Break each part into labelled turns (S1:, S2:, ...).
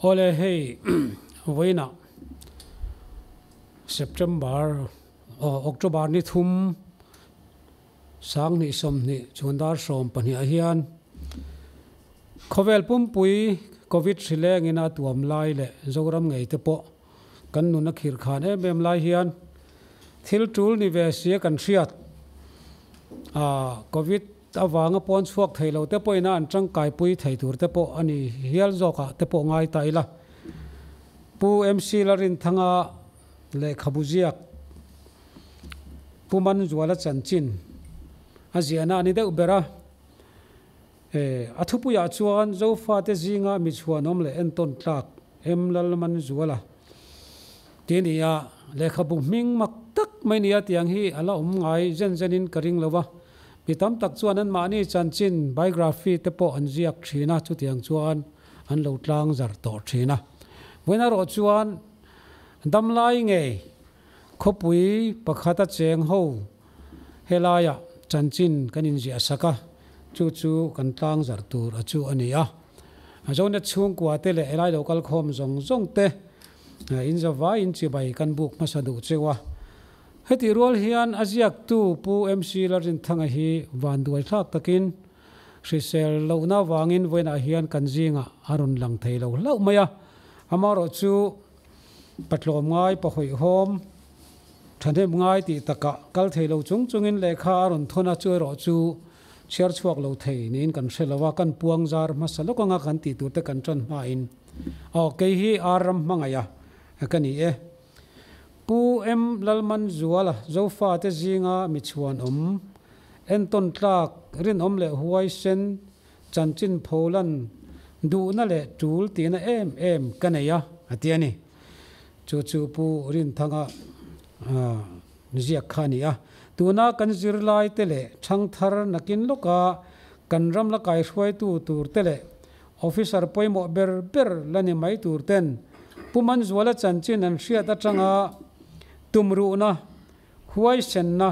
S1: Awle hei vawiinah September aw October ni thum 20 20 chhundar 12 ah hian khawvel pumpui Covid hri lengin a tuam lai leh Zoram ngei te pawh kan nun a khirh khan em em lai hian thil tul ni ve sia kan hriat a Covid Avanga pawn chhuak thei lo te pawhin a an tangkaipui thei tur te pawh a ni hial zawkah te pawh ngai ta ila. Pu MC Larinthanga lehkhabu ziak Pu Manzuala chanchin a ziahna a ni deuh ber a. E, a thupuiah chuan Zofate zinga mi chhuanawm leh entawn tlak M Lalmanzuala tih a ni a, lehkhabu hming mak tak mai nia tiang hi a la awm ngai zen zenin ka ring lo a. Mi tam tak chuan anmahni chanchin, biography, te pawh an ziak thin a, chutiang chuan an lo tlang zar tawh thin a. Vawiin erawh chuan damlai ngei khawpui pakhata cheng ho helaiah chanchin kan inziah sak a, chu chu kan tlang zar tur a chu a ni a. Zonet chhungkua te leh helai lo kal khawm zawng zawng te inzavaiin chibai kan buk hmasa duh cheu a. Hetih rual hian a ziaktu Pu MC Lalrinthanga hi vanduai thlak takin hrisel lohna avangin vawiinah hian kan zingah a rawn lang thei lo hlauh mai a. Amaherawh chu patlawm ngai, pahawihawm, thahnem ngai tih takah kal thei lo chung chungin lehkha a rawn thawn a, chu erawh chu chhiar chhuak lo thei niin kan hre lo a, kan puang zar hmasa lawk anga kan tih turte kan tan hmain aw kei hi ar ram hmangaih a ka ni e. Pu M. Lalmanzuala Zofate zinga mi chhuanawm, entawn tlak, rinawm leh huaisen, chanchin pholan duhna leh tul tihna em em ka nei a, a ti a ni. Chu chu Pu Rinthanga ziak kha a ni a. Tuna kan zirlaite leh thangthar nakin lawka kan ram la kaihruaitu turte leh Officer pawimawh ber ber la ni mai tur ten Pu Manzuala chanchin an hriat atanga tumruhna, huaisenna,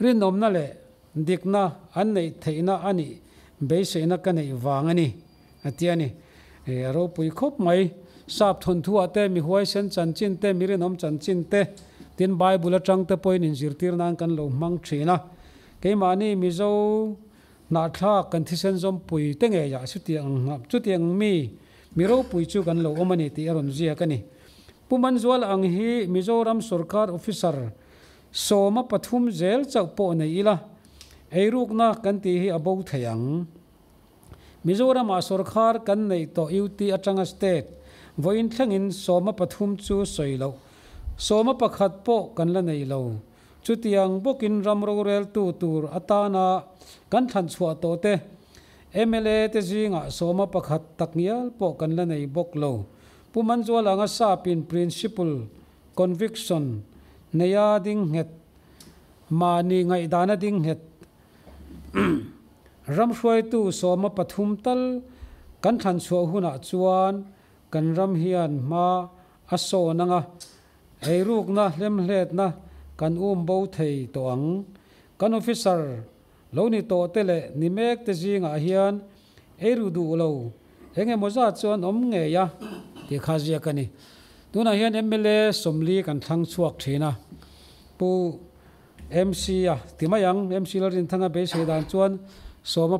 S1: rinawmna leh dikna an neih theihna a nih beiseina ka neih vang a ni, a ti a ni. A ropui khawp mai. Sap thawnthuah te, mi huaisen chanchin te, mi rinawm chanchin te, tin Bible atang te pawhin inzirtir nan kan lo hmang thin a. Keimahni Mizo Hnahthlak kan thisen zawmpui te ngeiah chutiang chutiang mi mi ropui chu kan lo awm a ni tih a rawn ziak a ni. Pu Manzuala ang hi Mizoram sorkar officer 13 zel chauh pawh nei ila eirukna kan tih hi a bo thei ang. Mizoramah sorkar kan neih tawh UT atanga state vawiin thlengin 13 chu sawi loh 11 pawh kan la nei lo. Chutiang bawkin ram roreltu tur atana kan thlan chhuah tawh te, mla te zingah 11 takngial pawh kan la nei bawk lo. Pu Manzuala anga sapin principle, conviction, neia ding nghet, mahni ngaihdana ding nghet ram hruaitu 13 tal kan thlan chhuah hunah chuan kan ram hian hma a sawn anga Eirukna hlemhletna kan um bo thei tawh ang. Kan officer lo ni tawh te leh ni mek te zingah hian eiru duh lo eng emaw zat chu an awm ngei a tih kha ziak a ni. Tunah hian mla 40 kan thlang chhuak thin a, Pu MC a ti mai ang. MC Lalrinthanga beisei dan chuan 11,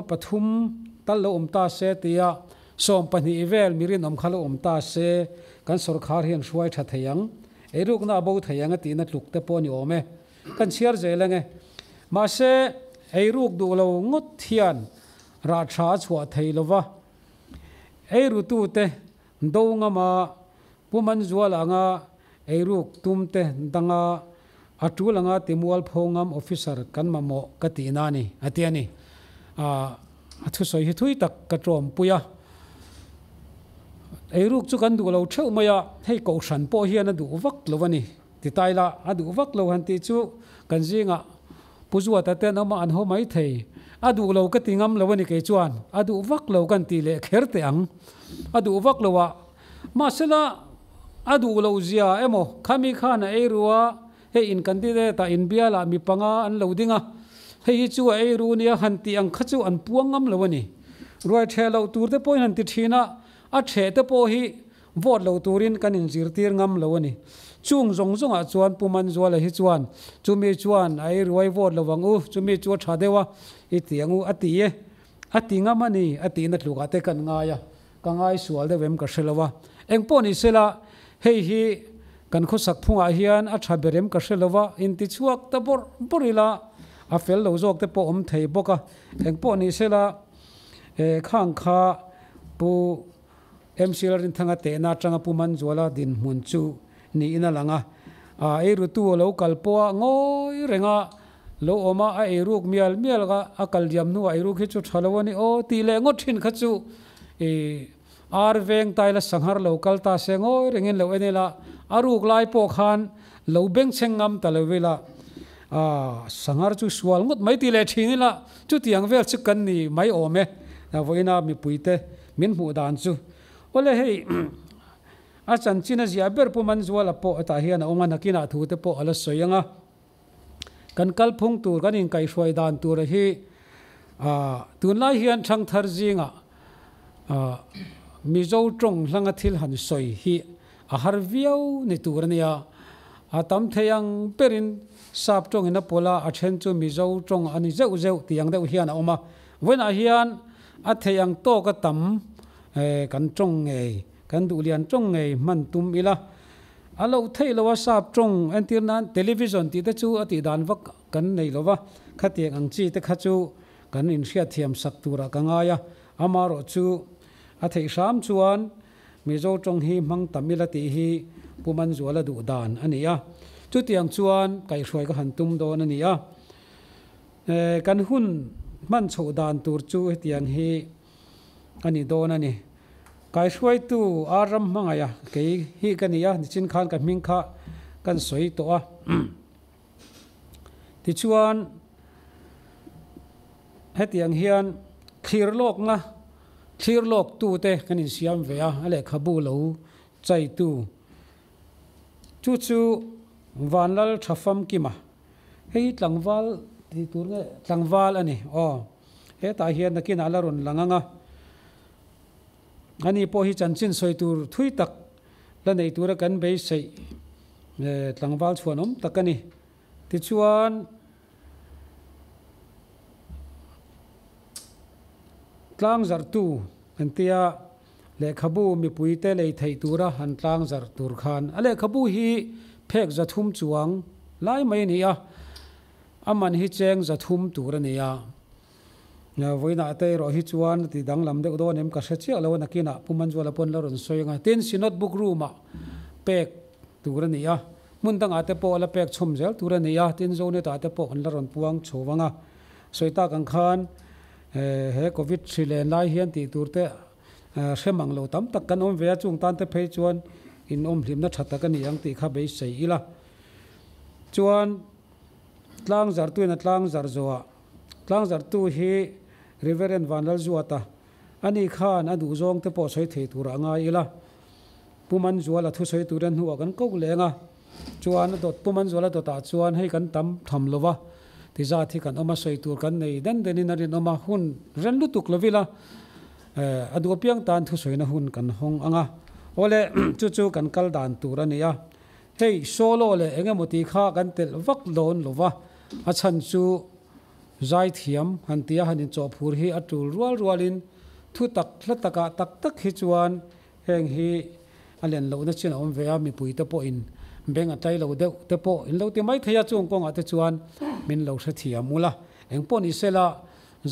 S1: 13 tal lo awm ta se tia 20 vel mi rinawm kha lo awm ta se, kan sawrkhar hian hruai tha thei ang, eirukna a bo thei ang a tihna tluk te pawh a ni awm e. Kan chhiar zel ang e. Mahse, eiruk duh lo ngawt hian rah tha a chhuah thei lo va, eirutute do ngama Pu Manzuala anga eiruk tumte danga a tul anga timual pho ngam officer kan mamawh ka tihna a ni, a ti a ni. A thusawi hi thui tak ka tawmpui a. Eiruk chu kan duh lo theuh mai a, hei kohhran pawh hian a duh vak lo a ni. Ti tai la, a duh vak lo han tih chu kan zingah Pu Zuata te an awm a, an haw mai thei. A duh lo ka ti ngam lo a ni kei chuan, a duh vak lo kan tih leh kher teh ang. A duh vak lo a, mahsela a duh loh zia emaw khami khan a ei ru a, hei in candidate ah in bialah mi panga an lo ding a, hei hi chu a ei ru nia han tih ang kha chu an puang ngam lo a ni. Ruai ṭheh loh tur te pawhin han ti ṭhin a, A ṭheh te pawh hi vote lo turin kan inzirtir ngam lo a ni. Chung zawng zawngah chuan Pu Manzuala hi chuan, Chumi chuan a ei ruai vote lo ang u, chumi chu a ṭha deuh a, i ti ang u, a ti e. A ti ngam a ni, a tihna tlukah te kan ngai a, ka ngai sual deuh em ka hre lo a. Eng pawh ni sela, hei hi kan khawsak phungah hian a ṭha ber em ka hre lo a, intichhuak ta bawrh bawrh ila a fel lo zawk te pawh awm thei bawk a. Eng pawh ni sela, khang kha Pu MC Lalrinthanga tehna atanga Pu Manzuala dinhmun chu niin a lang a. A eirutu a lo kal pawh a ngawi reng a, lo awm a, a eiruk mial mial a, a kal diam hnuah eiruk hi chu tha lo a ni aw tih leh ngawt thin kha chu i ar veng taila sanghar lo kal ta se ngawi rengin lo en ila, a ruk lai pawh khan lo bengchheng ngam ta lo ila, a sanghar chu sual ngawt mai tih leh thin ila chutiang vel chu kan ni mai awm e, vawiina mipuite min hmuh dan chu. Awle hei a chanchin a ziah ber Pu Manzuala pawh hetah hian a awm a, nakinah thu te pawh a la sawi ang a. Kan kalphung tur, kan inkaihhruai dan tura hi tunlai hian Thangthar zingah Mizo tawng hlanga thil han sawi hi a har viau ni tur a nia. A tam thei ang berin Sap tawngin a pawlh a, a then chu Mizo tawng a ni zeuh zeuh tih ang deuh hian a awm a. Vawiinah hian a theih ang tawka tam kan tawng ngei, kan duhlian tawng ngei hman tum ila. A loh theih lo a sap tawng entir nan television tih te chu a tih dan vak kan nei lo va, khatiang ang chi te kha chu kan inhriatthiam sak turah ka ngai a, amarawh chu a theih hram chuan Mizo tawng hi hmang tam ila tih hi Pu Manzuala duh dan a ni a, chutiang chuan kaihhruai ka han tum dawn a ni a. Kan hun hman chhoh dan tur chu hetiang hi a ni dawn a ni. Kaihruaitu ar ram hmangaih a kei hi ka ni a, nichin khan ka hming kha kan sawi tawh a. Tichuan, hetiang hian thlir lawkna, thlir lawktute kan insiam ve a, a lehkhabu lo chaitu chu chu Vanlal Thafamkima, hei hi tlangval tih tur nge tlangval a ni aw, hetah hian nakinah la rawn lang ang a. Ani pawh hi chanchin sawi tur thui tak la nei tura kan beiseih tlangval chhuanawm tak a ni. Tichuan, tlangzarhtu an tia lehkhabu mipuite lei theih tura han tlangzarh tur khan a lehkhabu hi phek 300 chuang lai mai a ni a, a man hi cheng 300 tur a ni a. Vawiinah te erawh hi chuan a ti danglam deuh dawn em ka hre chiah lo a, nakinah Pu Manzuala pawn la rawn sawi ang a. Tin, Synod Book Room-ah pek tur a ni a, hmun dangah te pawh a la pek chhawm zel tur a ni a, tin Zonet-ah te pawh an la rawn puang chho vang a. Sawi tak ang khan he Covid hri len lai hian tih tur te hre mang lo tam tak kan awm ve a, chung tan te phei chuan in awm hlimna tha tak a ni ang tih kha beisei ila. Chuan tlangzartuin a tlangzar zawhah Tlangzarhtu hi Reverend Vanlalzuata a ni khan a duhzawng te pawh sawi thei turah a ngai ila. Pu Manzuala thusawi turin hnuah kan koh leng a, chuan a dawt Pu Manzuala dawtah chuan hei kan tam tham lo va, ti zat hi kan awm a, sawi tur kan nei den denin a rinawm a, hun ren lutuk lo ila a duh apiang tan thusawina hun kan hawng ang a. Awle chu chu kan kal dan tur a ni a, hei solo leh eng emaw tih kha kan telh vak dawn lo va, A chhan chu zaithiam han tia han inchawhphur hi a tul rual rualin thu tak hla takah tak tak hi chuan heng hi a len lohna chin a awm ve a, mipuite pawhin beng a tlai lo deuh te pawh in lo ti mai thei a, chung kawngah te chuan min lo hrethiam ula. Eng pawh ni sela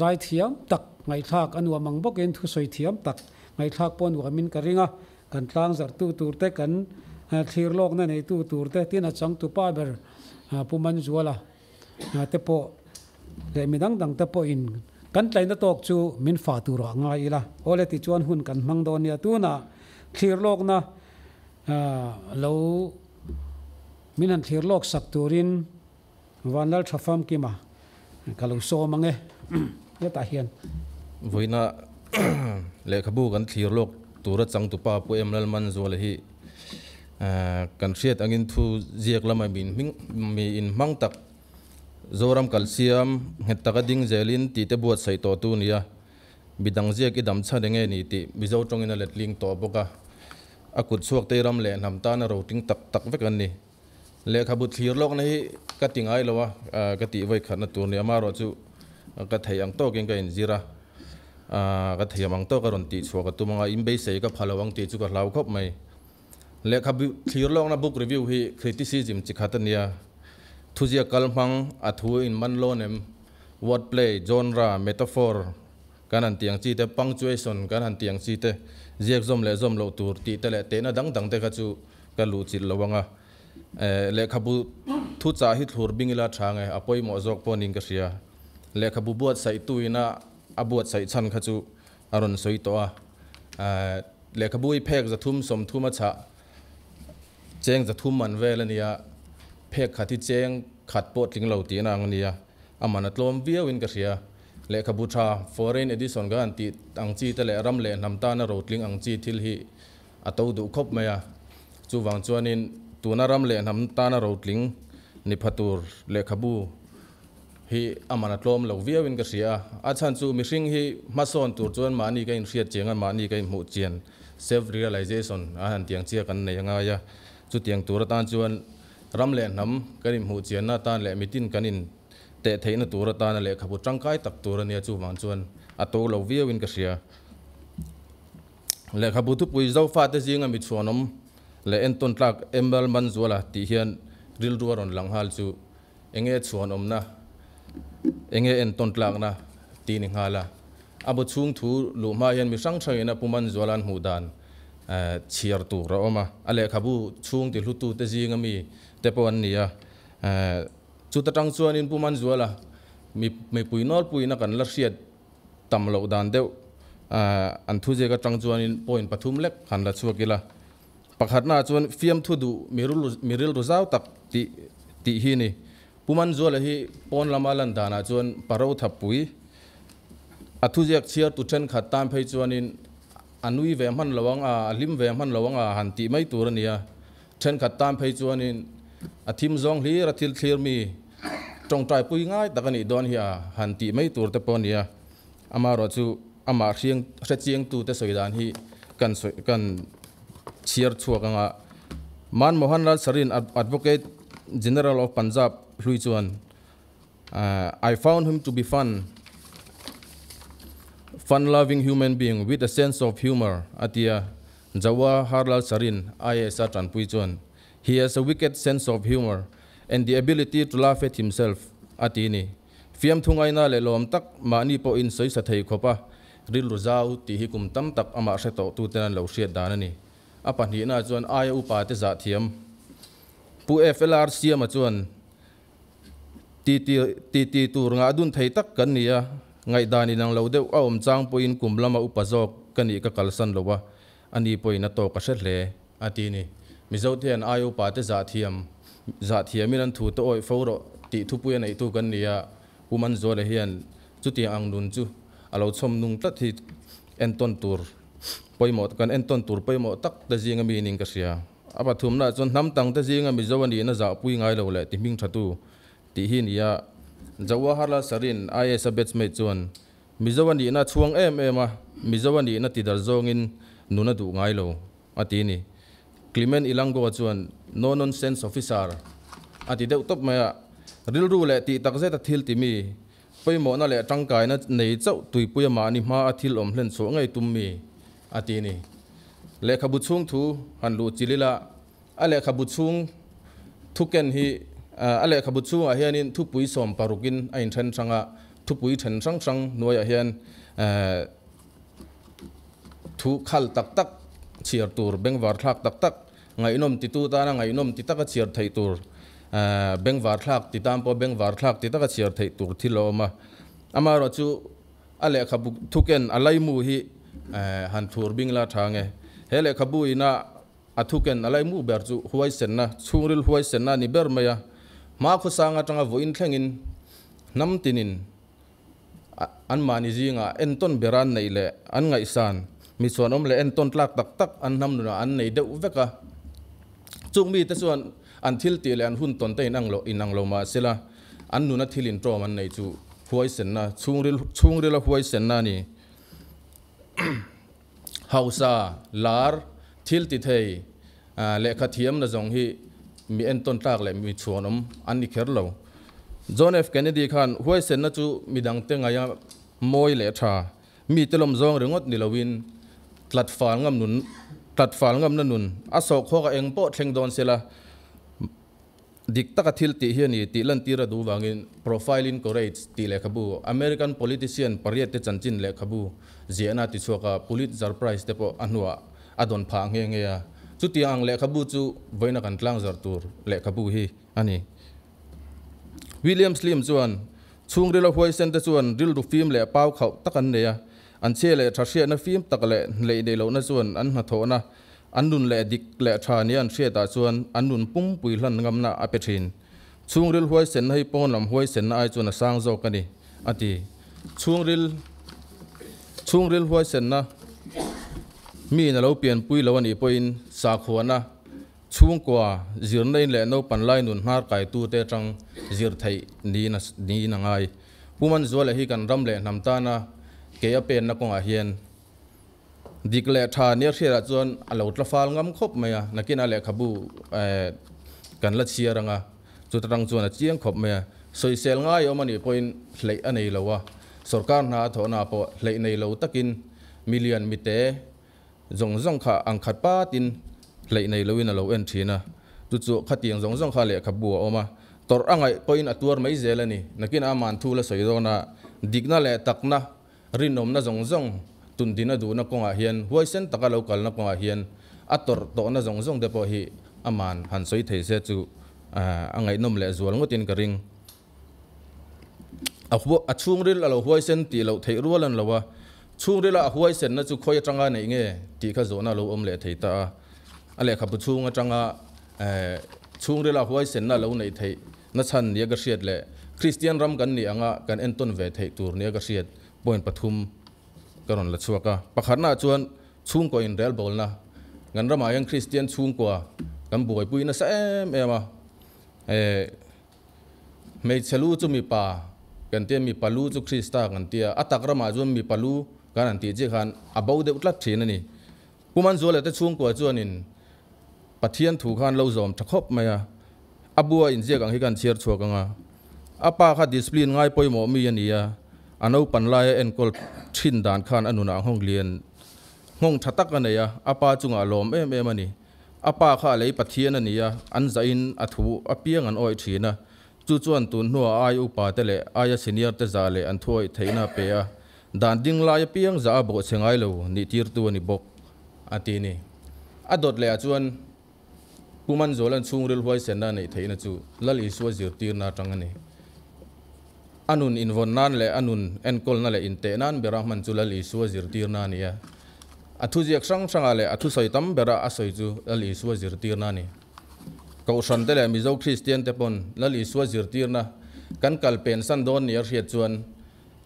S1: zaithiam tak ngaihthlak a nuam ang bawkin thusawi thiam tak ngaihthlak pawh nuamin ka ring a, Kan tlangzarhtu turte, kan thlir lawkna neitu turte, tin a changtupa ber Pu Manzuala te pawh leh mi dang dangte pawhin kan tlaina tawk chu min fah turah ngai ila. Awle tichuan hun kan hmang dawn nia. Tunah thlir lawkna lo min han thlir lawk sak turin Vanlal tha famkima ka lo sawm ang e hetah hian.
S2: Vawiina lehkhabu kan thlir lawk tura changtupa Pu Em Lalmanzuala hi kan hriat angin thu ziak lama mi inhmang tak Zoram kalsiam nghet taka ding zelin tih te buatsaih tawhtu nia. Midang ziak i dam chhan enge ni tih Mizo tawngin a letling tawh bawk a, a kut chhuak te ram leh hnam tana roting tak tak vek an ni. Lehkhabu thlir lawkna hi ka ti ngai lo a, ka tih vawi khatna tur ni. Amaherawh chu ka theih ang tawkin ka inzir a, ka thiam ang tawka rawn tih chhuah ka tum ang a, in beisei ka pha lo ang tih chu ka hlau khawp mai. Lehkhabu thlir lawkna book review hi criticism chi khat a nia. Thuziak kal hmang, a thu in man lawn em, word play, genre, metaphor kan han tih ang chi te, punctuation kan han tih ang chi te, ziak zawm leh zawm loh tur tih te leh tehna dang dang te kha chu ka luh chilh lo ang a. Lehkhabu thuchah hi thlur bing ila tha nge, a pawimawh zawk pawh niin ka hria. Lehkhabu buatsaihtu ina a buatsaih chhan kha chu a rawn sawi tawh a. Lehkhabu hi phek 330 a chhah, cheng 300 man vel a nia, phek khat hi cheng khat pawh tling lo tihna ang a nia, a man a tlawm viauin ka hria. Lehkhabu tha, foreign edition kan han tih ang chi te leh ram leh hnam tana rotling ang chi thil hi a to duh khawp mai a, chuvang chuanin tuna ram leh hnam tana rotling ni pha tur lehkhabu hi a man a tlawm lo viauin ka hria a, a chhan chu mihring hi hmasawn tur chuan mahni ka inhriat chiang a, mahni ka inhmuh chian, self realization, a han tiang chiah kan nei a ngai a, chutiang tur atan chuan ram leh hnam kan inhmuh chianna atan leh mitin kan in teh theihna tur atana lehkhabu tangkai tak tur a nia, chuvang chuan a to lo viauin ka hria. Lehkhabu thupui Zofate zinga mi chhuanawm leh entawn tlak Emerald Manzuala tih hian rilru a rawn lang nghal chu enge chhuanawmna, enge entawn tlakna tih ni nghal a. A bu chhung thu luh hma hian mi hrang hrangin a Pu Manzuala an hmuh dan chhiar tur a awm a. A lehkhabu chhung ti hlutute zinga mi te pawh an ni a. Chuta tang chuanin Pu Manzuala mipui nawlpuiin a kan la hriat tam loh dan deuh an thuziak atang chuanin point pathum lek han la chhuak ila. Pakhatnaah chuan fiamthu duh mi rilru zau tak tih tih hi ni. Pu Manzuala hi pawn lama lan danah chuan paro thapui a thuziak chhiartu thenkhat tan phei chuanin a nui ve hman lo ang a, a hlim ve hman lo ang a han tih mai tur a ni a. Thenkhat tan phei chuanin a thim zawng hlir a thil thlir mi tawngtai pui ngai tak a nih dawn hi a han tih mai tur te pawh a ni a. Amaherawh chu amah hriang hrechiangtu te sawi dan hi kan sawi kan chhiar chhuak ang a. Man Mohan Lal Sarin Advocate General of Punjab hlui chuan I found him to be fun, fun loving human being with a sense of humour a ti a. Jawaharlal Sarin IAS a tanpui chuan He has a wicked sense of humour and the ability to laugh at himself a ti ni. Fiamthu ngaina leh lawm tak mahni pawhin sawi sa thei khawp a, rilru zau tih hi kum tam tak amah hre tawh tuten an lo hriat dan a ni. A pahnihna chuan aia upa te zah thiam. Pu FLR Siama chuan Titi titi tur ngah dun thei tak kan ni a, ngaihdan inang lo deuh a awm chang pawhin kum lama upa zawk ka nih ka kalsan lo a, ani pawhin a tawk a hre hle, a ti ni. Mizo te hian ai upa te zah thiam, zah thiamin an thu te awih fo rawh tih thupui a neihtu kan ni a, Pu Manzuala hian chutiang ang nun chu a lo chhawm nung tlat hi entawn tur pawimawh kan entawn tur pawimawh tak te zinga mi ning ka hria. A pathumnaah chuan hnam tangte zinga Mizo a nihna zahpui ngai lo leh ti hming thatu tih hi ni a. Jawaharlal Sarin IAS a batchmate chuan Mizo a nihna a chhuang em em a, Mizo a nihna ti dar zawngin nun a duh ngai lo, a ti ni. Clement Ilango chuan No nonsense officer a ti deuh tawp mai a, rilru leh tih takzet a thil ti mi, pawimawhna leh tangkaina nei chauh tuipuia mahni hma a thil awm hlen chhuah ngei tum mi, a ti ni. Lehkhabu chhung thu han luh chil ila, a lehkhabu chhung thu ken hi a lehkhabu chhungah hianin thupui 16in a inthen hrang a, thupui then hrang hrang hnuaiah hian thu khal tak tak chhiar tur, bengvar thlak tak tak, ngaihnawm titu tana ngaihnawm ti taka chhiar theih tur, bengvar thlak ti tan pawh bengvar thlak ti taka chhiar theih tur thil a awm a. Amaherawhchu A lehkhabu thuken a laimu hi han thur bing la tha nge. He lehkhabu ina a thuken a laimu ber chu huaisenna, chhungril huaisenna a ni ber mai a. Hma khawsang atanga vawiin thlengin hnam tinin anmahni zingah entawn ber an neih leh an ngaihsan, mi chhuanawm leh entawn tlak tak tak an hnam nunah an nei deuh vek a. Chung mite chuan an thil tih leh an hun tawn te inang lo mahsela an nuna thil intawm an neih chu huaisenna, chhungril, chhungrila huaisenna a ni. Hausa, lar, thil ti thei, lehkha thiam na zawng hi mi entawn tlak leh mi chhuanawm an ni kher lo. John F. Kennedy khan huaisenna chu midangte ngaia mawi leh tha, mite lawm zawng ringawt ni loin tlat fal ngam nun, tlat fal ngamna nun a sawhkhawk a eng pawh thleng dawn sela, Dik taka thil tih hi a ni tih lantir a duh vangin Profiling Courage tih lehkhabu, American politician pariat te chanchin lehkhabu ziahna a tichhuak a, Pulitzer Prize te pawh a hnuah a dawn phah nghe nghe a. Chutiang ang lehkhabu chu vawiina kan tlangzar tur lehkhabu hi a ni. William Slim chuan, Chhungrila huaisen te chuan rilru fim leh pau khauh tak an nei a, an chhia leh tha hriatna fim tak leh hleih neih lohna chuan an hnathawhna An nun leh dik leh tha nia an hriatah chuan an nun pumpui hlan ngamna a pe thin. Chhungril huaisenna hi pawn lam huaisenna ai chuan a sang zawk a ni, a ti. Chhungril Chhungril huaisenna miin a lo pianpui lo a nih pawhin sakhuana, chhungkua, zirna in leh naupan lai nun hnar kaitute atang zir theih niin a ngai. Pu Manzuala hi kan ram leh hnam tana ke a penna kawngah hian Dik leh tha nia hriatah chuan a lo tla fal ngam khawp mai a, nakinah lehkhabu kan la chhiar ang a, chuta tang chuan a chiang khawp mai a. Sawisel ngai awm a nih pawhin hleih a nei lo a, sorkar hna a thawhnaah pawh hleih nei lo takin milian mite zawng zawng kha ang khat patin hleih nei loin a lo en thin a, chu chu khatiang zawng zawng kha lehkhabu a awm a, tawrh a ngaih pawhin a tuar mai zel a ni. Nakinah aman thu la sawi dawn a, dikna leh takna Rinawmna zawng zawng tundina duhna kawngah hian huaisen taka lo kalna kawngah hian a tawrh tawhna zawng zawng te pawh hi aman han sawi thei se chu a ngaihnawm leh zual ngawtin ka ring. A a chhungril a lo huaisen tih loh theih rual an lo a, chhungrila a huaisenna chu khawi atanga neih nge tih kha zawhna a lo awm leh thei ta a. A lehkhabu chhung atanga chhungrila huaisenna a lo neih theih Na chhan nia ka hriat leh Kristian ram kan nih anga kan entawn ve theih tur nia ka hriat point pathum ka rawn la chhuak a. Pakhatnaah chuan chhungkaw inrelbawlna. Kan ramah hian Kristian chhungkua kan buaipui nasa em em a. Hmeichhe lu chu mipa kan tia, mipa lu chu Krista kan tia. A tak ramah chuan mipa lu kan han tih chiah khan a bo deuh tlat thin a ni. Pu Manzuala te chhungkua chuanin Pathian thu khan lo zawm tha khawp mai a, a bua inziak ang hi kan chhiar chhuak ang a. A pa kha discipline ngai pawimawh mi a ni a, a naupan laia enkawl thin dan khan a nunah nghawng lian nghawng tha tak a nei a, a pa chungah a lawm em em a ni. A pa kha a lei Pathian a ni a, an zahin a thu apiang an awih thin a, chu chuan tun hnuah ai upa te leh aia senior te zah leh an thuawih theihna a pe a, dan ding lai apiang zah a bawhchhe ngai lo nih tirtu a ni bawk. A ti ni. A dawt leh ah chuan Pu Manzuala'n chhungril huaisenna a neih theihna chu Lal Isua zirtirna atang a ni. A nun invawn nan leh a nun enkawlna leh inteh nan bera hman chu Lal Isua zirtirna a ni a. A thuziak hrang hrangah leh a thusawi tam bera a sawi chu Lal Isua zirtirna a ni. Kohhran te leh Mizo Kristian te pawn Lal Isua zirtirna kan kal pensan dawn nia hriat chuan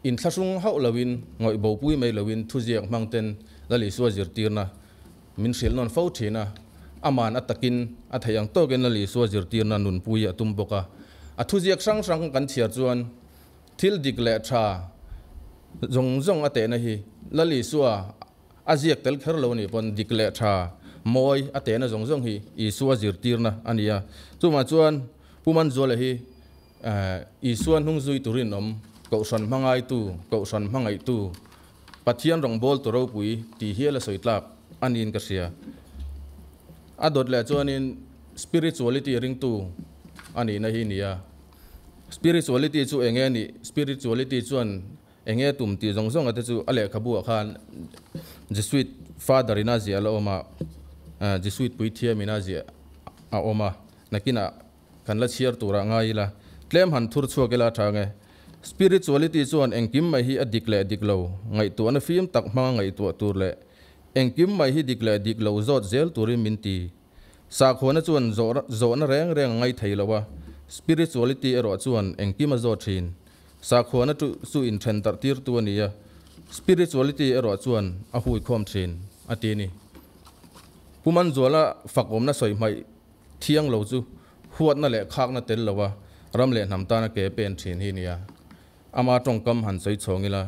S2: Inthlahrung hauh loin, ngawih bopui mai loin thuziak hmang ten Lal Isua zirtirna min hrilh nawn fo thin a, aman a takin a theih ang tawkin Lal Isua zirtirna nunpui a tum bawk a. A thuziak hrang hrang kan chhiar chuan thil dik leh tha zawng zawng a tehna hi Lal Isua a ziak tel kher lo a nih pawn dik leh tha mawi a tehna zawng zawng hi Isua zirtirna a ni a. Chuvang chuan Pu Manzuala hi Isua hnung zui tu rinawm, Kohhran hmangaitu, Kohhran hmangaihtu, Pathian rawngbawltu ropui tih hial a sawi tlak a niin ka hria. A dawt leh chuanin spirituality ringtu a nihna hi nia. Spirituality chu eng nge nih? Spirituality chuan eng nge tum tih zawng zawng te chu a lehkhabu ah khan Jesuit Father in a ziah a la awm a, Jesuit puithiam in a ziah a awm a, nakinah Kan la chhiar turah ngai ila, tlem han thur chhuak ila a tha nge? Spirituality chuan engkim mai hi a dik leh dik lo, ngaihtuahna fim tak hmanga ngaihtuah tur leh engkim mai hi dik leh dik lo zawt zel turin min ti. Sakhuana chuan zawhna reng reng a ngai thei lo a, spirituality erawh chuan engkim a zawt thin. Sakhuana chu inthen darh tirtu a ni a, spirituality erawh chuan a huikhawm thin, a ti a ni. Pu Manzuala fakawmna sawi hmaih Thiang lo chu huatna leh khakna tel lo a ram leh hnam tana ke pen thin hi nia. Ama tawngkam han sawi chhawng ila.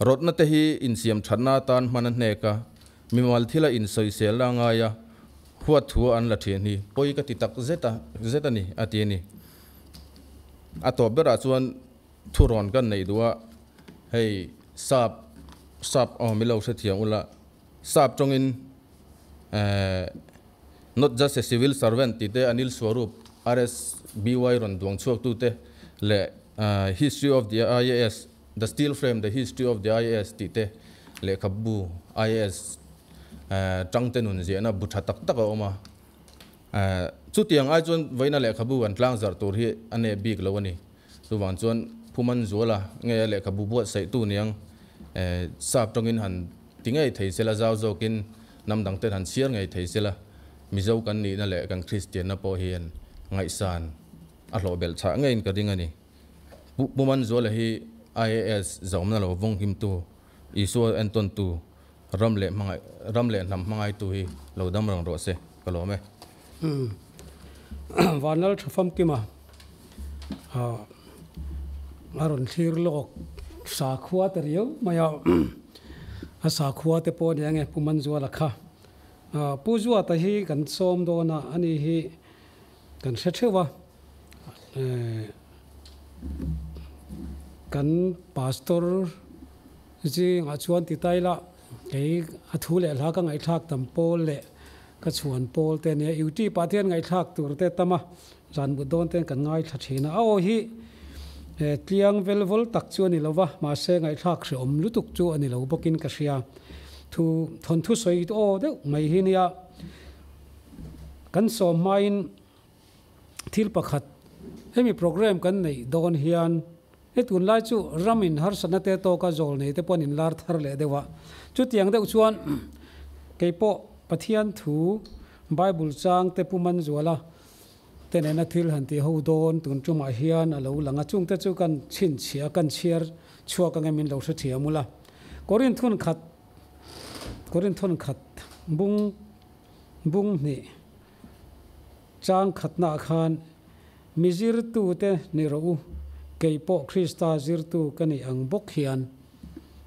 S2: Rawtna te hi insiam thatna atan hman a hnek a, mimal thila insawiselna a ngai a, huat thu an la thin hi pawi ka ti tak zet a zet a ni, a ti a ni. A tawp berah chuan thurawn kan neih duh a, hei sap sap aw milo hrethiam ula, sap tawngin eh Not just a civil servant tih te Anil Swarup, RSBY rawn duang chhuaktute leh History of the IAS, The Steel Frame, The History of the IAS tih te lehkhabu IAS tangte nun ziahna bu tha tak tak a awm a. Chutiang ai chuan vawiina lehkhabu an tlangzarh tur hi a neh bik lo a ni. Chuvang chuan Phuman Zuala nge a lehkhabu buatsaihtu niang sap tawngin han ti ngei thei sela, zau zawkin hnam dangten han chhiar ngei thei sela, Mizo kan nihna leh kan Kristianna pawh hian ngaihsan a hlawh belh chhah ngeiin ka ring a ni. Pu Phuman Zuala hi IAS zaumna lo vawng himtu, Isua entawntu, ram leh hmangaih ram leh hnam hmangaitu hi lo dam reng rawh se, ka lawm e.
S1: Vanlal tha famkima a rawn thlir lawk sakhua ta riau mai a, a sakhua te pawh nia nge Pu Manzuala kha. Pu Zuata hi kan sawm dawn a, ani hi kan hre theuh a, kan pastor zingah chuan ti ta ila kei a thu leh hla ka ngaihthlak tam pawl leh Ka chhuan pawl te ania YouTube ah te hian ngaihthlak tur te tam a, zan mut dawn ten kan ngaithla thin a, a aw hi tliang vel vawl tak chu a ni lo va, mahse ngaihthlak hrehawm lutuk chu a ni lo bawkin ka hria. Thu thawnthu sawi aw deuh mai hi nia kan sawm hmain thil pakhat hemi program kan neih dawn hian he tunlai chu ram in harsatna te tawka zawl nei te pawh an inlar thar leh deuh a, chutiang deuh chuan kei pawh Pathian thu Bible chang te Pu Manzuala te nena thil han tih ho dawn tun tumah hian a lo lang a, chungte chu kan chhinchhiah a, kan chhiar chhuak ang em in lo hrethiam ula. Korinthun khat Korinthun khat bung bung hnih chang khatnaah khan Mi zirtute ni rawh u, kei pawh Krista zirtu ka nih ang bawk hian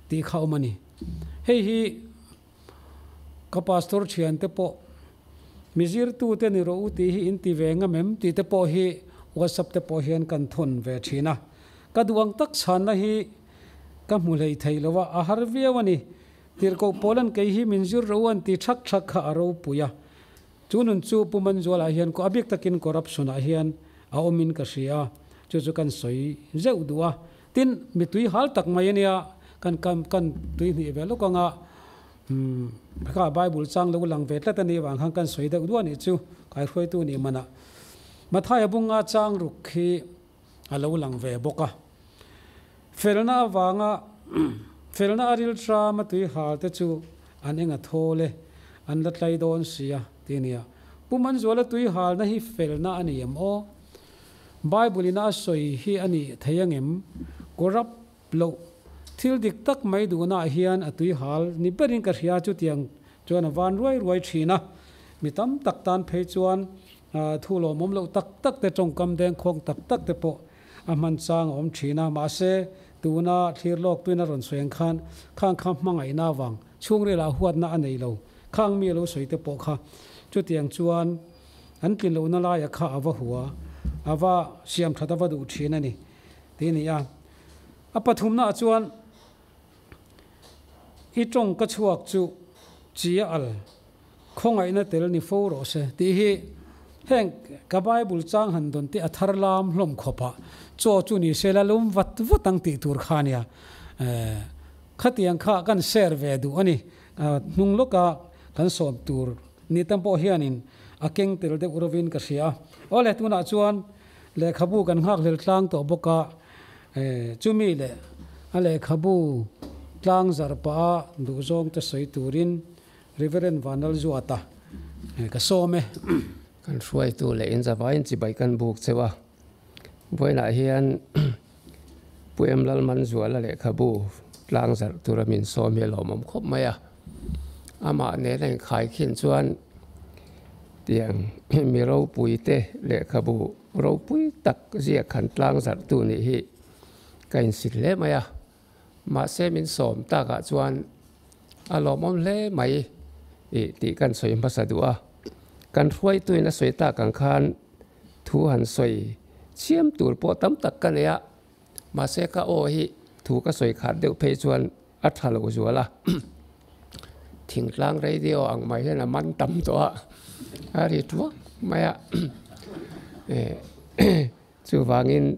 S1: tih kha awm a ni. Hei hi ka pastor thiante pawh mi zirtute ni rawh u tih hi in ti ve ngam em tih te pawh hi WhatsApp te pawh hian kan thawn ve thin a. Ka duh ang tak chhanna hi ka hmu hlei thei lo a, a har viau a ni. Tirhkoh Paula'n kei hi min zir rawh u an ti thak thak kha a ropui a. Chu nun chu Pu Manzuala hian a bik takin corruption ah hian a awmin ka hria, chu chu kan sawi zeuh duh a. Tin, mi tui hal tak mai a nia, kan kan kan tui hnih ve lawk anga umm kha Bible chang lo lang ve tlat a nih vang khan kan sawi deuh duah nih chu kaihruaitu nih manah Mathaia bunga chang ruk hi a lo lang ve bawk a. Felna avanga felna a rilṭam a tui hal te chu an eng a thawl e, an la tlai dawn si a, ti a nia. Pu Manzuala tui halna hi felna a ni em aw? Bible in a sawi hi a nih thei angem? Corrupt loh thil dik tak mai duhnaah hian a tui hal ni berin ka hria chutiang chuan a van ruai ruai thin a, mi tam tak tan phei chuan thu lawmawm loh tak tak te tawngkam dengkhawng tak tak te pawh a hman chang a awm thin a, mahse tuna thlir lawk tuin a rawn sawi ang khan khang kha hmangaihna avang chhungrilah huatna a nei lo khang mi a lo sawi te pawh kha chutiang chuan an tlin lohna laia kha a va hua a va siam that a va duh thin a ni tih a ni a. A pathumnaah chuan i tawng ka chhuak chu chia al khawngaihna tel ni fo rawh se tih hi heng ka Bible chang han dawn te a thar lam hlawm khawp a, chaw chu ni se la lum vat vat ang tih tur kha nia. Khatiang kha kan share ve duh a ni. Hnung lawka kan sawm tur ni tam pawh hianin a keng tel deuh rovin ka hria a. Awle tunah chuan Lehkhabu kan nghakhlel tlang tawh bawk a, chumi leh a lehkhabu tlang zarh pah a duhzawng te sawi turin Reverend Vanlalzuata ka sawm e.
S3: Kan hruaitu leh inzavaiin chibai kan buk cheu a, vawiinah hian Pu Em Lalmanzuala lehkhabu tlang zarh tura min sawm hi a lawmawm khawp mai a, amah nena inkhaikhin chuan Tiang mi ropui te lehkhabu ropui tak ziak han tlang zarh tu nih hi ka insit hle mai a. Mahse min sawm takah chuan a lawmawm hle mai ih tih kan sawi hmasa duh a. Kan hruaituin a sawi tak ang khan thu han sawi chiam tur pawh tam tak ka nei a, mahse ka aw hi thu ka sawi khat deuh phei chuan a tha lo zual a. Thingtlang radio ang mai hian a man tam tawh a, a ri tuak mai a. Chuvangin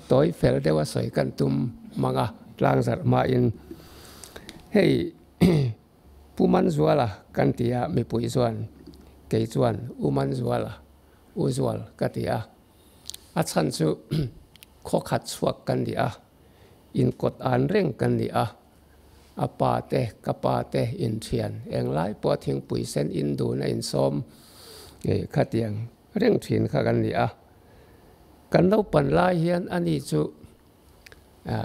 S3: tawi fel deuha sawi kan tum mang a, tlang zarh hmain hei Pu Manzuala kan ti a, mipui chuan kei chuan U Manzuala, U Zual ka ti a. A chhan chu khaw khat chhuak kan ni a, inkawt an reng kan ni a, a pa te ka pa te inthian englai pawh thingpui sen in dun a insawm khatiang reng thin kha kan ni a. Kan naupan lai hian ani chu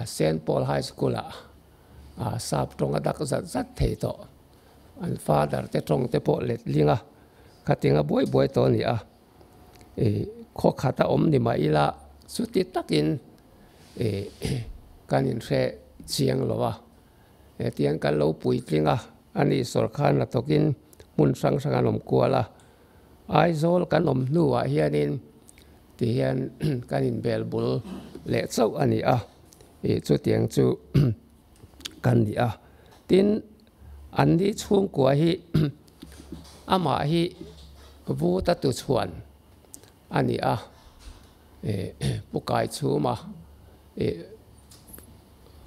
S3: Saint Paul High School ah sap tawng a dak zat zat thei tawh. An father te tawng te pawh let ling a, khatinga buai buai tawh a ni a. Khaw khat a awm ni mah ila chuti takin kan inhre chiang lo a. Hetiang kan lo puitling a, ani sawrkar hnathawkin hmun hrang hrang an awm kual a. Aizawl kan awm hnuah hianin tihian kan inbel bul leh chauh a ni a, ih chutiang chu kan ni a. Tin, an ni chhungkua hi amah hi Vuta tuchhuan a ni a, ih Pu Kaichhuma ih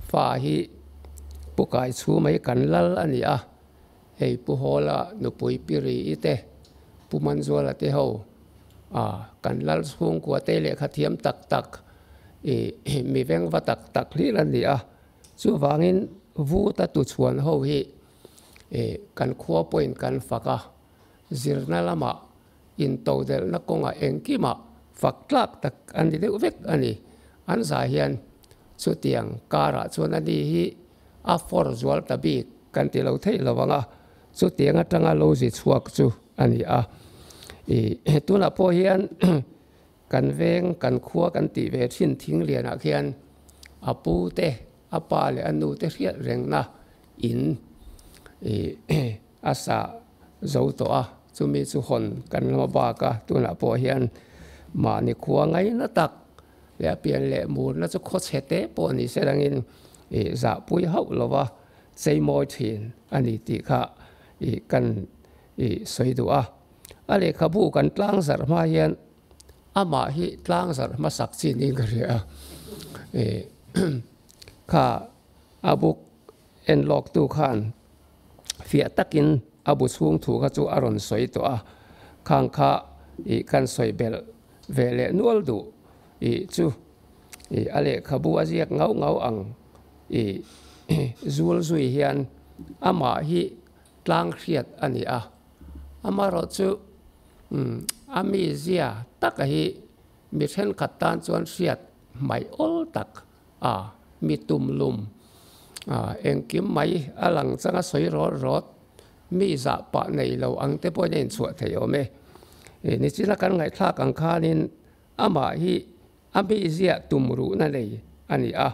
S3: fa hi Pu Kaichhuma hi kan lal a ni a. Hei Pu Hawla nupui Pi Ri-i te, Pu Manzuala te ho a kan lal chhungkua te lehkha thiam tak tak i mi vengva tak tak hlir an ni a. Chuvangin Vuta tuchhuan ho hi kan khua pawhin kan fak a, zirna lamah intodelhna kawngah engkimah fak tlak tak an ni deuh vek a ni. An zah hian chutiang karah chuan ani hi a fawr zual ta bik kan ti lo theih lo ang a, chutiang atanga lo zi chhuak chu a ni a. Ih tunah pawh hian kan veng kan khua kan tih ve thin thing lianah khian a pu te a pa leh a nu te hriat rengna in ih a sa zo tawh a, chumi chu hawn kan la bak a, tunah pawh hian mahni khua ngaina tak leh a pian leh murna chu khawchhe te pawh ni se langin ih zahpui hauh lova cheimawi thin a ni tih kha ih kan ih sawi duh a. A lehkhabu kan tlang zarh hma hian amah hi tlang zarh hmasak chi niin ka hria a, ih kha a buk en lawktu khan fiah takin a bu chhung thu kha chu a rawn sawi tawh a, khang kha ih kan sawi belh ve leh nual duh ih chu ih a lehkhabu a ziak ngau ngau ang ih zul zui hian amah hi tlang hriat a ni a, amaherawhchu a mizia taka hi mi thenkhat tan chuan hriat hmaih awl tak a, mi tumlum a, engkim mai a lang changa sawi rawt rawt mi zah pah nei lo ang te pawhin a inchhuah thei awm e. Nichina kan ngaihthlak ang khanin amah hi a mihziah tum ruhna nei a ni a.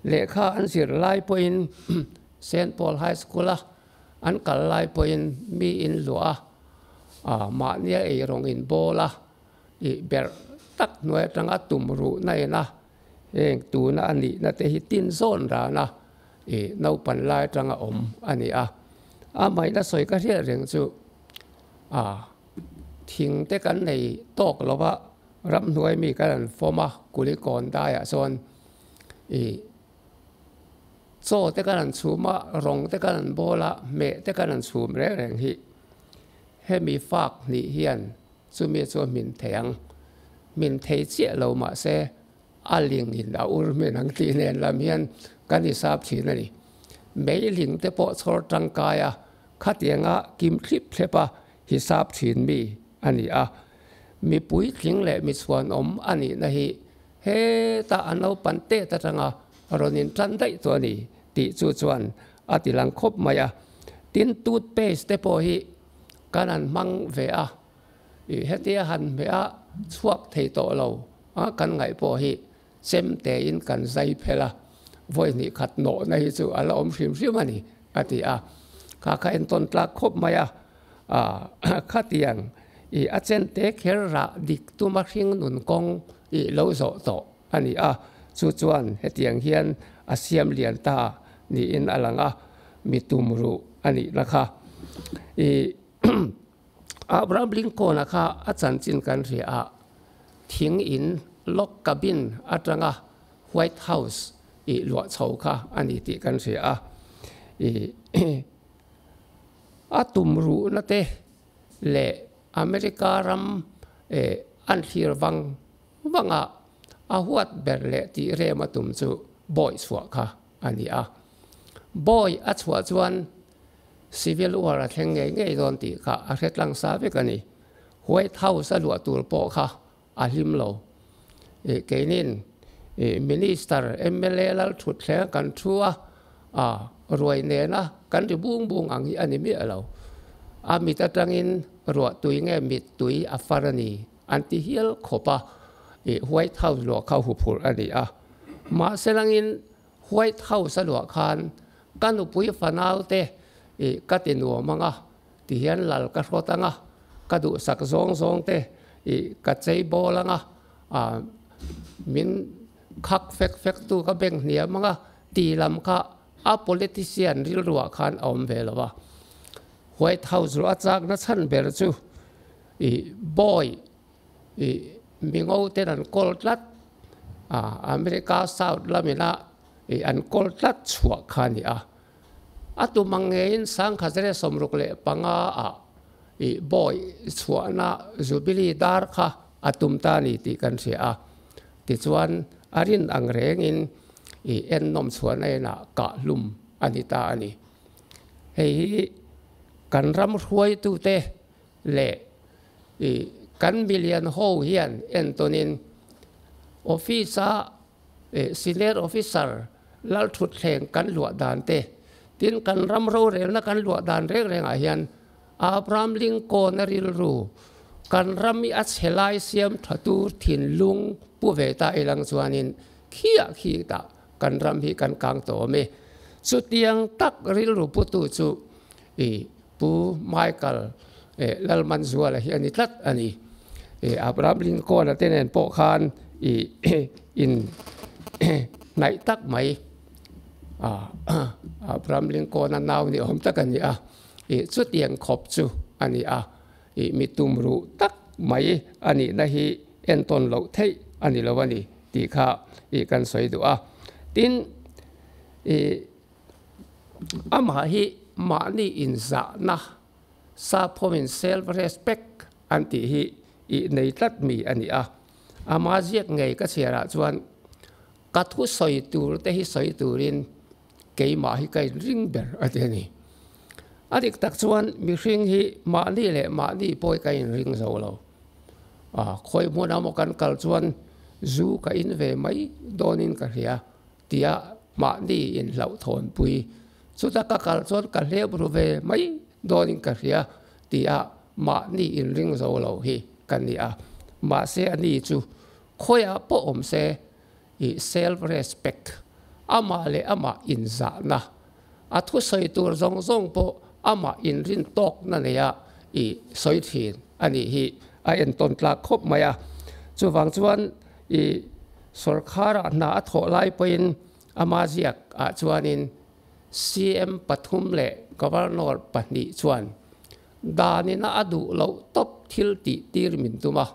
S3: Lehkha an zir lai pawhin Saint Paul High School-a an kal lai pawhin mi in luah a, mahnia eirawng in bawl a, ih berh tak hnuai atanga tum ruhna ina heng tuna a nihna te hi tin zawn rana ih naupan lai atanga awm a ni a. A hmaina sawi ka hriat reng chu a thing te kan nei tawk lo va, ramhnuai mi kan han fawm a, Kulikawn daiah chuan ih chaw te kan han chhum a, rawng te kan han bawl a, hmeh te kan han chhum reng reng hi hemi fak hnih hian Chumi chu a hmin thei ang. Hmin thei chiah lo mahse a ling in a ur hmin ang tih nen lam hian kan i sap thin a ni. Mei ling te pawh chhawr tangkai a, khatianga kim thlip thlep a hisap thin mi a ni a. Mi puitling leh mi chhuanawm a nihna hi heta a naupan tet atanga rawn in tan daih tawh a ni tih chu chuan a ti lang khawp mai a. Tin, toothpaste te pawh hi Kan han hmang ve a, ih hetia han hmeh a chhuak thei tawh lo a kan ngaih pawh hi chem tein kan zai phel a, Vawi hnih khat nawhna hi chu a la awm hrim hrim a ni, a ti a. Kha kha entawn tlak khawp mai a, khatiang i a chente kher rah dik tuma hring nun kawng i lo zawh tawh a ni a. Chu chuan hetiang hian a siam lian ta niin a lang a, mi tum ruh a nihna kha. I Abraham Lincoln-a kha a chanchin kan hria a, thing in log cabin atanga White House i luah chho kha a ni tih kan hria a. I a tum ruhna te leh America ram an thlir vang vanga a huat ber leh tih rem a tum chu bawi chhuah kha a ni a. Bawi a chhuah chuan Civil War a thleng ngei ngei dawn tih kha a hre tlang sa vek a ni. White House a luah tur pawh kha a hlim lo. Keinin Minister, mla lal thut thleng kan thu a, a ruai nena kan ri bung bung ang hi a ni miah lo. A mit atangin ruah tui nge mit tui a far a ni an ti hial khawp a, White House luah kha huphurh a ni a. Mahse langin White House a luah khan ka nupui fanau te i ka ti nuam ang a, ti hian lal ka hrawt ang a, ka duhsak zawng zawng te i ka chei bawl ang a, ah min khak fek fek tu ka beng hniam ang a, ti lam kha a politician rilruah khan a awm ve lo a. White House ruah a chakna chhan ber chu i bawi I mingo ten an kawl tlat a, America South lamina i an kawl tlat chhuah kha a ni a. A tum ang ngeiin 1965 ah i bawi chhuahna Jubilee dar kha a tum ta a ni tih kan hria a. Tichuan a rin ang rengin i ennawm chhuahna inah kah hlum a ni ta a ni. Hei hi kan ram hruaitute leh i kan milian ho hian entawnin office a senior officer lal thutthleng kan luah dan te, tin kan ram rorelna kan luah dan reng rengah hian Abraham Lincoln a rilru kan ram i a chhe lai siam tha tur thinlung pu ve ta ilang chuanin khiah khi tah kan ram hi kan kang tawh awm e. Chutiang tak rilru putu chu i Pu Michael Lalmanzuala hi a ni tlat a ni. Abraham Lincoln-a te nen pawh khan i in hnaih tak mai. Abraham Lincoln-a nau ni awm tak a ni a, i chutiang khawp chu a ni a, i mi tumruh tak mai a nihna hi entawn loh theih a ni lo a ni tih kha i kan sawi duh a. Tin, i Amah hi mahni inzahna, saphomin self respect an tih hi i nei tlat mi a ni a. Ama ziak ngei ka chhiarah chuan ka thu sawi tur te hi sawi turin keimah hi ka inring ber a ti a ni. A dik tak chuan mihring hi mahni leh mahni pawh hi ka inring zo lo. Khawi hmunah maw kan kal chuan zu ka in ve mai dawnin ka hria. Tia mahni inhlauhthawnpui. Chuta ka kal chuan ka hlep ru ve mai dawnin ka hria tia mahni inring zo lo hi ka ni a. Mahse a ni chu khawiah pawh awm se i self respect, amah leh amah inzahna, a thusawi tur zawng zawng pawh amah inrin tawkna neia i sawi thin a nih hi a entawn tlak khawp mai a. Chuvang chuan I sawrkharah hna a thawh lai pawhin ama ziak ah chuanin CM pathum leh Governor pahnih chuan danina a duh loh tawp thil tih tir min tum a.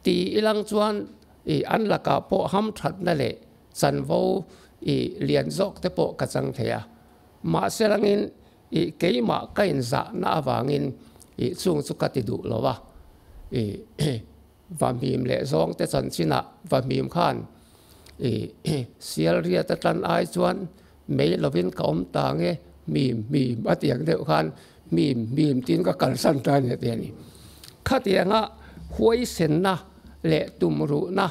S3: Ti ilang chuan i an lakah pawh hamthatna leh chanvo i lian zawk te pawh ka chang thei a. Mahse langin i keimah ka inzahna avangin i chung chu ka ti duh lo a. I Vahmim leh zawngte chanchinah Vahmim khan i sial riat a tlan ai chuan mei lovin ka awm ta nge mim mim a ti ang deuh khan mim mim tiin ka kalsan ta a ni a ti a ni. Khatianga huaisenna leh tumruhna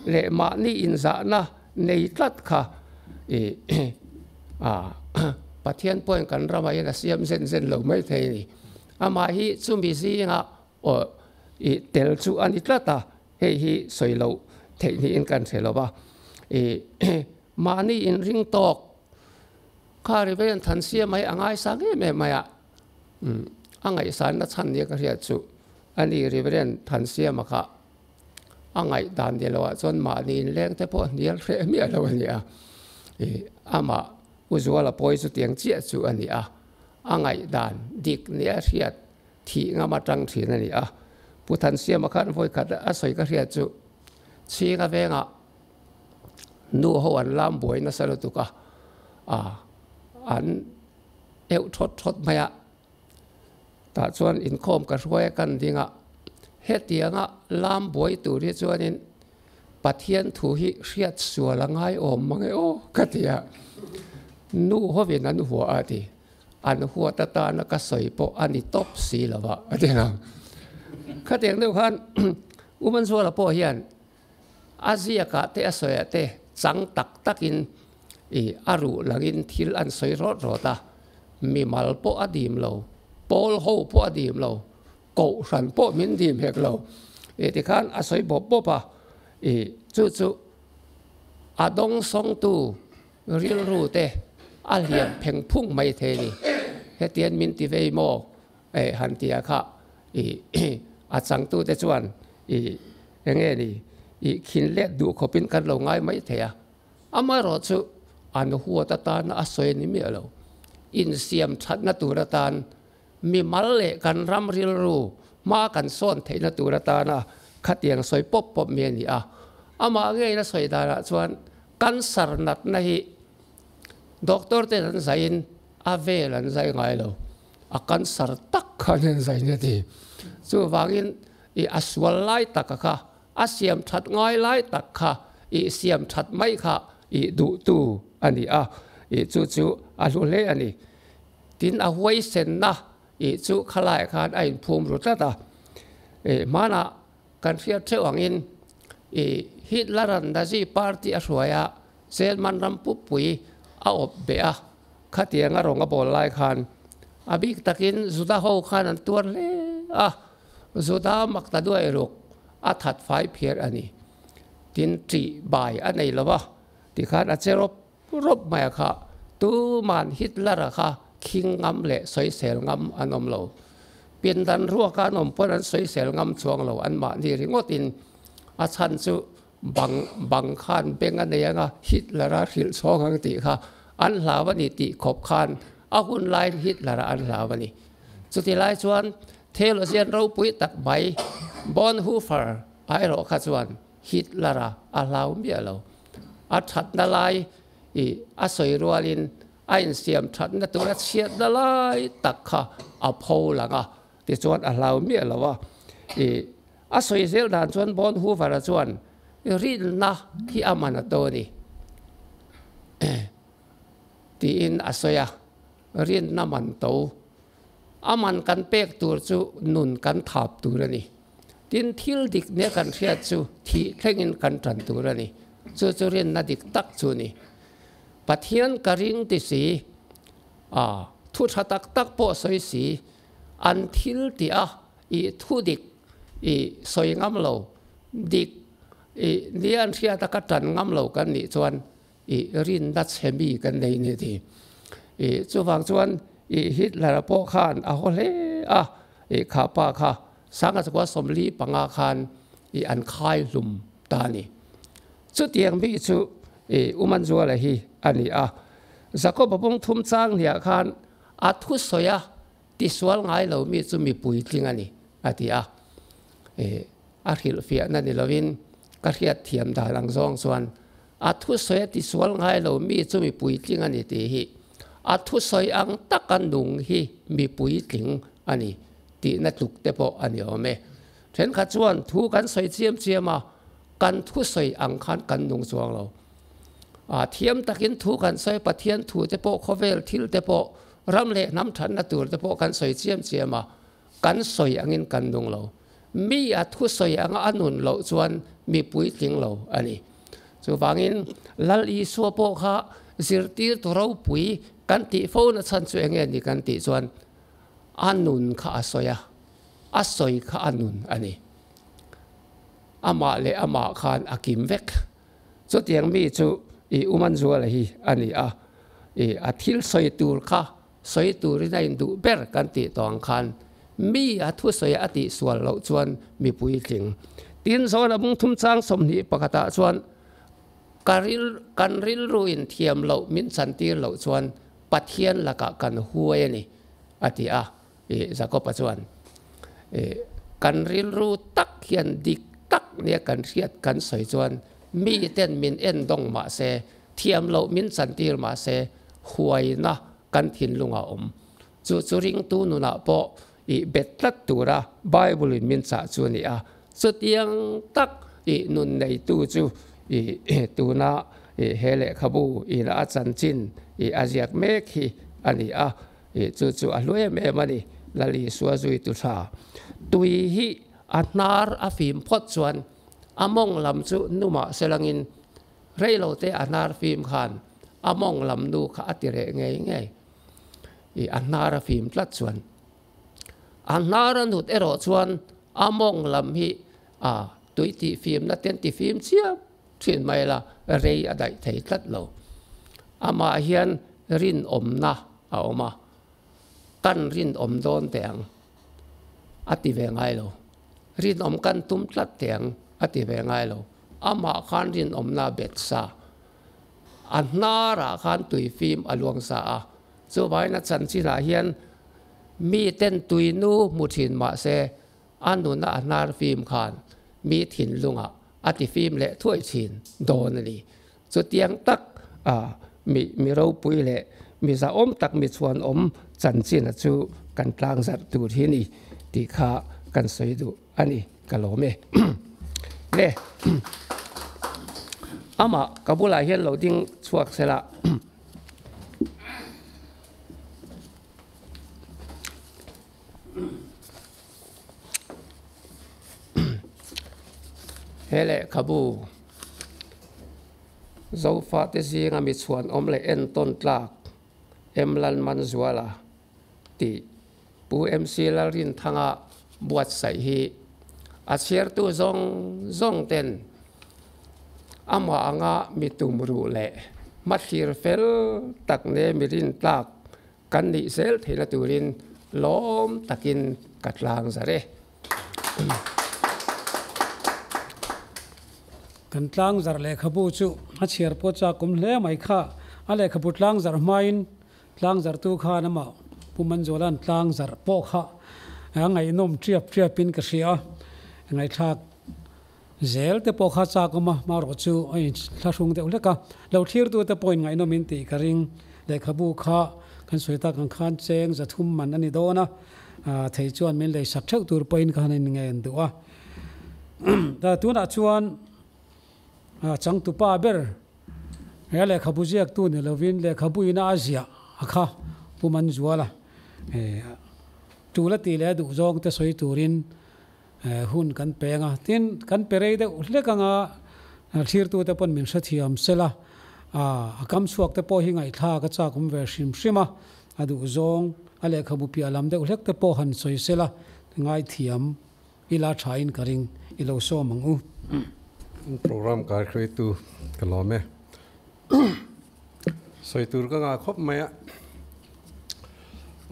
S3: leh mahni inzahna nei tlat kha i Pathian pawhin kan ramah hian a siam zen zen lo maithei a ni. Amah hi chumi zingah Aw, i tel chu a ni tlat a, hei hi sawi loh theih niin kan hre lo va. I Mahni inring tawk kha Reverend Thansia mai a ngaisang em em mai a, a ngaihsanna chhan nia ka hriat chu a ni Reverend Thansiama kha a ngaihdan ni loah chuan mahni inleng te pawh hnial hreh miah lo a ni a, amah U Zuala pawi chutiang chiah chu a ni a, a ngaihdan dik nia hriat thih ngam atang thin a ni a. Pu Thansiama khan vawi khat a sawi ka hriat chu Chhinga vengah nu ho an lam buai nasa lutuk a, an euh thawt thawt mai a. Tah chuan inkhawm ka hruai a kan ding a, hetianga lam buai tur hi chuanin Pathian thu hi hriat sual a ngai awm mang e aw ka ti a, nu hovin an hua a ti, an huat atana ka sawi pawh a ni tawp si lo va a ti a. Khatiang deuh khan U Manzuala pawh hian a ziakah te a sawiah te chang tak takin i a ruh langin thil an sawi rawt rawt a, mimal pawh a dim lo, pawl ho pawh a dim lo, Kohhran pawh min dim hek lo i tikhan a sawi bawp bawp a, i chu chu a dawngsawngtu rilru te a hliam pheng phung mai thei a ni. Hetian min ti vei maw eh han tia kha i a changtute chuan i enge ni i khin let duh khawpin kan lo ngai mai thei a. Amaherawhchu an huat atana a sawi a ni miah lo. Insiam thatna tur atan Mimal leh kan ram rilru hma kan sawn theihna tur atana khatiang sawi pawp pawp mi a ni a. Amah ngeiin a sawi danah chuan cancer natna hi doctor ten an zaiin a vel an zai ngai lo, a cancer tak khan an zai nia ti. Chuvangin i a sual lai taka kha, a siam that ngai lai tak kha i siam that mai kha i duhtu a ni a, i chu chu a hlu hle a ni. Tin, a huaisenna ih chu khalaiah khan a inphum ru tlat a. Ih hmanah kan hriat theuh angin ih Hitler-a'n Nazi party a hruai a, German ram pupui a awp beh a, khatiang a rawng a bawl lai khan a bik takin Juda ho khan an tuar hle a, Juda makta duai ruk a that fai phiar a ni. Tin, ṭih bai a nei lo va, tikhan a che rawp Rawp mai a kha tuman Hitler-a kha khing ngam leh sawisel ngam an awm lo. Pindan ruaka an awm pawn an sawisel ngam chuang lo anmahni ringawtin a chhan chu bang bang khan beng a nei anga Hitler-a hrilh chhawng ang tih kha an hlau a ni tih khawp khan a hun laiin Hitler-a an hlau a ni. Chuti lai chuan theologian ropui tak mai Bonhoeffer a erawh kha chuan Hitler-a a hlau miah lo. A thatna lai i a sawi rualin a insiam thatna tur a chhiatna lai tak kha a pho lang a, tichuan a hlau miah lo a. I a sawi zel dan chuan Bonhoeffer-a chuan rinna hi a man a to a ni tiin a sawi a, rinna man to a man kan pek tur chu nun kan thap tur a ni. Tin, thil dik nia kan hriat chu thih thlengin kan tan tur a ni. Chu chu rinna dik tak chu a ni. Pathian ka ring ti si, a thu tha tak tak pawh sawi si, an thil tih a i thu dik i sawi ngam lo, dik i nia an hriat a ka tan ngam lo kan nih chuan i rinna chhe mi kan nei ni ti. I chuvang chuan i Hitler-a pawh khan a haw hle a, i kha pa kha Sanga chukua 45 khan i an khai hlum ta a ni. Chutiang mi chu i U Manzuala hi a ni a. Jakob-a bawng thum chang hniah khan a thusawi a tisual ngai lo mi chu mi puitling a ni a ti a. I a hrilhfiahna ni lovin ka hriatthiam dan ang zawng chuan A thusawi a tisual ngai lo mi chu mi puitling a ni tih hi a thusawi ang taka nung hi mi puitling a ni tihna tluk te pawh a ni awm e. Thenkhat chuan thu kan sawi chiam chiam a, kan thusawi ang khan kan nung chuang lo. A thiam takin thu kan sawi, Pathian thu te pawh, khawvel thil te pawh, ram leh hnam thatna tur te pawh kan sawi chiam chiam a, kan sawi angin kan nung lo. Mi a thusawi anga a nun loh chuan mi puitling lo a ni. Chuvangin Lal Isua pawh kha zirtirtu ropui kan tih fo na chhan chu enge ni kan tih chuan a nun kha a sawi a, a sawi kha a nun a ni. Amah leh amah khan a kim vek. Chutiang mi chu I U Manzuala hi a ni a, i a thil sawi tur kha sawi turin a induh ber kan tih tawh ang khan mi a thusawi a tihsual loh chuan mi puitling. Tin, zawn a bung thum chang 21 ah chuan ka ril kan rilru in thiam loh min chantir loh chuan Pathian lakah kan huai a ni a ti a, i Jakob-a chuan i kan rilru tak hian dik tak nia kan hriat kan sawi chuan miten min en dawng mah se, thiam loh min chantir mah se, huaina kan thinlung a awm. Chu chu ringtu nunah pawh i bet tlat tura Bible in min chah chu a ni a. Chutiang tak i nun neitu chu i tuna i he lehkhabu ina a chanchin i a ziak mek hi a ni a. I chu chu a hlu em em a ni. Lal Isua zuitu tha tui hi a hnar a fim phawt chuan a mawng lam chu numah selangin Reilote a hnar fim khan a mawng lam nu kha a ti reh ngei ngei. I a hnar a fim tlat chuan. A hnar a nut erawh chuan a mawng lam hi a tui tih fimna ten ti fim chiam thin mai la, rei a daih thei tlat lo. Amah hian rinawmna a awm a, kan rinawm dawn teh ang a ti ve ngai lo. Rinawm kan tum tlat teh ang a ti ve ngai lo. Amah khan rinawmna a bet sa. A hnarah khan tui fim a luang sa a. Chuvangin a chanchinah hian miten tui nu hmu thin mah se a nuna a hnar fim khan mi thinlungah a ti fim leh thuai thin dawn a ni. Chutiang tak a mi mi ropui leh mi zahawm tak mi chhuanawm chanchina chu kan tlangzarh tur hi ni tih kha kan sawi duh. A ni, ka lawm e. Le, amah ka bulah hian lo ding chhuak se la. He lehkhabu Zofate zinga mi chhuanawm leh entawn tlak Emlan Manzuala tih Pu MC Lalrinthanga buatsaih hi a chhiartu zawng zawng ten amah anga mi tum ruh leh hmathlir fel tak ne mi rintlak kan nih zel theihna turin lawm takin ka tlang zar e.
S1: Kan tlangzarh lehkhabu chu a chhiar pawh chak awm hle mai kha. A lehkhabu tlangzarh hmain Tlangzarhtu khan amah Pu Manzuala'n tlangzarh pawh kha a ngaihnawm ṭiap ṭiapin ka hria a, ngaihthlak zel te pawh kha chak awm a, hmarawh chu a inthlahrung deuh hlek a, lo thlirtute pawhin ngaihnawm in tih ka ring. Lehkhabu kha kan sawi tak ang khan cheng 300 man a ni dawn a, thei chuan min leisak ṭheuh tur pawhin ka han inngen duh a. Tunah chuan changtupa ber He lehkhabu ziaktu ni lovin lehkhabu ina a ziah a kha Pu Manzuala tul a tih leh a duh zawng te sawi turin hun kan peng a. Tin, kan pe rei deuh hlek anga thlirtu te pawn min hrethiam sela, a kam chhuak te pawh hi ngaihthlak a chak awm ve hrim hrim a, a duh zawng a lehkhabu piah lam deuh hlek te pawh han sawi sela ngaithiam Ila thain ka ring, i lo sawm ang u.
S4: Program kai hruaitu ka lawm e. Sawi tur ka ngah khawp mai a.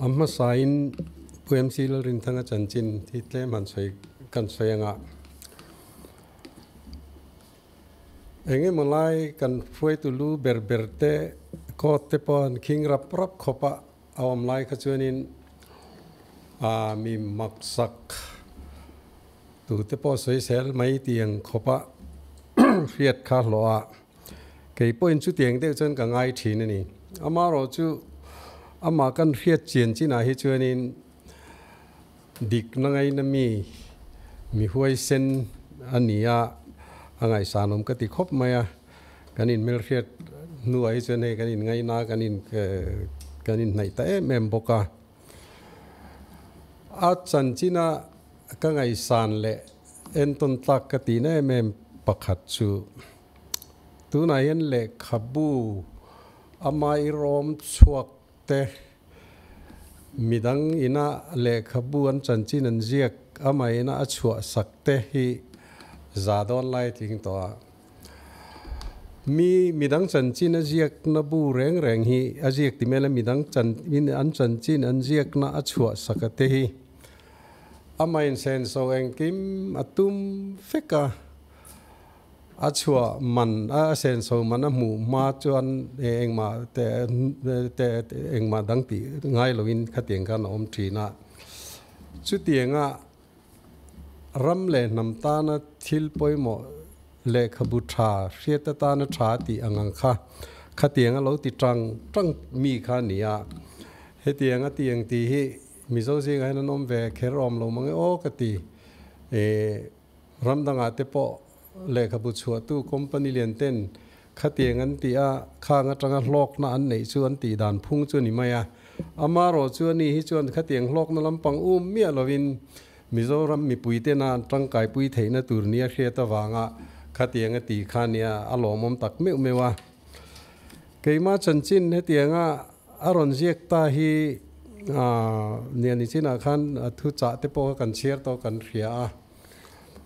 S4: A hmasain Pu MC Lalrinthanga chanchin hi tlem han sawi kan sawi anga. Engemaw lai kan hruaitu lu ber ber te court te pawh an khing rap rap khawp a. A awm lai kha chuanin a mi maksak tute pawh sawisel mai tiang khawpa hriat kha hlawh a, kei pawhin chutiang deuh chuan ka ngai thin a ni. Amaherawh chu amah kan hriat chian chinah hi chuanin dikna ngaina mi, mi huaisen a ni a, a ngaihsanawm ka ti khawp mai a. Kan inhmelhriat hnuah hi chuan hei kan inngaihna kan in kan inhnaih ta em em bawk a. A chanchina ka ngaihsan leh entawn tlak ka tihna em em pakhat chu tunah hian lehkhabu ama i rawm chhuak te midang ina lehkhabu an chanchin an ziak ama ina a chhuah sak te hi za dawn lai tling tawh a. Mi midang chanchin a ziakna bu reng reng hi a ziak ti mel a midang chan min an chanchin an ziakna a chhuah sak a te hi ama insenso engkim a tum vek a, a chhuah man a senso man a hmuh hma chuan engmah te te engmah dang tih ngai loin khatiang khan a awm thin a. Chutianga Ram leh hnam tana thil pawimawh lehkhabu tha hriat atana tha tih ang ang kha khatiang a lo ti tang tang mi kha a ni a. Hetiang a ti ang tih hi Mizo zingah hian an awm ve kher awm lo mang e aw ka ti. Ram dangah te pawh lehkhabu chhuahtu company lian ten Khatiang an tih a, khang atanga hlawkna an neih chu an tih dan phung chu a ni mai a. Amarawh chu ani hi chuan khatiang hlawkna lampang um miah lovin Mizoram mipui tena an tangkaipui theihna tur nia hriat avanga khatiang a ti kha nia a lawmawm tak meuh meuh a. Keimah chanchin hetianga a rawn ziak ta hi nia nichinah khan a thuchah te pawh kha kan chhiar tawh kan hria a.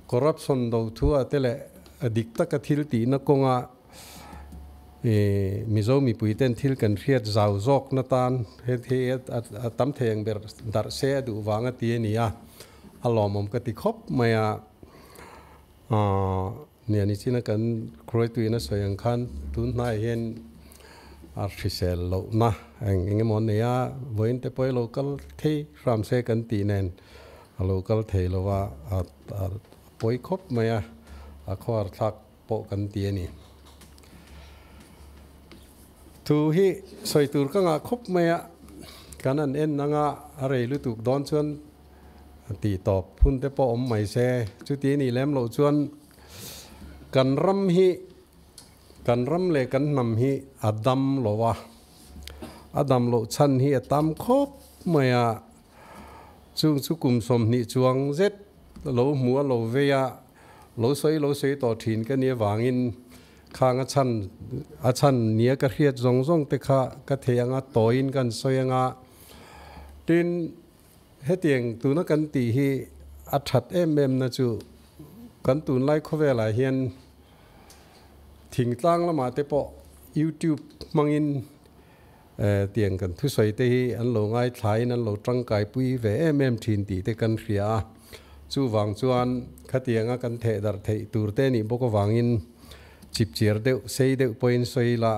S4: Corruption do thu ah te leh a dik taka thil tihna kawnga Mizo mipui ten thil kan hriat zau zawkna tan he a tam thei ang ber darh se a duh vang a ti a ni a, a lawmawm ka ti khawp mai a. Nia nichina kan Kruaituin a sawi ang khan tun hnaiah hian a hrisel lohna eng eng emaw a nei a, vawiin te pawh hi lo kal thei hram se kan tih nen A lo kal thei lo a, a pawi khawp mai a, a khuar thlak pawh kan ti a ni. Thu hi sawi tur ka ngah khawp mai a, kan han en anga a rei lutuk dawn chuan tih tawp hun te pawh awm mai se, chuti a nih lem loh chuan kan ram hi kan ram leh kan hnam hi a dam lo a, a dam loh chhan hi a tam khawp mai a. Chung chu kum 20 chuang zet lo hmu a lo vei a, lo sawi lo sawi tawh thin ka nih avangin khang a chhan a chhan nia ka hriat zawng zawng te kha ka thei anga tawiin kan sawi anga. Tin, hetiang tuna kan tih hi a that em em na chu kan tunlai khawvelah hian thingtlang lamah te pawh YouTube hmangin Tiang kan thusawi te hi an lo ngaithlain an lo tangkaipui ve em em thin tih te kan hria a, chuvang chuan khatianga kan theh darh theih tur te nih bawk avangin chipchiar deuh sei deuh pawhin sawi ila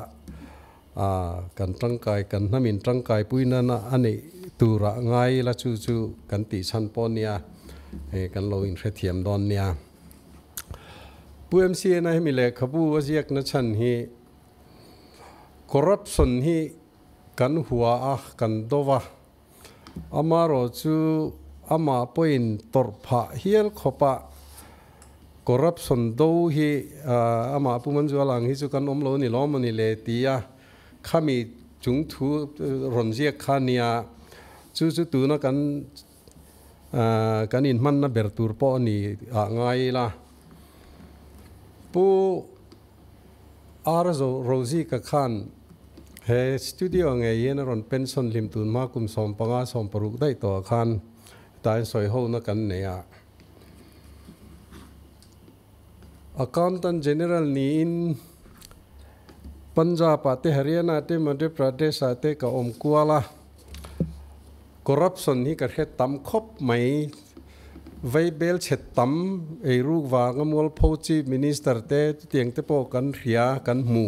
S4: kan tangkai kan hnamin tangkaipui nana a neih turah ngai ila chu chu kan tih chhan pawh nia kan lo inhrethiam dawn nia. Pu MCN-a hemi lehkhabu a ziakna chhan hi Corruption hi kan hua a, kan do va. Amarawh chu amah pawhin tawrh phah hial khawpa corruption do hi amah Pu Manzuala ang hi chu kan awm lo ni lawm a ni le tia khami chung thu rawn ziak kha nia. Chu chu tuna kan kan inhmanna ber tur pawh a ni ah ngai ila. Pu. Ar zo Rozika khan he studio ngei hian a rawn pension hlim tun hma kum 15 60 daih tawh ah khan hetah hian sawi hona kan nei a. Accountant General niin Punjab ah te Haryana te Madhya Pradesh ah te ka awm kual a. Corruption hi ka hre tam khawp mai. Vaibel chhe tam eiruk vanga mualpho Chief Minister te chutiang te pawh kan hria kan hmu.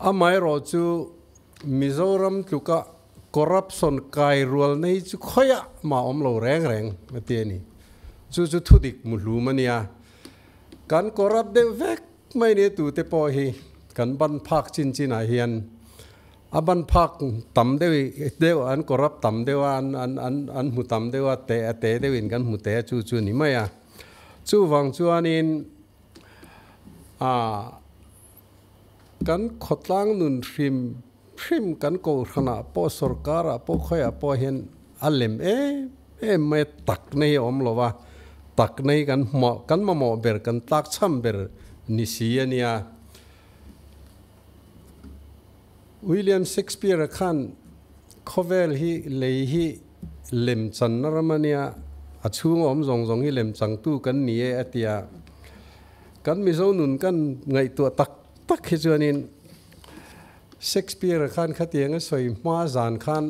S4: Amaherawh chu Mizoram tluka corruption kai rual nei chu khawiah mah awm lo reng reng a ti a ni. Chu chu thudik muhlum a nia. Kan corrupt deuh vek mai nia tute pawh hi kan ban phak chin chinah hian A ban phak tam deuh deuh an corrupt tam deuh a, an an an an hmu tam deuh a, te a te deuhin kan hmu te a chu chu a ni mai a. Chuvang chuanin a kan khawtlang nun hrim hrim kan kohhranah pawh sorkarah pawh khawiah pawh hian a lem em em mai a, takna hi a awm lo va, takna hi kan hmuah kan mamawh ber kan tlakchham ber ni si a nia. William Shakespeare-a khan khawvel hi lei hi lem channa ram a nia, a chhunga awm zawng zawng hi lem changtu kan ni e a ti a. Kan Mizo nun kan ngaihtuah tak tak hi chuanin Shakespeare-a khan khatiang a sawi hma zan khan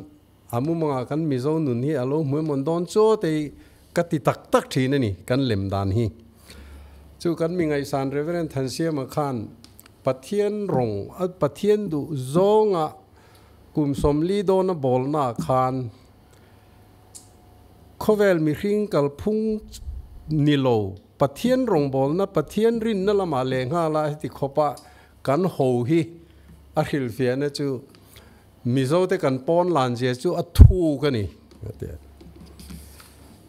S4: a mumangah kan Mizo nun hi a lo hmuh emawn dawn chaw te hi ka ti tak tak thin a ni, kan lem dan hi. Chu kan mi ngaihsan Rev. Thansiama khan Pathian rawng a Pathian duh zawnga kum 40 dawna bawlnaah khan khawvel mihring kalphung ni lo Pathian rawngbawlna Pathian rinna lamah lehnghala heti khawpa Kan ho hi a hrilhfiahna chu Mizote kan pawn lan zia chu a thuk a ni, a ti a.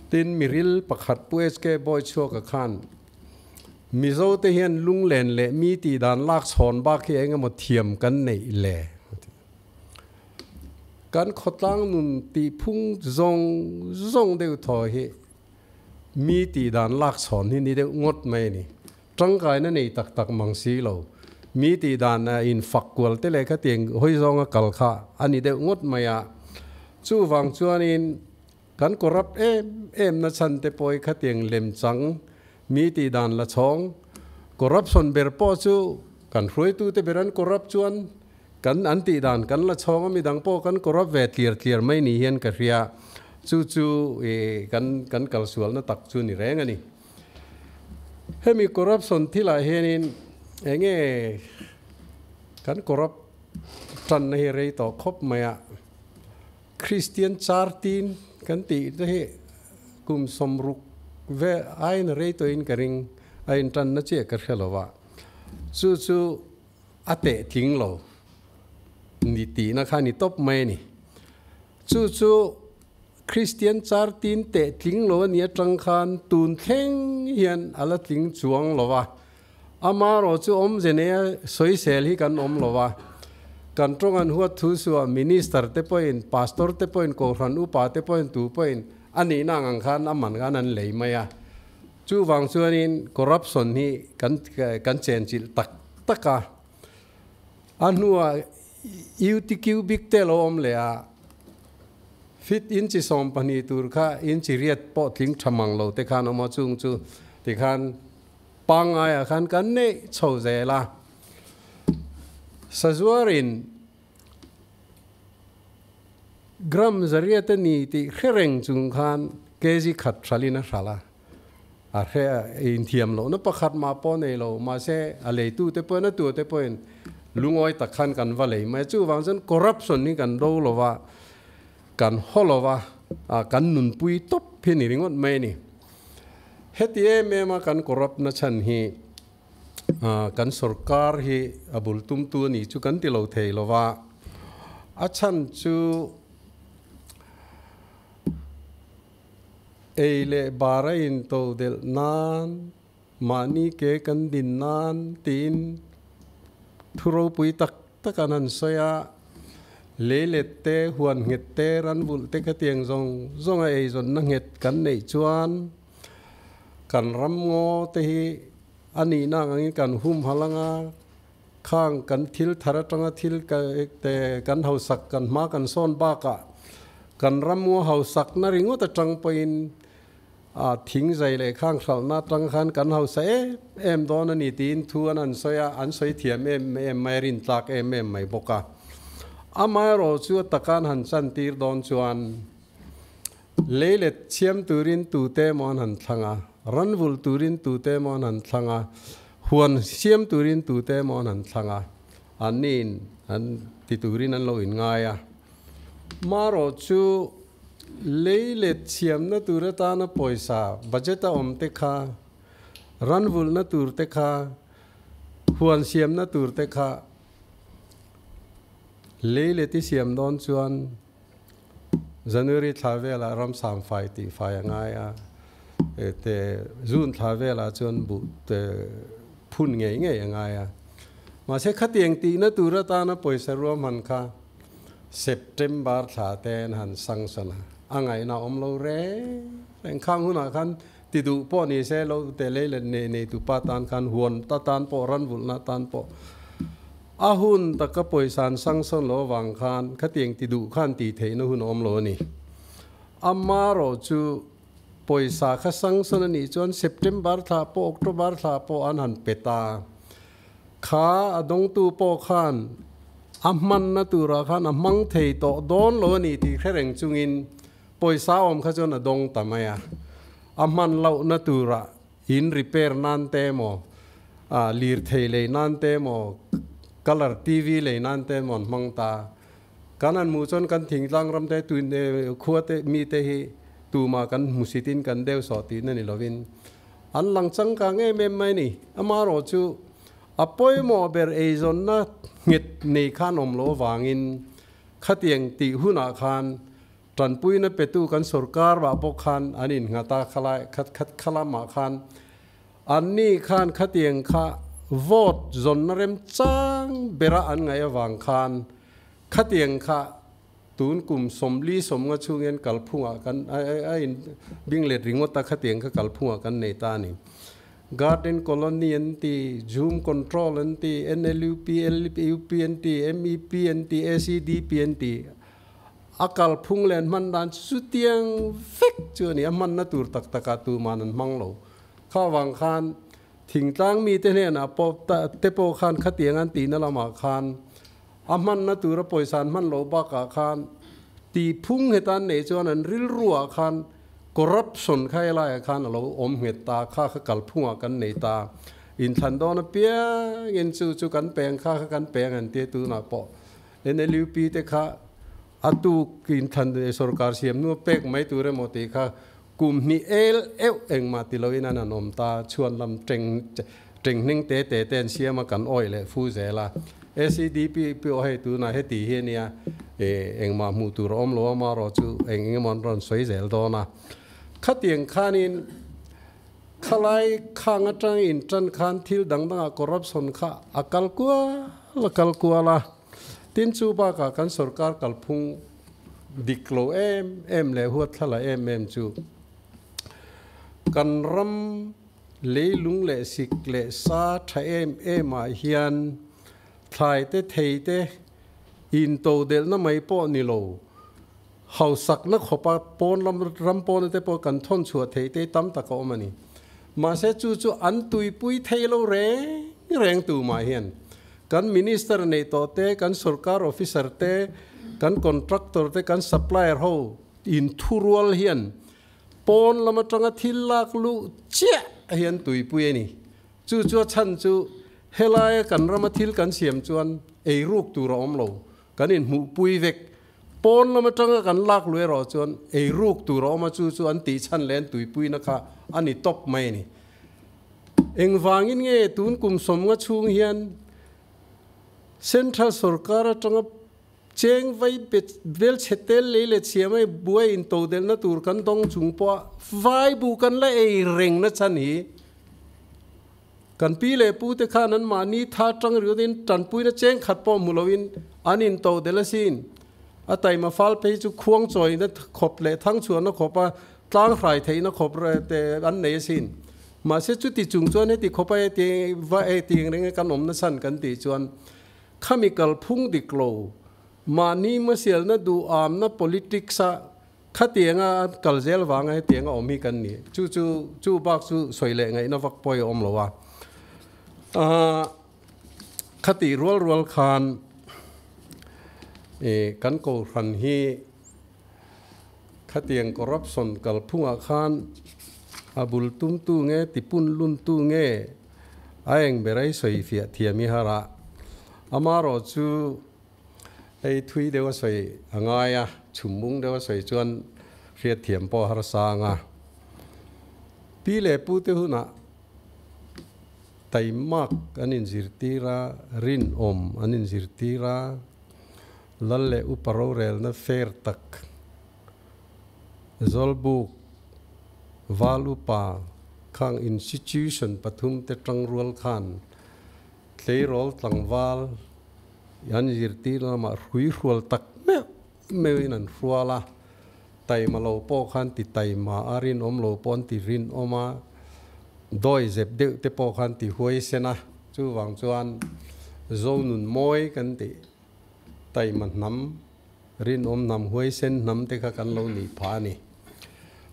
S4: Tin, miril pakhat Pu HK Bawichhuaka khan Mizote hian lunglen leh mi tih dan lak chhawn bak hi eng emaw thiam kan neih le, a ti. Kan khawtlang nun tih phung zawng zawng deuh thaw hi mi tih dan lak chhawn hi ni deuh ngawt mai a ni. Tangkaina nei tak tak mang si lo. Mi tih dan a in fak kual te leh khatiang hawi zawnga kal kha a ni deuh ngawt mai a. Chuvang chuanin kan corrupt em em na chhan te pawh hi khatiang lem chang mi tih dan la chhawng corruption ber pawh chu kan hruaitu te ber an corrupt chuan kan an tih dan kan la chhawng a midang pawh kan corrupt ve tliar tliar mai ni hian ka hria. Chu chu i kan kan kalsualna tak chu ni reng a ni. Hemi corruption thilah hianin enge kan corrupt tanna hi rei tawh khawp mai a, Christian chartin kan tih te hi kum 60 vel aiin a rei tawhin ka ring a intanna chiah ka hre lo va, chu chu a teh tling lo ni tihna kha ni tawp mai a ni. Chu chu Kristian char tin teh tling lo a nih atang khan tun thleng hian a la tling chuang lo va. Amarawh chu awmze neia sawisel hi kan awm lo va. Kan tawng an huat thu suah Minister te pawhin, Pastor te pawhin, Kohhran upa te pawhin tu pawhin a nihna ang ang khan a man khan an lei mai a. Chuvang chuanin corruption hi kan kan chenchilh tak tak a. A hnuah UTQ bik te lo awm leh a, fit inchi 12 tur kha inchi riat pawh tling tha mang lo te khan awm a, chung chu tikhan pangaiah khan kan neih chho zel a. Sazuarin gram zariat a ni tih hre reng chung khan kg khat hralhin a hral a. A hre inthiam lohna pakhat mah pawh nei lo, mahse a leitute pawhin a tute pawhin lungawi tak khan kan va lei mai a. Chuvang chuan corruption hi kan do lo va, kan haw lo va, kan nunpui tawp hi ni ringawt mai a ni. Heti em em a kan corrupt na chhan hi kan sorkar hi a bul tumtu a nih chu kan ti lo thei lo va, a chhan chu Ei leh bar a into delh nan, mahni ke kan din nan tiin thu ropui tak tak an han sawi a. Lei let te, huan nghet te, ran vulh te khatiang zawng zawng a eizawnna nghet kan neih chuan kan ram ngaw te hi a nihna ang angin kan humhalh anga khang kan thil thar atanga thil te kan hausak kan hma kan sawn bakah kan ramngaw hausakna ringawt atang pawhin a thing zai leh khang hralhna atang khan kan hausa em em dawn a ni tiin thu an han sawi a, an sawi thiam em em mai a rintlak em em mai bawk a. Amaherawh chu a takan han chantir dawn chuan Leilet chhiam turin tute emaw an han thlang a, ranvulh turin tute emaw an han thlang a, huan siam turin tute emaw an han thlang a, anniin an ti turin an lo inngai a. Marawh chu leilet chhiamna tur atana pawisa budget a awm te kha, ranvulhna tur te kha, huan siamna tur te kha leilet i siam dawn chuan, January thla velah ramsam fai tih fai a ngai a, te June thla velah chuan buh te phun ngei ngei a ngai a. Mahse khatiang tihna tur atana pawisa ruahman kha September thla te an han sang san a, a ngaihna awm lo reng reng. Khang hunah khan ti duh pawh ni se lo te lei leh nei neitupa tan khan huan ta tan pawh ranvulhna tan pawh A hun taka pawisa an sangsawn lo avang khan khatiang ti duh khan tih theihna hun a awm lo a ni. Amarawh chu pawisa kha sangsawn a nih chuan September thla pawh October thla pawh an han pe ta. Kha a dawngtu pawh khan a hmanna turah khan a hmang thei tawh dawn lo a ni tih hre reng chungin pawisa awm kha chuan a dawng ta mai a. A hman lohna turah in repair nan te emaw, lirthei lei nan te emaw, colour TV lei nan te emaw an hmang ta. Kan han hmuh chuan kan thingtlang ram te tuin khua te mi te hi tumah kan hmusitin kan deuh sawh tihna ni lovin an lang changkang em em mai a ni. Amaherawhchu a pawimawh ber eizawnna nghet nei khan awm loh avangin khatiang tih hunah khan tanpuina petu kan sorkar ah pawh khan an innghat a, khalai khat khat khalamah khan anni khan khatiang kha vote zawnna remchang bera an ngaih avang khan khatiang kha tun kum 40 50 chhungin kalphungah kan a in bing let ringawt a, khatiang kha kalphungah kan nei ta a ni. Garden Colony an ti, Zoom Control an ti, NLUP, LUP an ti, MEP an ti, ACDP an ti. A kalphung leh an hman dan chu chutiang vek chu a ni, a hmanna tur tak takah tuman an hmang lo. Kha avang khan thingtlang mite hnenah pawh te pawh khan khatiang an tihna lamah khan a hmanna tura pawisa an hman loh bakah khan tihphung heta an neih chuan an rilruah khan corruption kha helaiah khan a lo awm nghet ta, kha kha kalphungah kan nei ta, inthlan dawn apiangin chu chu kan peng kha kha kan peng an tia tunah pawh NLUP te kha a tuk inthlan sorkar siam hnu a pek mai tur emaw tih kha kum hnih el euh engmah ti loin an han awm ta, chhuan lam teng teng hning te te te an siam a kan awih leh fu zel a. SEDP pawh hei tunah heti hi a nia, engmah hmuh tur a awm lo a, amaherawh chu eng eng emaw an rawn sawi zel dawn a. Khatiang khanin khalai khang atang intan khan thil dang dangah corruption kha a kal kual a kal kual a. Tin chu bakah kan sorkar kalphung dik lo em em leh huatthlala em em chu kan ram leilung leh sik leh sa tha em em ah hian thlai te thei te intodelhna mai pawh ni lo, hausakna khawpa pawn lam ram pawna te pawh kan thawn chhuah theih te tam tak a awm a ni. Mahse chu chu an tuipui thei lo reng reng tumah hian kan minister neih tawh te, kan sorkar officer te, kan contractor te, kan supplier ho inthurual hian pawn lam atanga thil lak luh chiah hian tuipui a ni. Chu chu a chhan chu helaia kan rama thil kan siam chuan eiruk tur a awm lo, kan inhmuhpui vek. Pawn lam atanga kan lak luh erawh chuan eiruk tur a awm a, chu chu an tih chhan leh an tuipuina kha a ni tawp mai a ni. Engvangin nge tun kum 50 chhung hian Central sorkar atanga cheng vai vel chhe tel lei leh chhia mai buai intodelhna tur kan dawng chung pawha vai bu kan la ei rengna chhan hi kan pi leh pu te khan an mahni tha tang riawtin tanpuina cheng khat pawh hmu loin an intodelh asin. A taima fal phei chu khuang chawina khawp leh thang chhuahna khawpa tlang hrai theihna khawp te an nei asin. Mahse chuti chung chuan heti khawpa heti va heti eng reng kan awmna chhan kan tih chuan khami kalphung dik lo mahni hmasialna duhamna politics a khatianga an kal zel vanga hetianga awm hi kan ni. Chu chu chu bak chu sawi leh ngaihna vak pawh a awm lo a. Khati rual rual khan kan kohhran hi Khatiang corruption kalphungah khan a bul tumtu nge tipun luntu nge a eng ber ai sawi fiah thiam i har a, amarawh chu hei thui deuh a sawi a ngai a, chhum bung deuh a sawi chuan hriat thiam pawh a harsang a. Pi leh pu te hunah taimak an inzirtir a, rinawm an inzirtir a, Lal leh upa rorelna fair tak, Zawlbuk, Val upa khang institution pathum te tangrual khan tleirawl tlangval an zirtir lamah hruihrual tak meuh meuhin an hrual a, taima lo pawh khan ti taima a, rinawm lo pawh an ti rinawm a, dawi zep deuh te pawh khan ti huaisen a, chuvang chuan Zonun mawi kan tih. Taima hnam, rinawm hnam, huaisen hnam te kha kan lo nih phah a ni.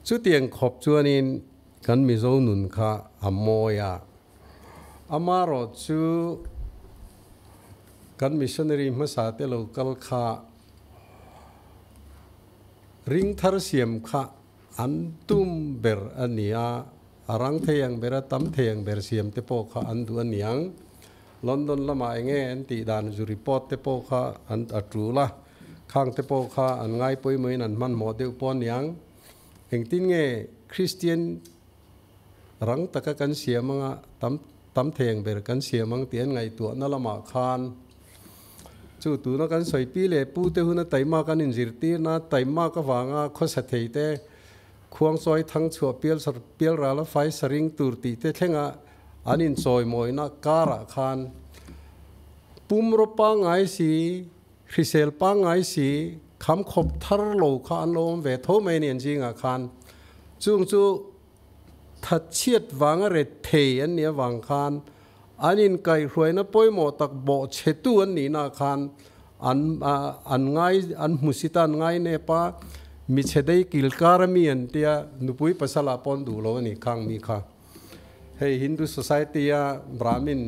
S4: Chutiang khawp chuanin kan Mizo nun kha a mawi a. Amarawh chu Kan missionary hmasa te lo kal kha ring thar siam kha an tum ber a ni a, a rang thei ang ber a tam thei ang ber siam te pawh kha an duh a niang. London lamah eng nge an tih dan zu report te pawh kha an a tul a, khang te pawh kha an ngai pawimawhin an hmanhmawh deuh pawh a niang. Engtin nge Kristian rang taka kan siam anga tam tam thei ang ber kan siam ang tih an ngaihtuahna lamah khan chu tuna kan sawi pi leh pu te huna taima kan inzirtirna taimak avanga khawsa thei te khuangchawi thang chhuah pial pial rala fai saring tur tih te thlenga an inchawimawina karah khan pumraw pangngai si Hrisel pangngai si, kham khawp thar lo kha an lo awm ve tho mai ni an zingah khan. Chung chu thatchhiat vanga ret thei an nih avang khan an inkaihhruaina pawimawh tak bawh chhetu an nihna khan an an ngai an hmusit a an ngai nep a, michhe dei kilkar a mi an tia nupui pasalah pawh an duh lo a ni khang mi kha. Hei Hindu society a Brahmin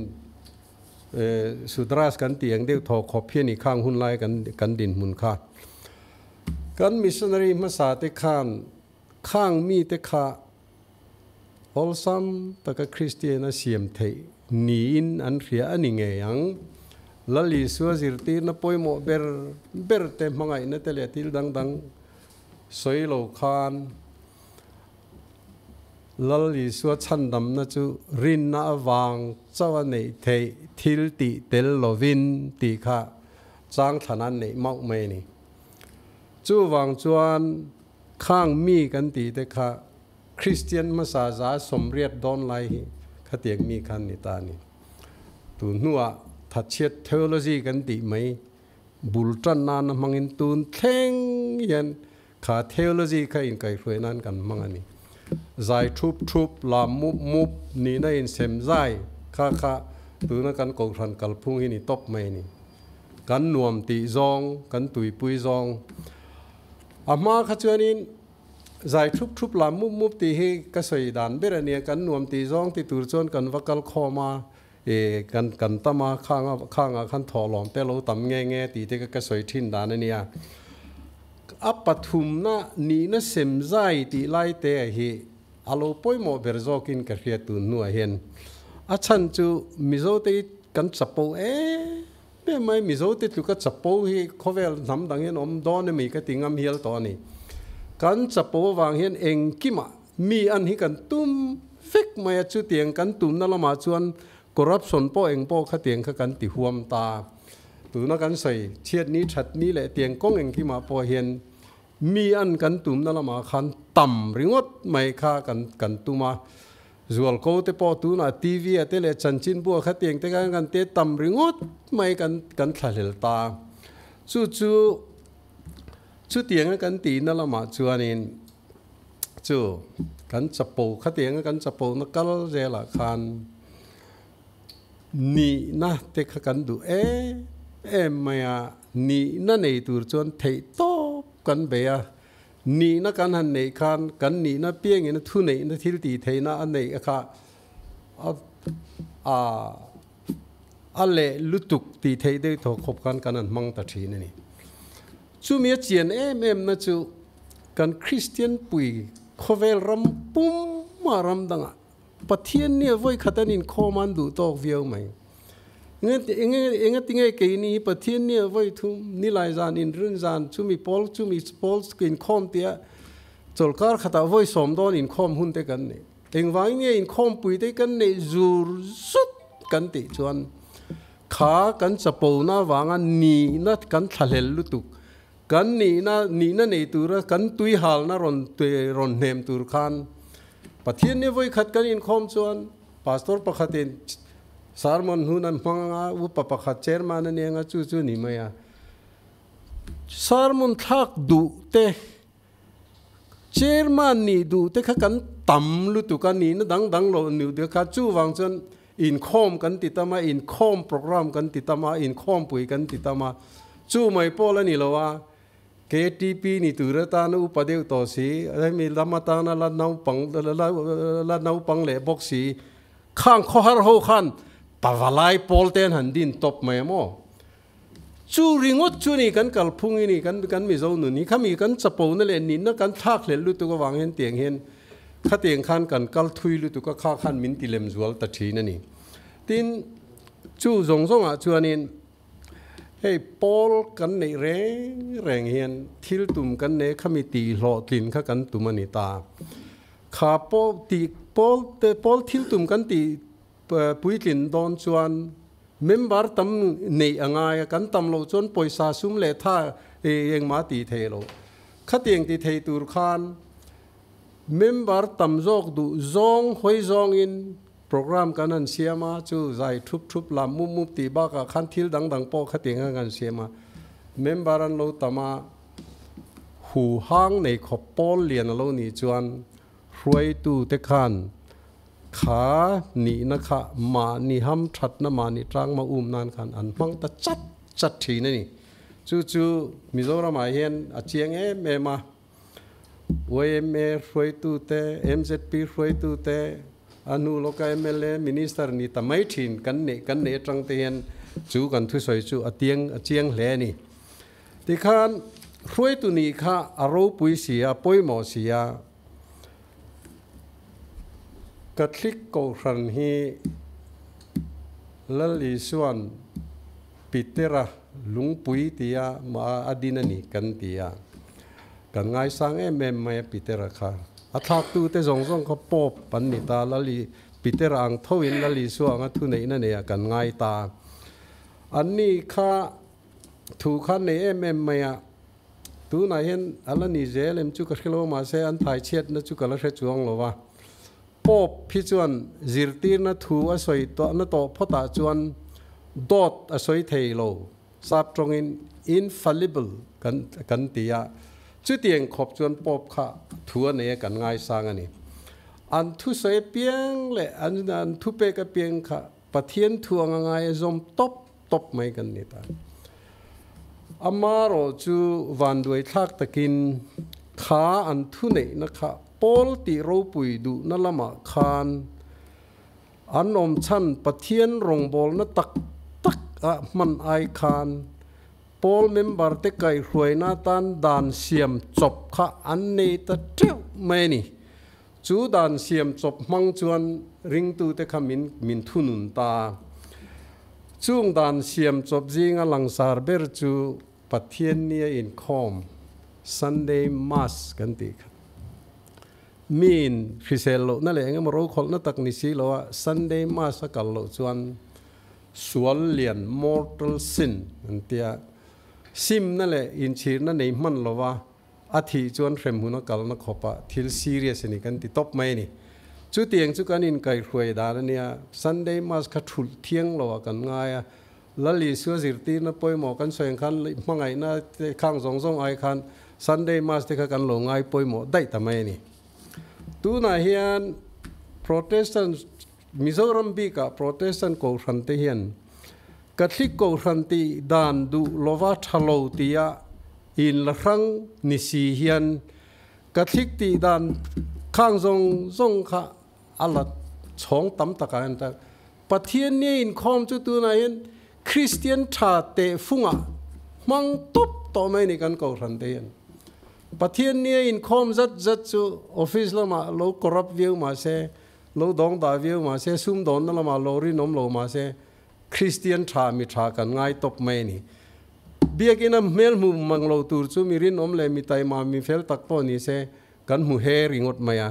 S4: Sudras kan tih ang deuh thaw khawp hi a ni khang hun lai kan kan dinhmun kha. Kan missionary hmasa te khan khang mite kha awlsam taka Kristian a siam theih niin an hria a ni ngei ang. Lal Isua zirtirna pawimawh ber ber te hmangaihna te leh thil dang dang sawi lo khan Lal Isua chhandamna chu rinna avang chauh a neih theih thil tih tel lovin tih kha changthlan an neih mauh mai a ni. Chuvang chuan khang mi kan tih te kha Kristian hmasa 180 dawn lai hi khatiang mi kha an ni ta a ni. Tun hnuah thatchhiat theology kan tih mai bul tan nana hmangin tun thleng hian Kha theology kha inkaihhruai nan kan hmang a ni. Zai thup thup, lam mup mup, nihna insem zai kha kha tuna kan kohhran kalphung hi ni tawp mai a ni. Kan nuam tih zawng, kan tuipui zawng. A hma kha chuanin zai thup thup, lam mup mup tih hi ka sawi dan ber a nia, kan nuam tih zawng ti tur chuan kan va kal khawm a, e kan kan tam a, khanga khangah khan thawhlawm te lo tam nge nge tih te kha ka sawi thin dan a nia. A pathumna nihna sem zai tih lai te hi a lo pawimawh ber zawkin ka hria tun hnuah hian a chhan chu Mizo te hi kan chapo em em mai, Mizo te tluka chapo hi khawvel hnam dang hian awm dawn emaw ka ti ngam hial tawh a ni. Kan chapo avang hian engkimah mi an hi kan tum vek mai a, chutiang kan tumna lamah chuan corruption pawh eng pawh khatiang kha kan ti huam ta. Tuna kan sawi chhiatni thatni leh tiang kawng engkimah pawh hian mi an kan tumna lamah khan tam ringawt mai kha kan kan tum a. Zualko te pawh tunah TV ah te leh chanchinbu ah kha tiang te khan kan te tam ringawt mai kan kan thlahlel ta. Chu chu chutianga kan tihna lamah chuanin chu kan chapo khatianga kan chapona kal zelah khan Nihna te kha kan duh em em mai a, nihna nei tur chuan theih tawp kan bei a, nihna kan han neih khan kan nihna piangin a thu neihna thil tih theihna a neih kha a a a leh lutuk tih theih deuh thaw khawp khan kan han hmang ta thin a ni. Chumi a chian em em na chu kan Kristian pui khawvel ram pum a ram dangah Pathian nia vawi khat an inkhawm an duh tawk viau mai. Enga tinge keini hi Pathian nia vawi thum nilai zan inrin zan chumi pawl chumi pawl inkhawm tia chawlkar khatah vawi sawm dawn inkhawm hun te kan nei. Engvangin nge inkhawm pui te kan neih zur zut kan tih chuan kha kan chapona avanga nihna kan thlahlel lutuk kan nihna nihna nei tura kan tuihalna rawn rawn hnem tur khan Pathian ni vawi khat kan inkhawm chuan Pastor pakhatin sermon hun an hmang anga, upa pakhat chairman a ni anga chu chu ni mai a. Sermon thlak duh te, chairman nih duh te kha kan tam lutuk a, nihna dang dang lo ni te kha chuvang chuan inkhawm kan ti tam a, inkhawm program kan ti tam a, inkhawmpui kan ti tam a, chu mai pawh la ni lo a. KTP ni tur atana upa deuh tawh si, hemi lam atana la naupang la naupang leh bawk si, khang khawhar ho khan pavalai pawl te an han din tawp mai a maw? Chu ringawt chu ni kan kalphung hi ni, kan kan Mizo nun hi. Khami kan chapona leh nihna kan thlak hlelh lutuk avang hian tiang hian khatiang khan kan kal thui lutuk a, kha khan min ti lem zual ta thin a ni. Tin, chu zawng zawngah chuanin hei pawl kan neih reng reng hian thil tum kan nei khami tih hlawhtlin kha kan tum a ni ta. Kha pawl tih pawl te pawl thil tum kan tih puitlin dawn chuan member tam neih a ngai a, kan tam loh chuan pawisa sum leh tha engmah tih theih loh. Khatiang ti thei tur khan member tam zawk duh zawng hawi zawngin Program kan han siam a, chu zai thup thup lam mup mup tih bakah khan thil dang dang pawh khatiang khan kan siam a. Member an lo tam a, hu hang nei khawp pawl lian a lo nih chuan hruaitute khan kha nihna kha mahni ham thatna mahni tlangma um nan khan an hmang ta chat chat thin a ni. Chu chu Mizoramah hian a chiang em em a. Yma hruaitute, mzp hruaitute, a hnu lawka mla, Minister ni ta mai thin kan neih kan neih atang te hian chu kan thusawi chu a tiang a chiang hle a ni. Tikhan hruaitu nih kha a ropui si a, pawimawh si a, Catholic Kohhran hi Lal Isua'n Petera lungpui tia mah a din a ni kan ti a, kan ngaisang em em mai a Petera kha. A thlaktute zawng zawng kha Pope an ni ta, Lali Petera ang thoin Lal Isua anga thuneihna neiah kan ngai ta. Anni kha thu kha nei em em mai a, tunah hian a la ni zel em chu ka hre lo mahse an thaichhiatna chu ka la hre chuang lo va. Pope hi chuan zirtirna thu a sawi tawhna tawh phawtah chuan dawt a sawi thei lo, sap tawngin infallible kan kan ti a, chutiang khawp chuan Pope kha thu a nei a kan ngaisang a ni. An thusawi apiang leh an an thupek apiang kha Pathian thu anga ngai a zawm tawp tawp mai kan ni ta. Amarawh chu vanduai thlak takin kha an thuneihna kha Pawl tih ropui duhna lamah khan an awm chhan Pathian rawngbawlna tak tak ah hman ai khan Pawl member te kaihhruaina atan dan siam chawp kha an nei ta teuh mai a ni. Chu dan siam chawp hmang chuan ringtute kha min min thunun ta. Chung dan siam chawp zinga langsar ber chu Pathian nia inkhawm, Sunday Mass kan tih kha. Miin hrisel lohna leh engemaw rokhawlhna tak ni si loa Sunday Mass a kal loh chuan sual lian, mortal sin, an tia. Simna leh inchhirna nei hman lova A thih chuan hremhmun a kalna khawpah thil serious a ni kan ti tawp mai a ni. Chutiang chu kan inkaihhruai dan a nia, Sunday Mass kha thulh thiang lo ah kan ngai a, Lal Isua zirtirna pawimawh kan sawi ang khan hmangaihna te khang zawng zawng ai khan Sunday Mass te kha kan lo ngai pawimawh daih ta mai a ni. Tunah hian Protestant, Mizoram bikah Protestant Kohhran te hian Catholic Kohhran tih dan duh lova tha lo tia in la hrang ni si hian Catholic tih dan khang zawng zawng kha a la chhawng tam takah hian ta Pathian nia inkhawm chu tunah hian Kristian tha teh fungah hmang tawp tawh mai ni kan Kohhran te hian. Pathian nia inkhawm zat zat chu office lamah lo corrupt viau mahse lo dawng dah viau mahse sumdawnna lamah lo rinawm lo mahse Kristian tha mi tha kan ngai tawp mai a ni. Biakina hmel hmu mang lo tur chu mi rinawm leh mi taima mi fel tak pawh ni se kan hmu he ringawt mai a.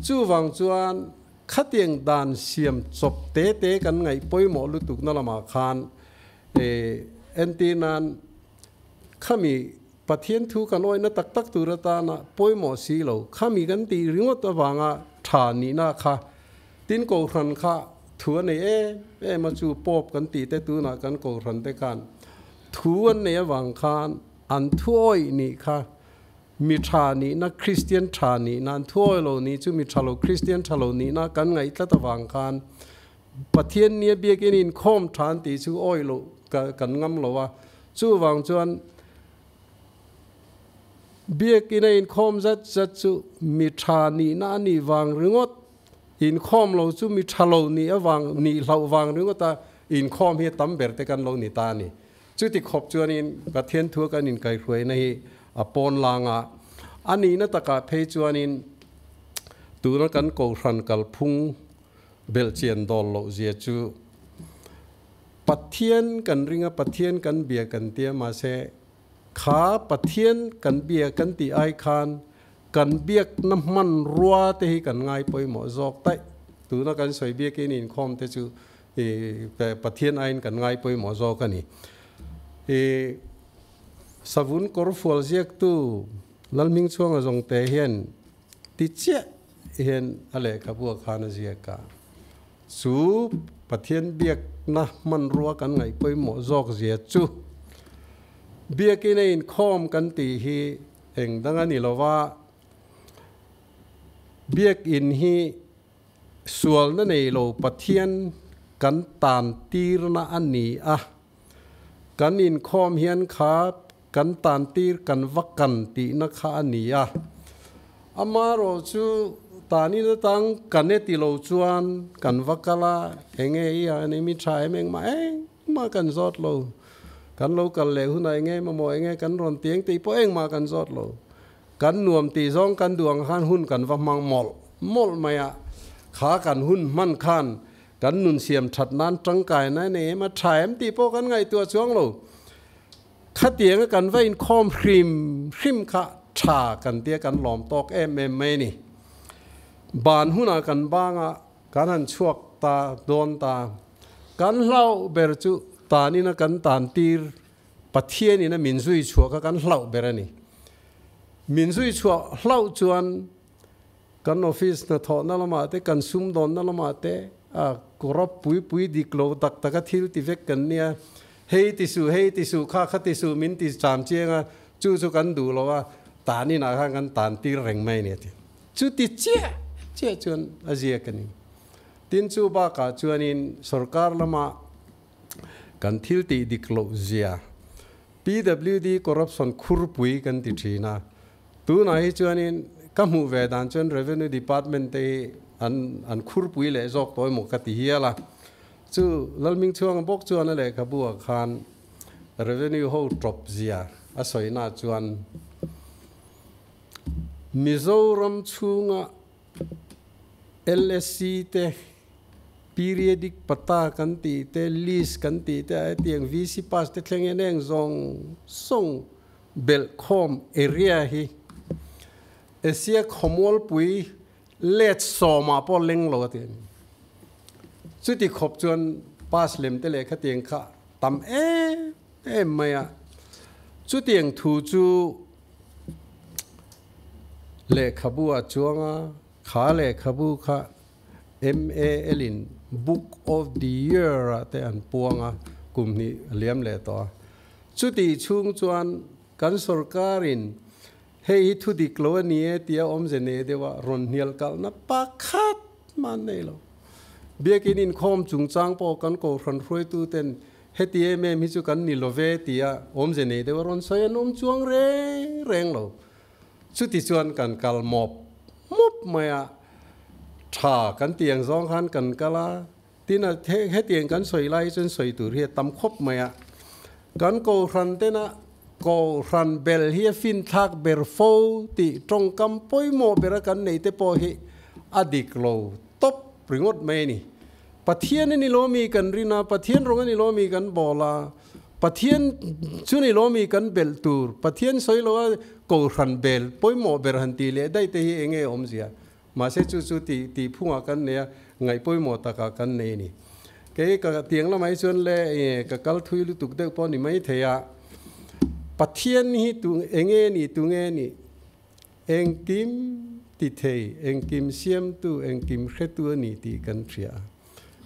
S4: Chuvang chuan khatiang dan siam chawp te te kan ngaih pawimawh lutukna lamah khan entir nan khami Pathian thu kan awihna tak tak tur atana pawimawh si lo, khami kan tih ringawt avanga tha nihna kha tin Kohhran kha thu a nei em em a, chu Pope kan tih te tunah kan Kohhran te khan thu an nei avang khan an thu awih nih kha mi tha nihna Kristian tha nihna an thu awih lo nih chu mi tha lo Kristian tha lo nihna kan ngaih tlat avang khan Pathian nia biakin inkhawm tha an tih chu awih loh kan ngam lo a, chuvang chuan biakin a inkhawm zat zat chu mi tha nihna a nih vang ringawt, inkhawm lo chu mi tha lo nih avang nih hlauh vang ringawt a inkhawm hi a tam ber te kan lo ni ta a ni. Chuti khawp chuanin Pathian thua kan inkaihhruaina hi a pawn lang a, a nihna takah phei chuanin tuna kan kohhran kalphung belhchian dawl loh zia chu Pathian kan ring a, Pathian kan bia kan tia mahse kha Pathian kan bia kan tih ai khan kan biakna hmanrua te hi kan ngai pawimawh zawk daih. Tuna kan sawi biakin inkhawm te chu Pathian aiin kan ngai pawimawh zawk a ni. Savun kawr fual ziaktu Lalhmingchhuanga zawngte hian ti chiah hian a lehkhabu a khan a ziak a. Chu Pathian biakna hmanrua kan ngaih pawimawh zawk zia chu biakin a inkhawm kan tih hi eng dang a ni lova, biakin hi Sualna nei lo Pathian kan tan tirna a ni a, kan inkhawm hian kha kan tan tir kan va kan tihna kha a ni a. Amarawh chu tanin atang kan e ti lo chuan kan va kal a, enge i a ni mi tha em engmah engmah kan zawt lo, kan lo kal leh hunah enge mamawh enge kan rawn ti eng tih pawh engmah kan zawt lo. Kan nuam tih zawng kan duh ang khan hun kan va hmang mawlh mawlh mai a, kha kan hun hman khan kan nun siam that nan tangkai na nei em a tha em tih pawh kan ngaihtuah chuang lo. Khatianga kan va inkhawm hrim hrim kha tha kan tia kan lawm tawk em em mai a ni. Ban hunah kan banga kan han chhuak ta dawn ta, kan hlauh ber chu tanina kan tan tir Pathianin a min zui chhuah kha kan hlauh ber a ni. Min zui chhuah hlauh chuan kan office hnathawhna lamah te, kan sumdawnna lamah te a kawrap pui pui dik lo tak taka thil ti vek kan nia. Hei ti suh, hei ti suh, kha kha ti suh min ti cham chiang a, chu chu kan duh lo a, tan inah khan kan tan tir reng mai a ni a ti. Chuti chiah chiah chuan a ziak a ni. Tin chu bakah chuanin sorkar lamah Kan thil tih dik loh zia PWD corruption khurpui kan ti thin a, tunah hi chuanin ka hmuh ve dan chuan Revenue Department te hi an an khurpui leh zawk tawh emaw ka ti hial a. Chu Lalmingchhuanga bawk chuan a lehkhabu ah khan Revenue ho tawp zia a sawina chuan Mizoram chhunga LSC te Periodic pata kan tih te, list kan tih te, hetiang VC pass te thleng hian heng zawng zawng belhkhawm area hi Asia khawmualpui let sawmah pawh leng lo a ti a ni. Chuti khawp chuan pass lem te leh khatiang kha tam em em mai a. Chutiang thu chu lehkhabu ah chuang a, kha lehkhabu kha MAL in Book of the Year ah te an puang a, kum hnih a liam leh tawh a. Chutih chhung chuan kan sorkarin hei hi thu dik lo a ni e tia awmze nei deuh a rawn hnial kalhna pakhat mah an nei lo. Biakin inkhawm chungchang pawh kan kohhran hruaituten heti em em hi chu kan ni lo ve tia awmze nei deuh a rawn sawi an awm chuang reng reng lo. Chuti chuan kan kal mawp mawp mai a, tha kan tih ang zawng khan kan kal a, tin a hetiang kan sawi lai hi chuan sawi tur hi a tam khawp mai a. Kan kohhran tena kohhran bel hi a finthlak ber fo tih tawngkam pawimawh bera kan nei te pawh hi a dik lo tawp ringawt mai a ni. Pathian a ni lo mi kan rin a, Pathian rawng a ni lo mi kan bawl a, Pathian chu ni lo mi kan belh tur, Pathian sawi lo a kohhran bel pawimawh ber han tih leh daih te hi eng nge awmzia? Mahse chu chu tih tih phungah kan nei a, ngaih pawimawh takah kan nei a ni. Kei ka tiang lamah hi chuan le ka kal thui lutuk deuh pawh ni mai thei a, Pathian hi tu eng nge ni tu nge ni? Engkim ti thei, engkim siamtu, engkim hretu a ni tih kan hria a.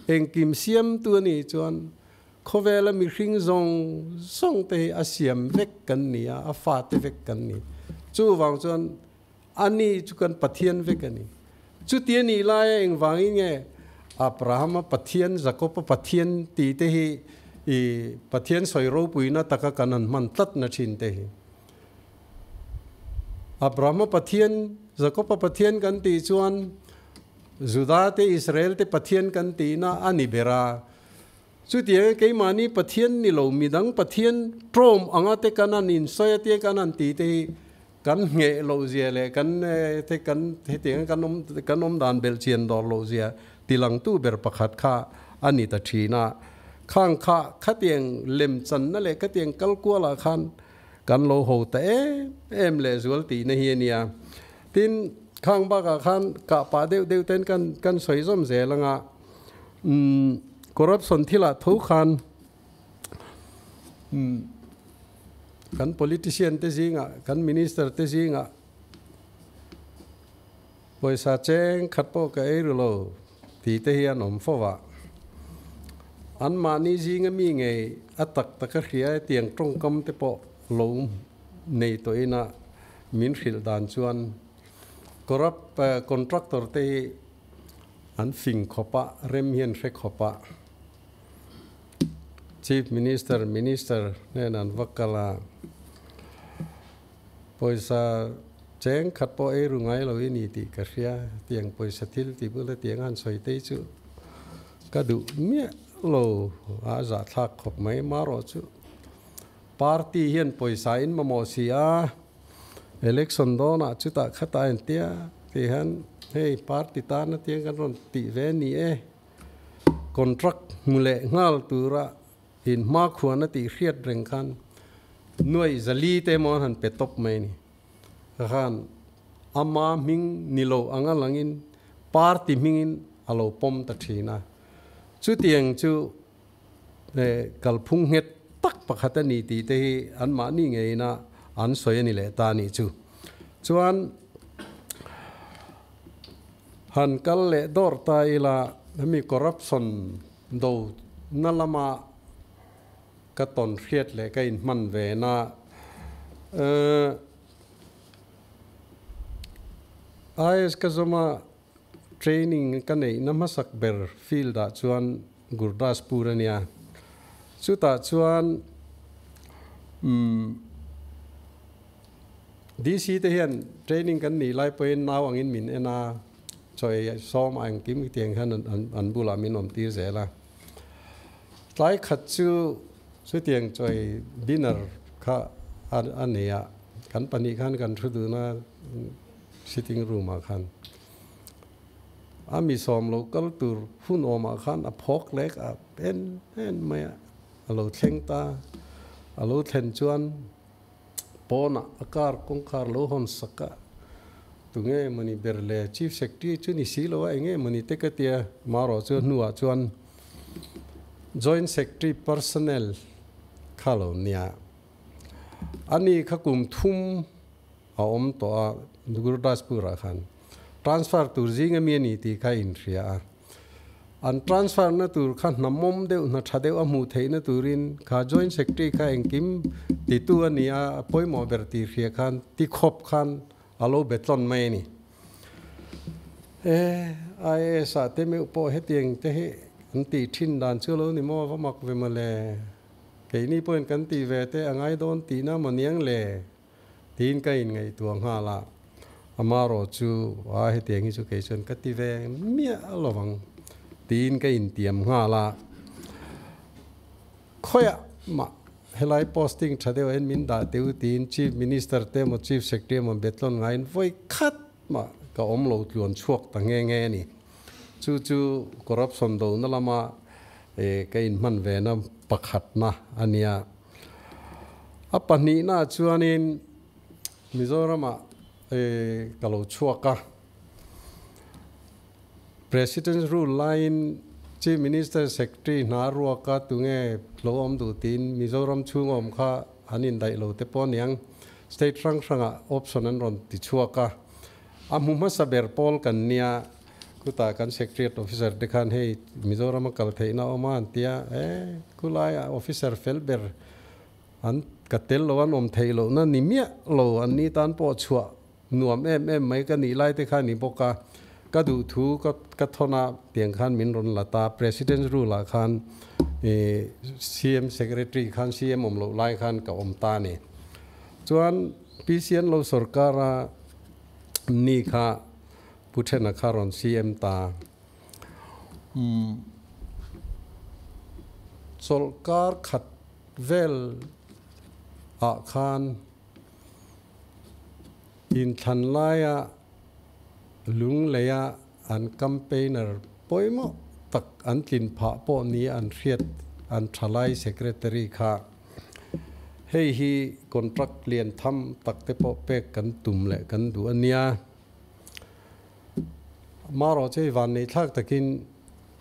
S4: Engkim siamtu a nih chuan Khawvela mihring zawng zawng te hi a siam vek kan ni a, a fate vek kan ni. Chuvang chuan a ni chu kan Pathian vek a ni. Chuti a nih laia engvangin nge Abrahama Pathian, Jakoba Pathian tih te hi i Pathian sawi ropuina taka kan han hman tlat na thin te hi. Abrahama Pathian, Jakoba Pathian kan tih chuan Juda te, Israel te Pathian kan tihna a ni ber a. Chutianga keimahni Pathian ni lo midang Pathian tlawm anga te kan han insawi a tia kan han tih te hi kan ngheh loh zia leh kan te kan hetianga kan awm kan awm dan belh chian dawr loh zia tilangtu ber pakhat kha a ni ta thin a. Khang kha khatiang lemchanna leh khatiang kal kualah khan kan lo ho ta em em leh zual tihna hi a nia. Tin, khang bakah khan kah pah deuh deuh ten kan kan sawi zawm zel anga umm corruption thilah tho khan umm kan politician te zingah kan minister te zingah pawisa cheng khat pawh ka ei ru lo tih te hi an awm fo va. Anmahni zinga mi ngei a tak taka hria e tiang tawngkam te pawh lo nei tawhin a min hrilh dan chuan corrupt contractor te hi an fing khawp a, rem hian hre khawp a. Chief Minister, Minister hnenah an va kal a, pawisa cheng khat pawh ei ru ngai lo i ni tih ka hria, tiang pawisa thil tih bula tiang a han sawi tei chu ka duh miah lo, a zahthlak khawp mai marawh chu. Party hian pawisa in mamawh si a, election dawnah chutah khatah en tia tih hian hei party tana tiang kan rawn tih ve a ni e, contract hmu leh nghal tura in hmakhuan a tih hriat reng khan nuaih zali te emaw an han pe tawp mai a ni. Ka khan ama hming ni lo anga langin party hmingin a lo pawm ta thin a, chutiang chu Kalphung nghet tak pakhat a ni tih te hi anmahni ngeina an sawi a ni leh ta a nih chu. Chuan han kal leh dawr ta ila hemi corruption do na lama ka tawn hriat leh ka inhman ve na IAS ka zawma Training ka neihna hmasak ber field ah chuan Gurdaspur a nia. Chutah chuan umm DC te hian training kan nih lai pawhin nau angin min en a, chaw ei sawm a engkim tiang hian an bulah min awm tir zel a. Tlai khat chu chutiang chaw ei dinner kha a nei a, kan pahnih khan kan thu dun a. Sitting room ah khan a mi sawm lo kal tur hun awm ah khan a phawk lek a en en mai a, a lo thleng ta. A lo thlen chuan pawnah a car kawngkhar lo hawn sak a, tunge mawni ber le Chief Secretary chu ni si lo a enge mawni te ka tia marawh chu hnuah chuan Joint Secretary Personnel kha lo nia. Ani kha kum thum a awm tawh a, Gurdaspur ah khan transfer tur zing ami a ni tih kha a inhria a. An transfer na tur kha hna mawm deuh, hna tha deuh a hmuh theihna turin kha Joint Secretary kha engkim titu a ni a, a pawimawh ber tih hria khan ti khawp khan a lo be tlawn mai a ni. E, IAS ah te meuh pawh hetiang te hi an tih thin dan chu lo ni maw, va mak ve mawle. Keini pawhin kan tih ve te a ngai dawn tihna maw niang le? Tiin ka inngaihtuah nghal a, amarawh chu a hetiang hi chu kei chuan ka ti ve miah lovang tiin ka intiam nghal a. Khawiah mah helai posting tha deuh hian min dah teh u tiin Chief Minister te emaw Chief Secretary emaw betlawn ngaiin vawi khat mah ka awm lo tluan chhuak ta nghe nghe a ni. Chu chu corruption dona lama ka inhman vena pakhatna a nia. A pahnihnaah chuanin Mizoramah ka lo chhuak a, President's Rule laiin Chief Minister Secretary hna ruaka tunge lo awm duh tiin Mizoram chhung awm kha an indaih lo te pawh aniang state hrang hrangah option an rawn ti chhuak a, a hmu hmasa ber pawl kan nia. Khutah kan Secretariat Officer te khan hei Mizoram a kal theihna a awm a an ti a, e khulaiah officer fel ber an ka tel lo an awm theih lohna ni miah lo an ni tan pawh chhuah nuam em em mai ka nih lai te kha ni bawk a, ka duh thu ka ka thawn a tiang khan min rawn la ta President's Rule ah khan ih CM Secretary khan CM awm loh lai khan ka awm ta a ni. Chuan PCN lo sorkar a ni kha Pu Thena kha rawn CM ta. Umm. Chawlhkar khat vel ah khan inthlan laia Lungleia an campaigner pawimawh tak an tlin phah pawh ni an hriat an thalai secretary kha hei hi contract lian tham tak te pawh pek kan tum leh kan duh a nia. Amaherawh chu hei vannei thlak takin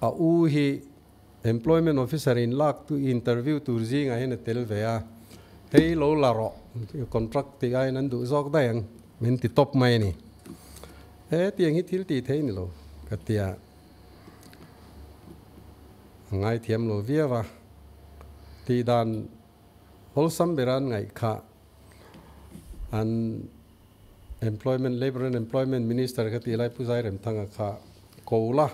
S4: a u hi Employment Officer in lak tu interview tur zingah hian a tel ve a, hei lo la rawh contract tih aiin an duh zawk daih ang min ti tawp mai a ni. He tiang hi thil tih theih ni lo ka tia a ngaithiam lo viau a, tih dan awlsam bera an ngaih kha an Employment Labour and Employment Minister ka tih lai Pu Zairemthanga kha ko la.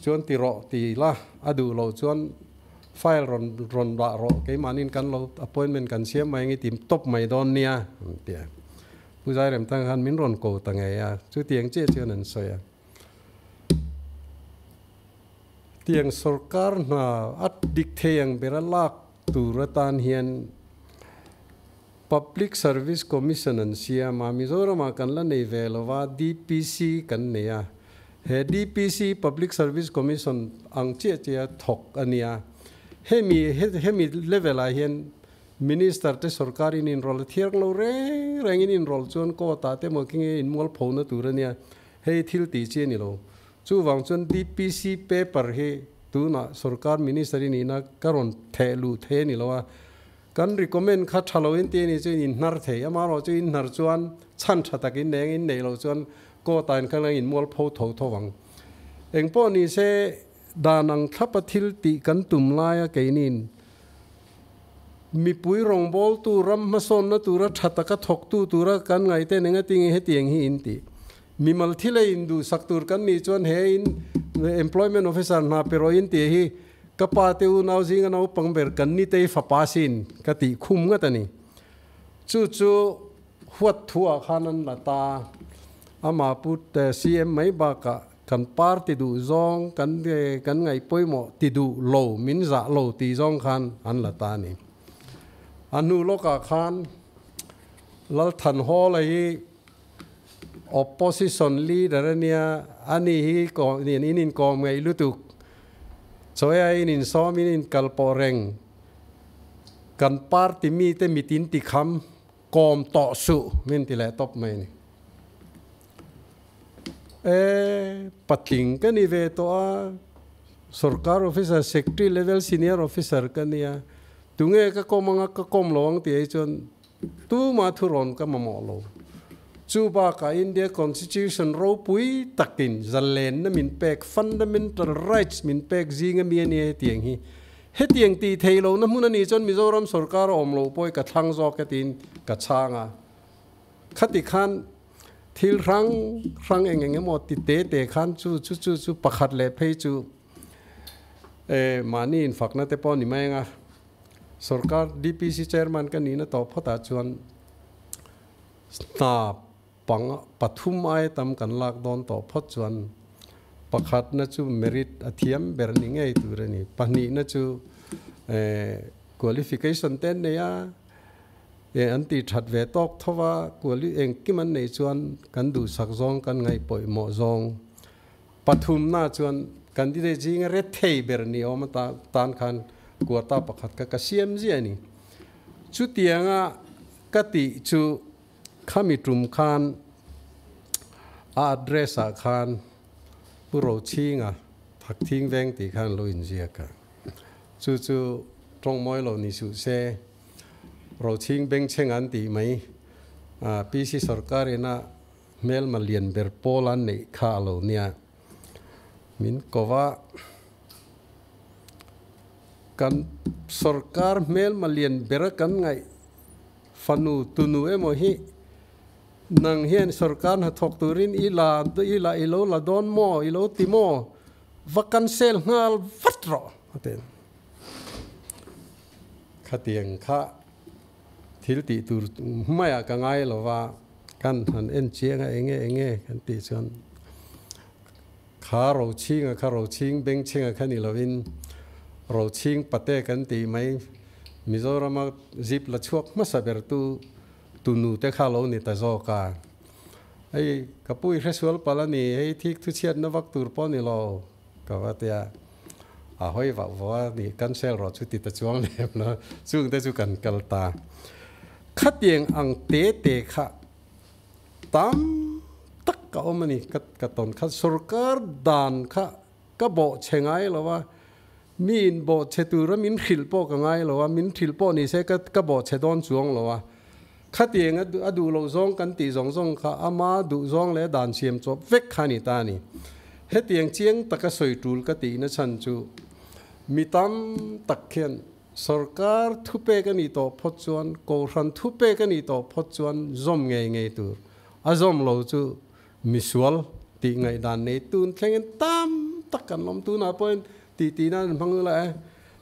S4: Chuan ti rawh ti la, a duh loh chuan file rawn rawn dah rawh, keimahniin kan lo appointment kan siam mai ange ti tawp mai dawn nia an ti a. Pu Zairemthanga khan min rawn ko ta ngei a, chutiang chiah chuan an sawi a. Tiang sorkar hna a dik thei ang bera lak tur atan hian Public Service Commission an siam a, Mizoramah kan la nei ve lo va, DPC kan nei a. He DPC, Public Service Commission, ang chiah chiah thawk a nia. Hemi hemi level ah hian Minister te sorkar in inrawlh a thiang lo reng reng in inrawlh chuan court ah te emaw khi nge inmualpho na tur a nia. Hei thil tih chi a ni lo. Chuvang chuan DPC paper hi tunah sorkar Minister i nihna ka rawn theh luh thei a ni lo a. Kan recommend kha tha lo in ti a ni chu in hnar thei, amaherawh chu in hnar chuan chhan tha tak in nei ang, in neih loh chuan court ah in kal ang in mual pho tho tho ang. Engpawh ni se dan ang thlapa thil tih kan tum laia keinin mipui rawngbawltu ram hmasawnna tura tha taka thawktu tura kan ngaihten engatinge hetiang hi in tih. Mimal thil a induhsak tur kan nih chuan he in employment officer hna pe rawh in tih hi Ka pa te unau zinga naupang ber kan ni tei fapa sin ka tih khum ngat a ni. Chu chu huat thu ah khan an la ta. Amah pu CM mai bakah kan party duh zawng kan kan ngaih pawimawh ti duh lo min zah lo tih zawng khan an la ta a ni. A hnu lawkah khan Lalthanhawla hi Opposition leader a nia, ani hi in inkawm ngaih lutuk. Chawi in insawm in inkal pawh reng. Kan party mite mit in ti kham, kawm tawh suh min ti leh tawp mai a ni. E, patling ka ni ve tawh a, sorkar officer, secretary level senior officer ka nia, tunge ka kawm anga ka kawm lo ang tih ai chuan Tuma thurawn ka mamawh lo. Chu bakah India Constitution ropui takin zalenna min pek, fundamental rights min pek zing a mi a nia hetiang hi. Hetiang tih theih lohna hmun a nih chuan Mizoram sorkar a awm lo pawh i ka thlang zawk e tiin ka chhang a. Khati khan thil hrang hrang eng eng emaw ti te te khan chu chu chu chu pakhat leh phei chu eh mahni infakna te pawh a ni mai ang a. Sorkar DPC Chairman ka nihna tawh phawtah chuan hna pang pathum aia tam kan lak dawn tawh phawt chuan pakhatna chu merit a thiam ber ni ngei tur a ni. Pahnihna chu qualification te an nei a, an tih that ve tawk tho va, quali engkim an neih chuan kan duhsak zawng kan ngaihpawihmawh zawng. Pathumna chuan candidate zinga rethei ber ni awm atan khan quota pakhat kha ka siam ziah a ni. Chutianga ka tih chu khami tum khan a address ah khan Pu Rochhinga Thakthing Veng tih khan lo inziak a. Chu chu tawngmawi lo ni suh se, Rochhing Bengchheng an tih mai PC sorkar ina Hmelma lian ber pawl an neih kha a lo nia. Min ko va, kan sorkar hmelma lian bera kan ngaih fanu tunu emaw hi nang hian sorkar hnathawk turin i la i la i lo la dawn maw i lo ti maw va cancel nghal vat rawh a ti. Khatiang kha Thil tih tur hmaiah ka ngai lo va, kan han en chiang a enge enge kan tih chuan kha rochhinga kha rochhing bengchhenga kha ni lovin Rochhing Pate kan tih mai Mizorama zip la chhuak hmasa ber tu tunu te kha lo ni ta zawk a. Hei ka pu i hresual palh a ni, hei thik thu chhiatna vak tur pawh ni lo ka va tia. A hawi vah vawh a ni, cancel rawh chu ti ta chuang lem lo, chung te chu kan kal ta. Khatiang ang te te kha tam tak a awm a ni, ka tawn kha sorkar dan kha ka bawhchhe ngai lo a, mi in bawhchhe tura min hrilh pawh ka ngai lo a, min hrilh pawh ni se ka ka bawhchhe dawn chuang lo a. Khatiang a a duh loh zawng kan tih zawng zawng kha ama duh zawng leh dan siam chawp vek kha a ni ta a ni. Hetiang chiang taka sawi tul ka tihna chhan chu mi tam tak khian sorkar thupek a nih tawh phawt chuan, kohhran thupek a nih tawh phawt chuan zawm ngei ngei tur a zawm lo chu Misual tih ngaihdan nei tun thlengin tam tak kan awm. Tunah pawhin tih tih nan an hmang la e.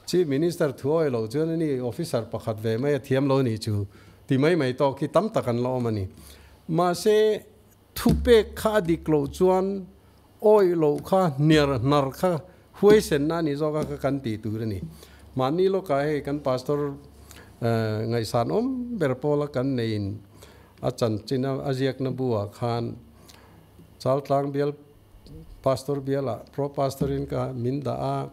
S4: Chief Minister thuawi loh chuan ani officer pakhat ve mai a thiam lo a nih chu ti mai mai tawk hi tam tak an la awm a ni. Mahse, thupek kha a dik loh chuan awih loh kha hniar hnar kha huaisenna a nih zawk a kha kan tih tur a ni. Mahni lawkah hei kan pastor ngaihsan awm ber pawla kan neiin A chanchin a ziakna buah khan Chaltlang bial pastor bialah pro pastor in ka min dah a,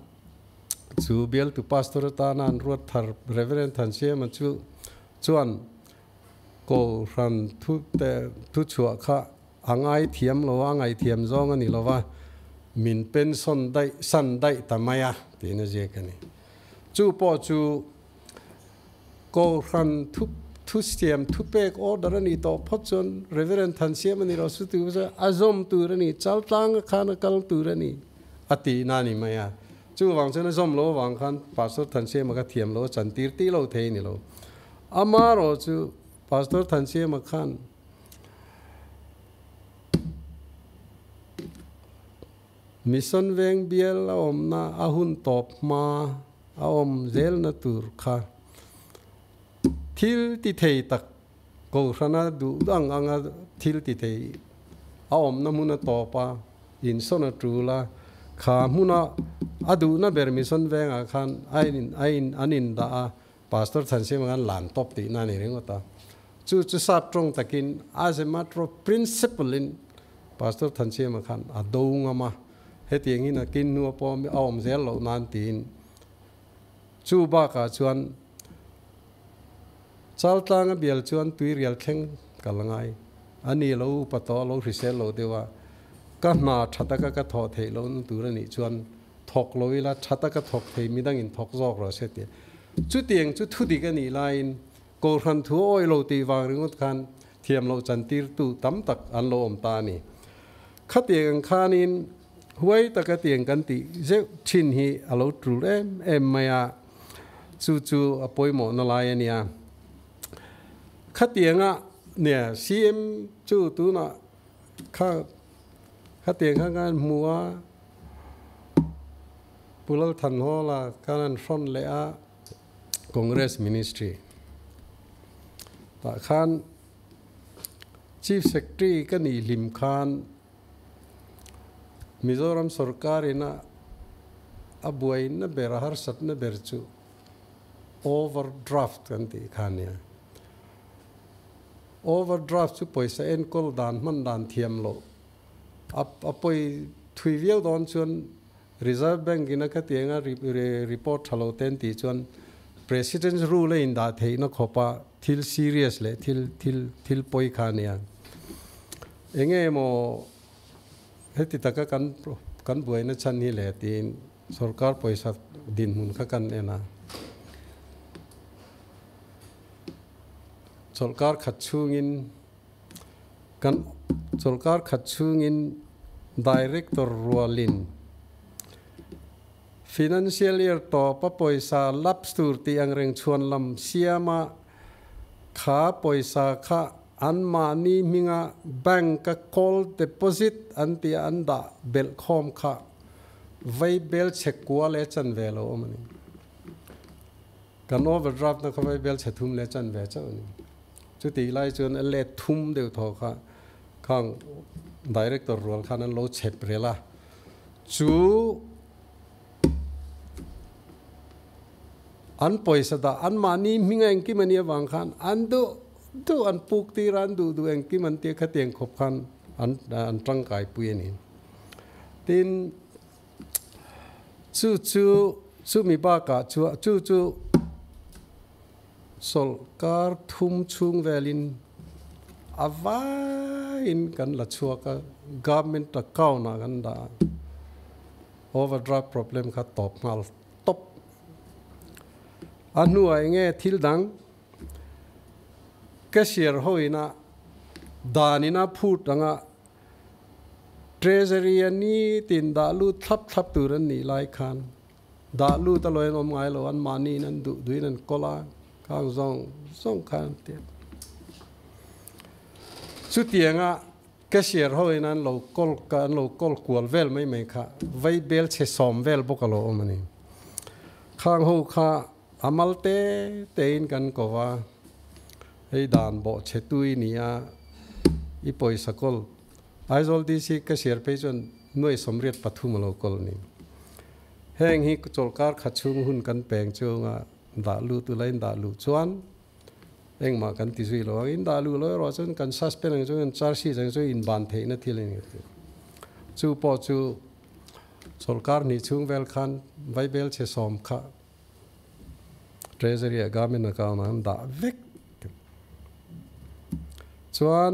S4: chu bialtu pastor atana an ruat thar Reverend Thansiama chu chuan Kohhran thu te thu chhuah kha a ngaithiam lo a, a ngaihthiam zawng a ni lo va, min pension daih san daih ta mai a tiin a ziak a ni. Chu pawh chu Kohhran thu thusiam thupek order a nih tawh phawt chuan Reverend Thansiam a ni lo su tu chu a zawm tur a ni, Chaltlanga khan a kal tur a ni a tihna a ni mai a. Chuvang chuan a zawm lo avang khan Pastor Thansiama kha thiam lo a chantir tih lo thei a ni lo. Amarawh chu Pastor Thansiama khan Mission veng bial a awmna a hun tawp hma a awm zelna tur kha thil ti thei tak Kohhrana duh ang anga thil ti thei a awmna hmun a tawp a, insawn a tul a, kha hmuna a duhna ber Mission vengah khan a in a in an indah a, Pastor Thansiama khan lan tawp tihna a ni ringawt a. Chu chu sap tawng takin as a matter of principle in Pastor Thansiama khan a do ngam a, hetiangin a kin hnua pawh a awm zel loh nan tiin chu bakah chuan Chaltlanga bial chuan tuirial thleng ka la ngai. A ni lo upa tawh a lo hrisel lo deuh a, ka hna tha taka ka thawh theih lohna tur a nih chuan Thawk lo ila, tha taka thawk thei midangin thawk zawk rawh se tih. Chutiang chu thudik a nih laiin Kohhran thu a awih lo tih vang ringawt khan thiam loh chantirtu tam tak an lo awm ta a ni. Khatiang ang khanin huai taka tiang kan tih zeuh thin hi a lo tul em em mai a, chu chu a pawimawhna lai a nia. Khatianga nia CM chu tunah kha khatiang kha kan hmu a. Pu Lalthanhawla khan an hrawn leh a, Congress Ministry tah khan Chief Secretary ka nih hlim khan Mizoram sorkar ina a buaina ber, a harsatna ber chu overdraft kan tih kha a nia. Overdraft chu pawisa enkawl dan hman dan thiam loh A pawi thui viau dawn chuan Reserve Bank in a khatiang a report tha lo te an tih chuan President's rule a indah theihna khawpa thil serious leh thil thil thil pawi kha a nia. Enge emaw heti taka kan kan buaina chhan hi leh tiin sorkar pawisa dinhmun kha kan en a. Chawlhkar khat chhungin Kan chawlhkar khat chhungin Director rualin Financial Year tawpa pawisa lapse tur tih ang reng chhuan lam siama kha pawisa kha anmahni hminga bank-a call deposit an tia an dah belh khawm kha vai bel chhe kua leh chan ve lo awm a ni. Kan overdraft na kha vai bel chhe thum leh chan ve chauh a ni. Chutih lai chuan a let thum deuh thaw kha khang director rual khan an lo chep rel a, chu An pawisa dah an mahni hminga engkim a nih avang khan an duh duh an puk tir a, an duh duh engkim an tia khatiang khawp khan an an tangkai pui a ni. Tin, chu chu chumi bakah chuan chu chu sawlkar thum chhung velin a vaiin kan la chhuak a, government account ah kan dah a, overdraft problem kha tawp nghal tawp. A hnuah eng nge thil dang cashier ho ina dan ina phut anga treasury a nitin dah lut thlap thlap tur an nih lai khan dah lut a lawi an awm ngai lo, an mahni in an duh duhin an kawl a, khang zawng zawng khan an ti a. Chutianga Cashier ho in an lo kawl an lo kawl kual vel mai mai kha vai bel chhe sawm vel bawk a lo awm a ni. Khang ho kha a mal te te in kan ko va, hei dan bawh chhe tui ni a, i pawisa kawl Aizawl DC cashier phei chuan nuai 83 a lo kawl a ni. Heng hi chawlhkar khat chhung hun kan peng chunga dah lut ula in dah luh chuan Engmah kan ti zui lo ang, in dah luh lo erawh chuan kan suspend ang chuan kan charge sheet ang chuan inban theihna thil a ni ka ti. Chu pawh chu sawrkar hnih chhung vel khan Vaibel chhe sawm kha Treasury ah government account ah an dah vek. Chuan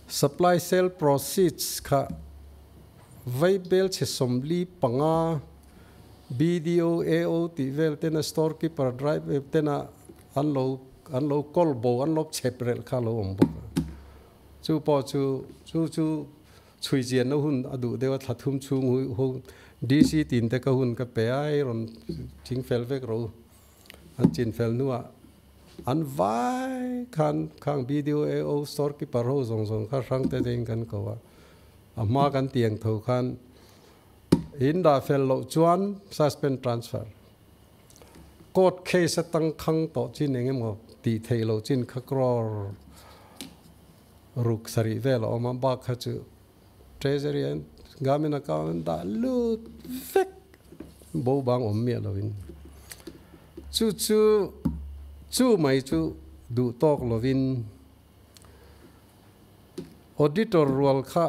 S4: supply sale proceeds kha Vaibel chhe 45 BDO, AO tih vel tena store keeper driver tena an lo an lo kawl bo an lo chhep relh kha a lo awm bawk a. Chu pawh chu chu chu chhui chianna hun a duh deuh a thla thum chhung hu hu DC tin te ka hun ka pe a hei rawn thing fel vek rawh u an chin fel hnuah an vai khan khang BDO, AO, store keeper ho zawng zawng kha hrang te te in kan ko a a hma kan tiang tho khan In dah fel loh chuan suspend transfer. Court case atang khang tawh chin eng emaw tih theih loh chin kha crore ruk sarih vel a awm a, bak kha chu treasury an government account an dah lut vek bo bang awm miah lovin. Chu chu chu mai chu duh tawk lovin auditor rual kha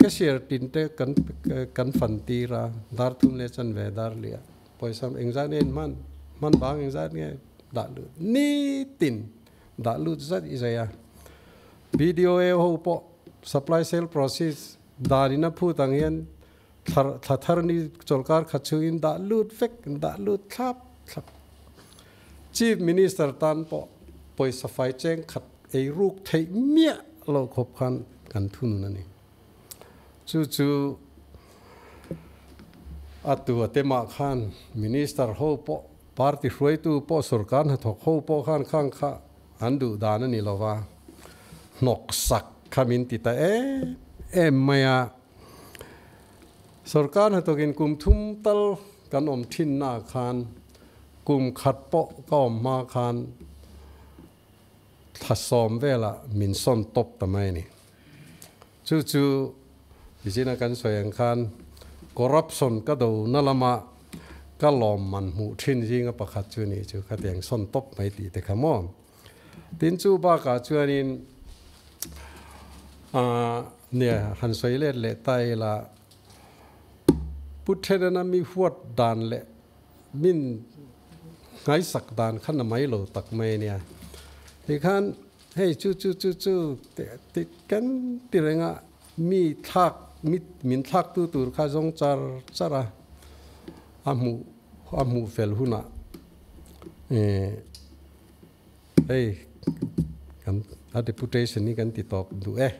S4: Cashier tin te kan kan fan tir a, dar thum leh chanve dar liah pawisa engzat nge in hman, hman bang engzat nge dah lut nitin dah lut zat i zai a. BDOA ho pawh supply sale process dan in a phut ang hian thla thla thar ni chawlkar khat chhungin dah lut vek dah lut thlap thlap. Chief Minister tan pawh pawisa fai cheng khat ei ruk theih miah lo khawp khan kan thunun a ni. Chu chu a tu a temah khan Minister ho pawh, party hruaitu pawh, sorkar hnathawk ho pawh khan khang kha an duh dan a ni lo va, hnawk sak kha min ti ta em em mai a. Sorkar hnathawkin kum thum tal kan awm thinnaah khan kum khat pawh ka awm hma khan thla sawm velah min sawn tawp ta mai a ni. Chu chu Nichin-a kan sawi ang khan corruption ka do na lama ka lawmman hmuh thin zinga pakhat chu ni chu khatiang sawn tawp mai tih te kha maw. Tin chu bakah chuanin aah nia han sawi let leh ta ila Pu Thenana mi huat dan leh Min nghaisak dan kha na mai lo tak mai a nia. Tikhan hei chu chu chu chu ti kan ti reng a, mi thlak mi min thlak tu tur kha zawng char char a, a hmuh a hmuh fel hunah eh hei kan a deputation hi kan ti tawp duh e.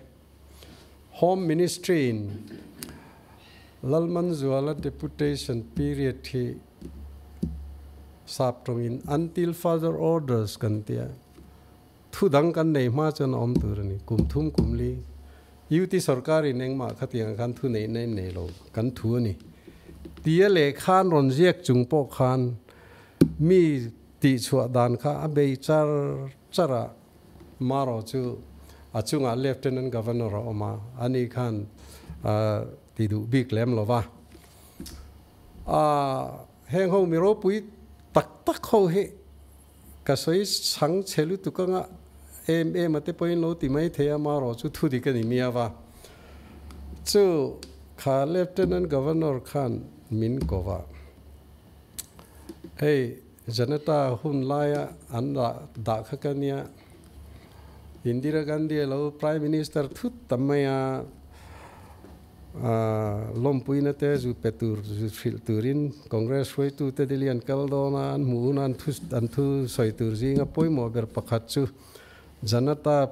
S4: Home Ministry in Lalmanzuala deputation period hi sap tawngin until further orders kan tia, thu dang kan nei hma chuan a awm tur a ni. Kum thum kum li UT sorkarin engmah khatiang khan thu neihna in nei lo kan thu a ni. Tia lehkhan rawn ziak chung pawh khan mi tihchhuah dan kha a bei char char a. Marawh chu a chungah Lieutenant Governor a awm a, ani khan ti duh bik lem lo va. Heng ho mi ropui tak tak ho hi ka sawi chhang chhe lutuk anga em em a te pawhin lo ti mai thei a, marawh chu thu dik a ni miau a. Chu kha Lieutenant Governor khan min ko va, Hei Janata hun laia an dah kha ka nia, Indira Gandhi a lo Prime Minister thut ta mai a, Lawmpuina te zu pe tur, zu hrilh turin Congress hruaitute Delhi an kal dawn a, an hmuh huna an thu an thu sawi tur zinga pawimawh ber pakhat chu Janata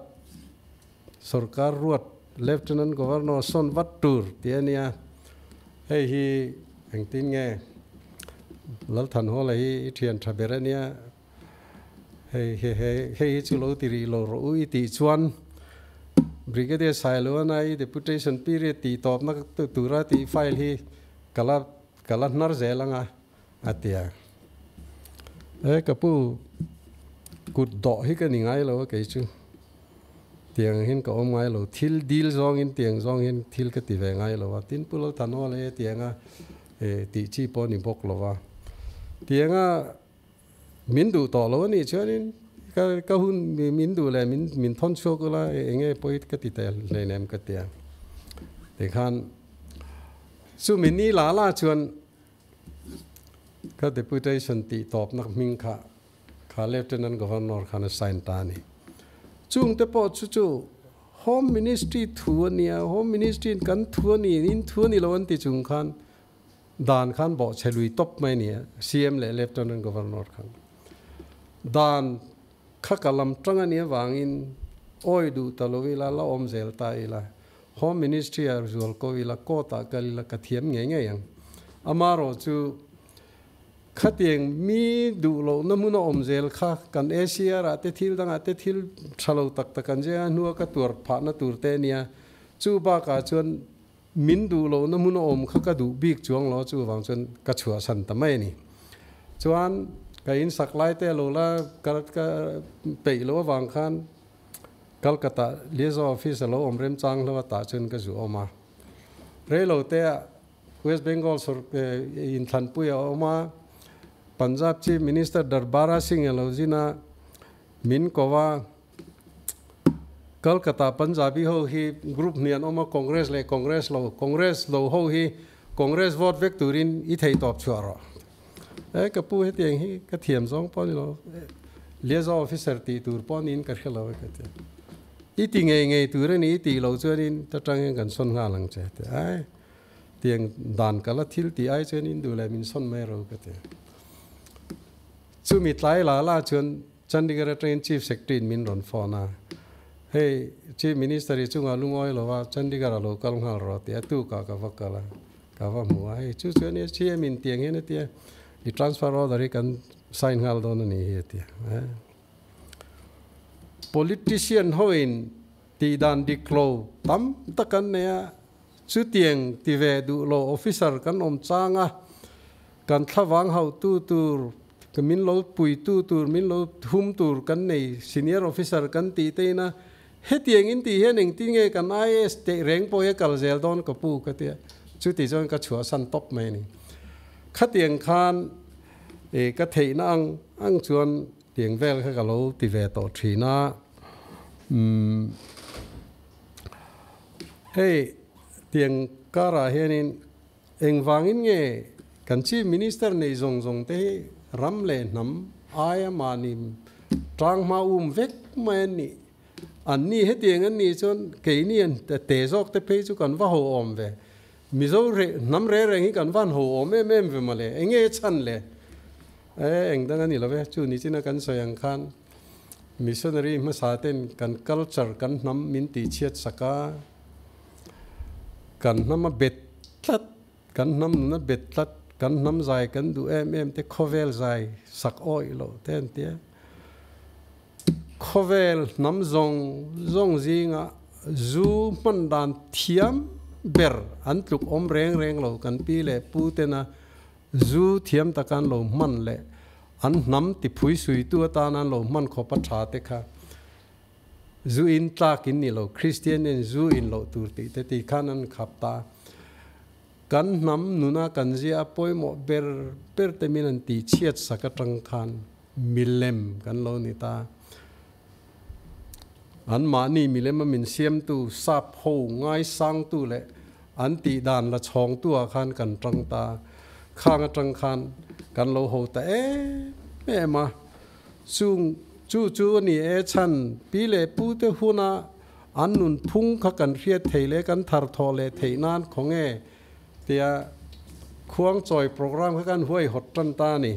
S4: sorkar ruat Lieutenant Governor sawn vat tur tih a nia. Hei hi engtin nge Lalthanhawla hi i thian tha ber a nia, Hei hei hei hi chu lo ti rih lo rawh u i tih chuan Brigadier Sailuana i deputation period tih tawpna tura tih file hi ka la ka la hnar zel anga a ti a. E ka pu kut dawh hi ka ni ngai lo a kei chu tiang hin ka awm ngai lo thil dil zawngin tiang zawng hian thil ka ti ve ngai lo a tin Pu Lalthanawla hi tianga tih chi pawh a ni bawk lo a tianga Min duh tawh lo a nih chuanin ka ka hun min duh leh min min thawn chhuak ula eng nge pawi ka ti teh hleinem ka ti a. Tikhan chumi ni la la chuan ka deputation tih tawpna hming kha kha Lieutenant Governor khan a sign ta a ni. Chungte pawh chu chu Home Ministry thu a nia, Home Ministry in kan thu a ni, in thu a ni lo an ti chung khan Dan khan bawhchhe lui tawp mai a ni a, CM leh Lieutenant Governor khan. Dan kha ka lam tang a nih avangin awi duh ta lo ila, la awm zel ta ila, Home Ministry ah zual ko ila, court ah kal ila ka thiam ngei ngei ang. Amarawh chu khatiang mi duh lohna hmun a awm zel kha kan ACR ah te thil dangah te thil tha lo tak tak an zeng a, hnua ka tuar phahna tur te a nia. Chu bakah chuan Min duh lohna hmun a awm kha ka duh bik chuang lo, chuvang chuan ka chhuahsan ta mai a ni. Chuan ka in sak lai te lo la ka ka peih loh avang khan Calcutta liaison office a lo awm remchang hlo a tah chuan ka zu awm a. Reilo te ah West Bengal sawr inthlanpui a awm a, Punjab Chief Minister Darbara Singh a lo zin a, min ko a. Calcutta Punjabi ho hi group hnih an awm a, Congress leh Congress lo. Congress lo ho hi Congress vote vek turin i thei tawp chhuah rawh. E ka pu hetiang hi ka thiam zawng pawh a ni lo, liaison officer tih tur pawh niin ka hre lo e ka ti. I ti ngei ngei tur a ni, i tih loh chuanin ta tang hian kan sawn nghal ang che ti. Ai tiang dan ka la thil tih ai chuan in duh leh min sawn mai ro ka ti. Chumi tlai la la chuan Chandigarh atangin Chief Secretary in min rawn phone a, Hei, Chief Minister i chungah lungawi lo a, Chandigarh a lo kal nghal rawh tih a tukah ka va kal a, ka va hmu a, hei chu chu ania CM in tiang hian a tia, i transfer order hi kan sign nghal dawn a nih hi a tia. Politician ho in tih dan dik lo tam tak an nei a, chutiang ti ve duh lo officer kan awm chang a, kan thlavang hauhtu tur Ka min lo puitu tur, min lo hum tur kan nei, senior officer kan tih te ina hetiang in tih hian engtin nge kan IAS teh reng pawh hi a kal zel dawn ka pu ka tia, chuti chuan ka chhuahsan tawp mai a ni. Khatiang khan e ka theihna ang ang chuan tiang vel kha ka lo ti ve tawh thin a, umm hei tiang karah hianin Engvangin nge kan Chief Minister nei zawng zawng te hi ram leh hnam aia mahni tang hma um vek mai an nih? An ni hetiang an nih chuan keini an te zawk te phei chu kan va ho awm ve. Mizo hnam reng reng hi kan van ho awm em em ve mawle. Enge chhan le? E, eng dang a ni lo ve. Chu ni china kan sawi ang khan missionary hmasa ten kan culture, kan hnam min tihchhiat sak a. Kan hnam a bet tlat, kan hnam nun a bet tlat, kan hnam zai kan duh em em te khawvel zai sak awih loh te an tia. Khawvel hnam zawng zawng zingah zu hman dan thiam ber an tluk awm reng reng lo kan pi leh pu tena zu thiam taka an lo hman leh an hnam tiphui suitu atana an lo hman khawp a tha te kha Zu in tlak in ni lo, Kristian in zu in loh tur tih te ti khan an khap ta. Kan hnam nuna kan zia a pawimawh ber ber te min an tih chhiat sak atang khan milem kan lo ni ta. An mahni milem a min siamtu sap ho ngaisangtu leh an tih dan la chhawngtu ah khan kan tang ta. Khang atang khan kan lo ho ta em em a. Chung chu chu a ni e chhan pi leh pu te huna an nun phung kha kan hriat thei leh kan thar thawh leh theih nan khawnge tia khuangchawi program kha kan huai hawt tan ta a ni.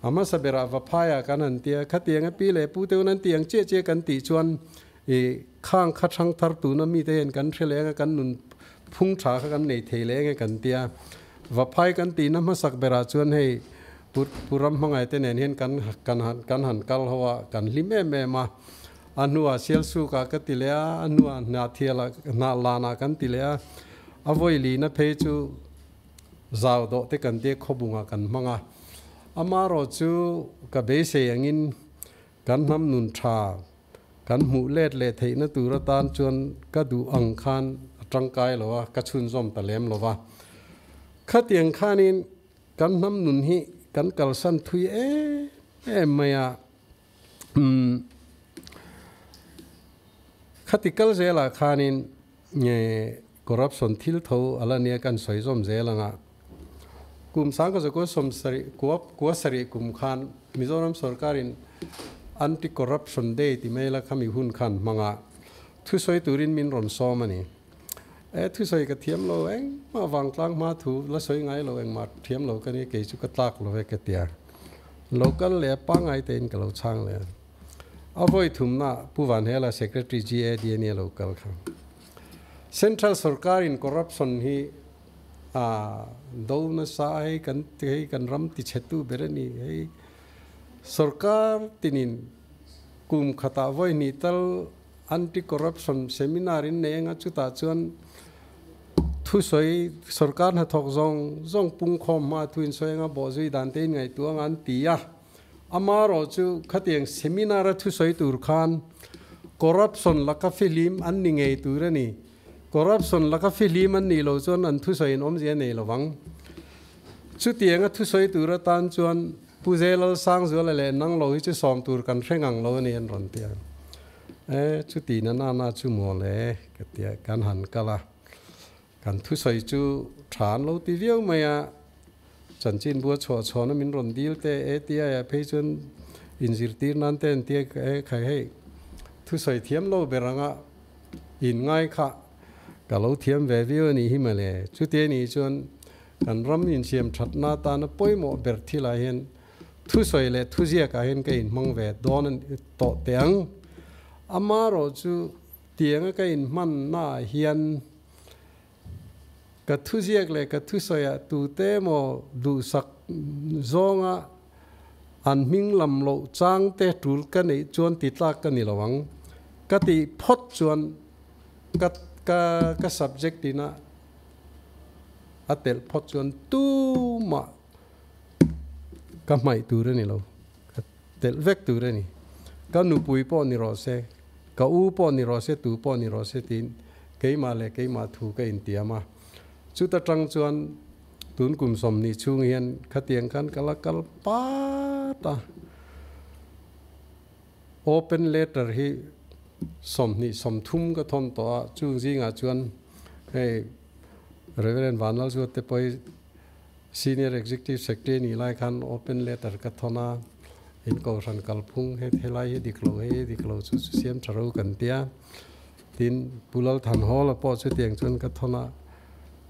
S4: A hmasa berah Vaphaiah kan han tia, khatiang a pi leh pu te hun an ti ang chiah chiah kan tih chuan i khang kha thang thar tuna mite hian kan hre leng a, kan nun phung tha kha kan nei thei leng e kan tia. Vaphai kan tihna hmasak berah chuan hei Pu Pu Ramhmangai te nen hian kan kan han kan han kal ho a, kan hlim em em a. A hnuah Sialsukah ka ti leh a, a hnuah Hnahthialah Hnahlanah kan ti leh a. A vawi lihna phei chu zau dawh te kan tia khawbungah kan hmang a. Amaherawh chu ka beisei angin kan hnam nun tha kan hmuh let leh theihna tur atan chuan ka duh ang khan a tangkai lo a, ka chhunzawm ta lem lo va. Khatiang khanin kan hnam nun hi kan kalsan thui em em mai a. Umm khati kal zelah khanin nge corruption thil tho a la nia kan sawi zawm zel ang a. Kum sang ka zakua sawm sarih kua kua sarih kum khan Mizoram sorkarin Anti Corruption Day ti mai la khami hun khan hmang a, thusawi turin min rawn sawm a ni. E thusawi ka thiam lo engmah vangtlang hma thu la sawi ngai lo engmah thiam lo ka nia kei chu ka tlak lo ve ka tia. Local leh pangngai tein ka lo chhang leh a. A vawi thumna Pu Vanhela Secretary GAD a nia lo kal kha. Central sorkar in corruption hi a do nasa a hei kan hei kan ram ti chhe tu ber a ni hei sorkar tinin kum khatah vawi hnih tal anti corruption seminar in nei anga chutah chuan thusawi sorkar hnathawk zawng zawng pungkhawm hma thu in sawi anga bawhzui dan te in ngaihtuah anga an ti a. Amaherawh chu khatiang seminar a thusawi tur khan corruption laka fihlim an ni ngei tur a ni. Corruption laka fihlim an nih loh chuan an thusawi in awmzia nei lo vang. Chutianga thusawi tur atan chuan Pu Zelal Sangzuala leh nang lo hi chu sawm tur kan hre ngang lo a ni an rawn ti a. E, chuti na na na chu maw le ka ti a, kan han kal a. Kan thusawi chu tha an lo ti viau mai a. Chanchin bua chhuah chhuahna min rawn dil te ATI ah phei chuan inzirtir nan te an tia e khai hei thusawi thiam lo ber anga in ngai kha ka lo thiam ve viau a nih hi mawle. Chuti a nih chuan kan ram insiam thatna atana pawimawh ber thilah hian thusawi leh thuziak ah hian ka inhmang ve dawn a tawh teh ang. Amaherawh chu tianga ka inhmanna ah hian Ka thuziak leh ka thusawiah tute emaw duhsak zawnga an hming lam loh chang te tul ka neih chuan ti tlak ka ni lo ang. Ka tih phawt chuan ka ka ka subject ina a telh phawt chuan tumah ka hmaih tur a ni lo. Ka telh vek tur a ni. Ka nupui pawh ni rawh se, ka u pawh ni rawh se, tu pawh ni rawh se tiin keimah leh keimah thu ka intiam a. Chuta tang chuan tun kum 20 chhung hian khatiang khan ka la kal pat a. Open letter hi 20 30 ka thawn tawh a, chung zingah chuan hei Reverend Vanlalzuat te pawh hi Senior Executive Secretary nih lai khan open letter ka thawn a, in kohhran kalphung he helai hi dik lo, hei hi dik lo chu chu siam tha ro kan tia. Tin, Pu Lalthanhawla pawh chutiang chuan ka thawn a,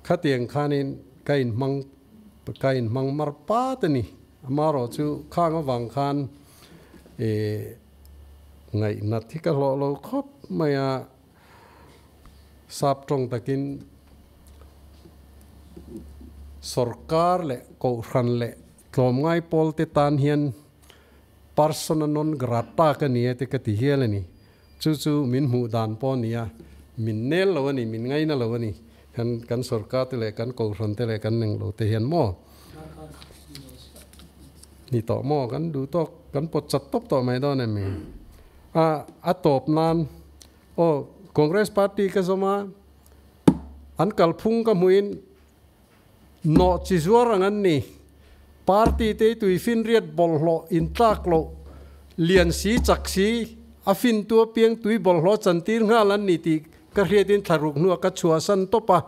S4: khatiang khanin ka inhmang ka inhmang mar pat a ni. Amaherawh chu khang avang khan ih ngaihnat hi ka hlawh lo khawp mai a. Sap tawng takin sorkar leh kohhran leh tlawmngai pawl te tan hian persona non grata ka ni e te ka ti hial a ni. Chu chu min hmuh dan pawh a ni a, min nel lo a ni, min ngaina lo a ni. Kan kan sorkar te leh kan kohhran te leh kan englo te hian maw ni tawh maw kan duh tawk kan pawt chat tawp tawh mai dawn em mi? A a tawp nan Aw, Congress party ka zawm a, an kalphung ka hmuhin Nawhchizuar ang an ni. Party te tuifinriat bawlhhlawh intlak loh lian si chak si a fintu apiang tui bawlhhlawh chantir nghal an ni tih ka hriatin thlaruk hnuah ka chhuahsan tawp a.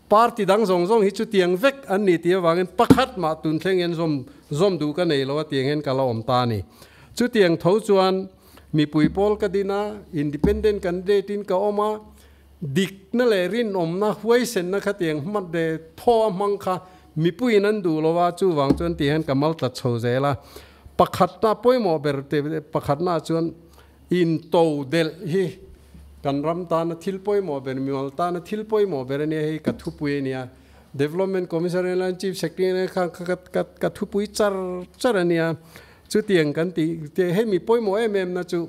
S4: Party dang zawng zawng hi chutiang vek an ni tih avangin pakhat mah tun thleng hian zawm zawm duh ka nei lo a tiang hian ka la awm ta a ni. Chutiang tho chuan mipui pawl ka din a, independent candidate in ka awm a, Dikna leh rinawmna huaisenna khatiang hmat leh thaw a hmang kha mipuiin an duh lo a, chuvang chuan tih hian ka mal tlat chho zel a. Pakhatna pawimawh ber pakhatna chuan into delh hi kan ram tana thil pawimawh ber, mimal tana thil pawimawh ber a nia, hei ka thupui a nia. Development Commissioner ania, Chief Secretary ania kha ka thupui char char a nia. Chutiang kan tih hei mi pawimawh em em na chu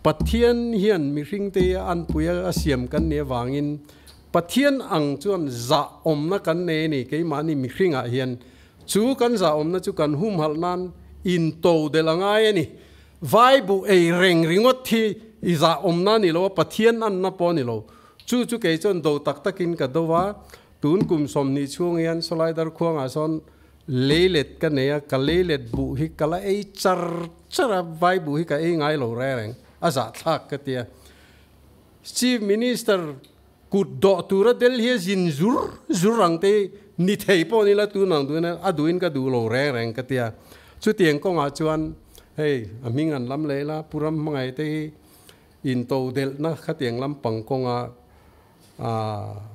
S4: Pathian hian mihringte hi a anpui a siam kan nih avangin Pathian ang chuan zahawmna kan nei a ni, keimahni mihringah hian. Chu kan zahawmna chu kan humhalh nan intodelh a ngai a ni. Vai buh ei reng ringawt hi i zahawmna a ni lo a, Pathian anna pawh a ni lo. Chu chu kei chuan do tak takin ka do a, tun kum 20 chhung hian Sawlaidar khuangah sawn Leilet ka nei a, ka leilet buh hi ka la ei char char a, vai buh hi ka ei ngai lo reng reng, a zahthlak ka ti a. Chief Minister kut dawh tura Delhi a zin zur zur ang te hi ni thei pawh ni la tun ang duhin a duhin ka duh lo reng reng ka ti a. Chutiang kawngah chuan hei a hming an lam leh ila Pu Ram Hmangaih te hi intodelhna khatiang lampang kawnga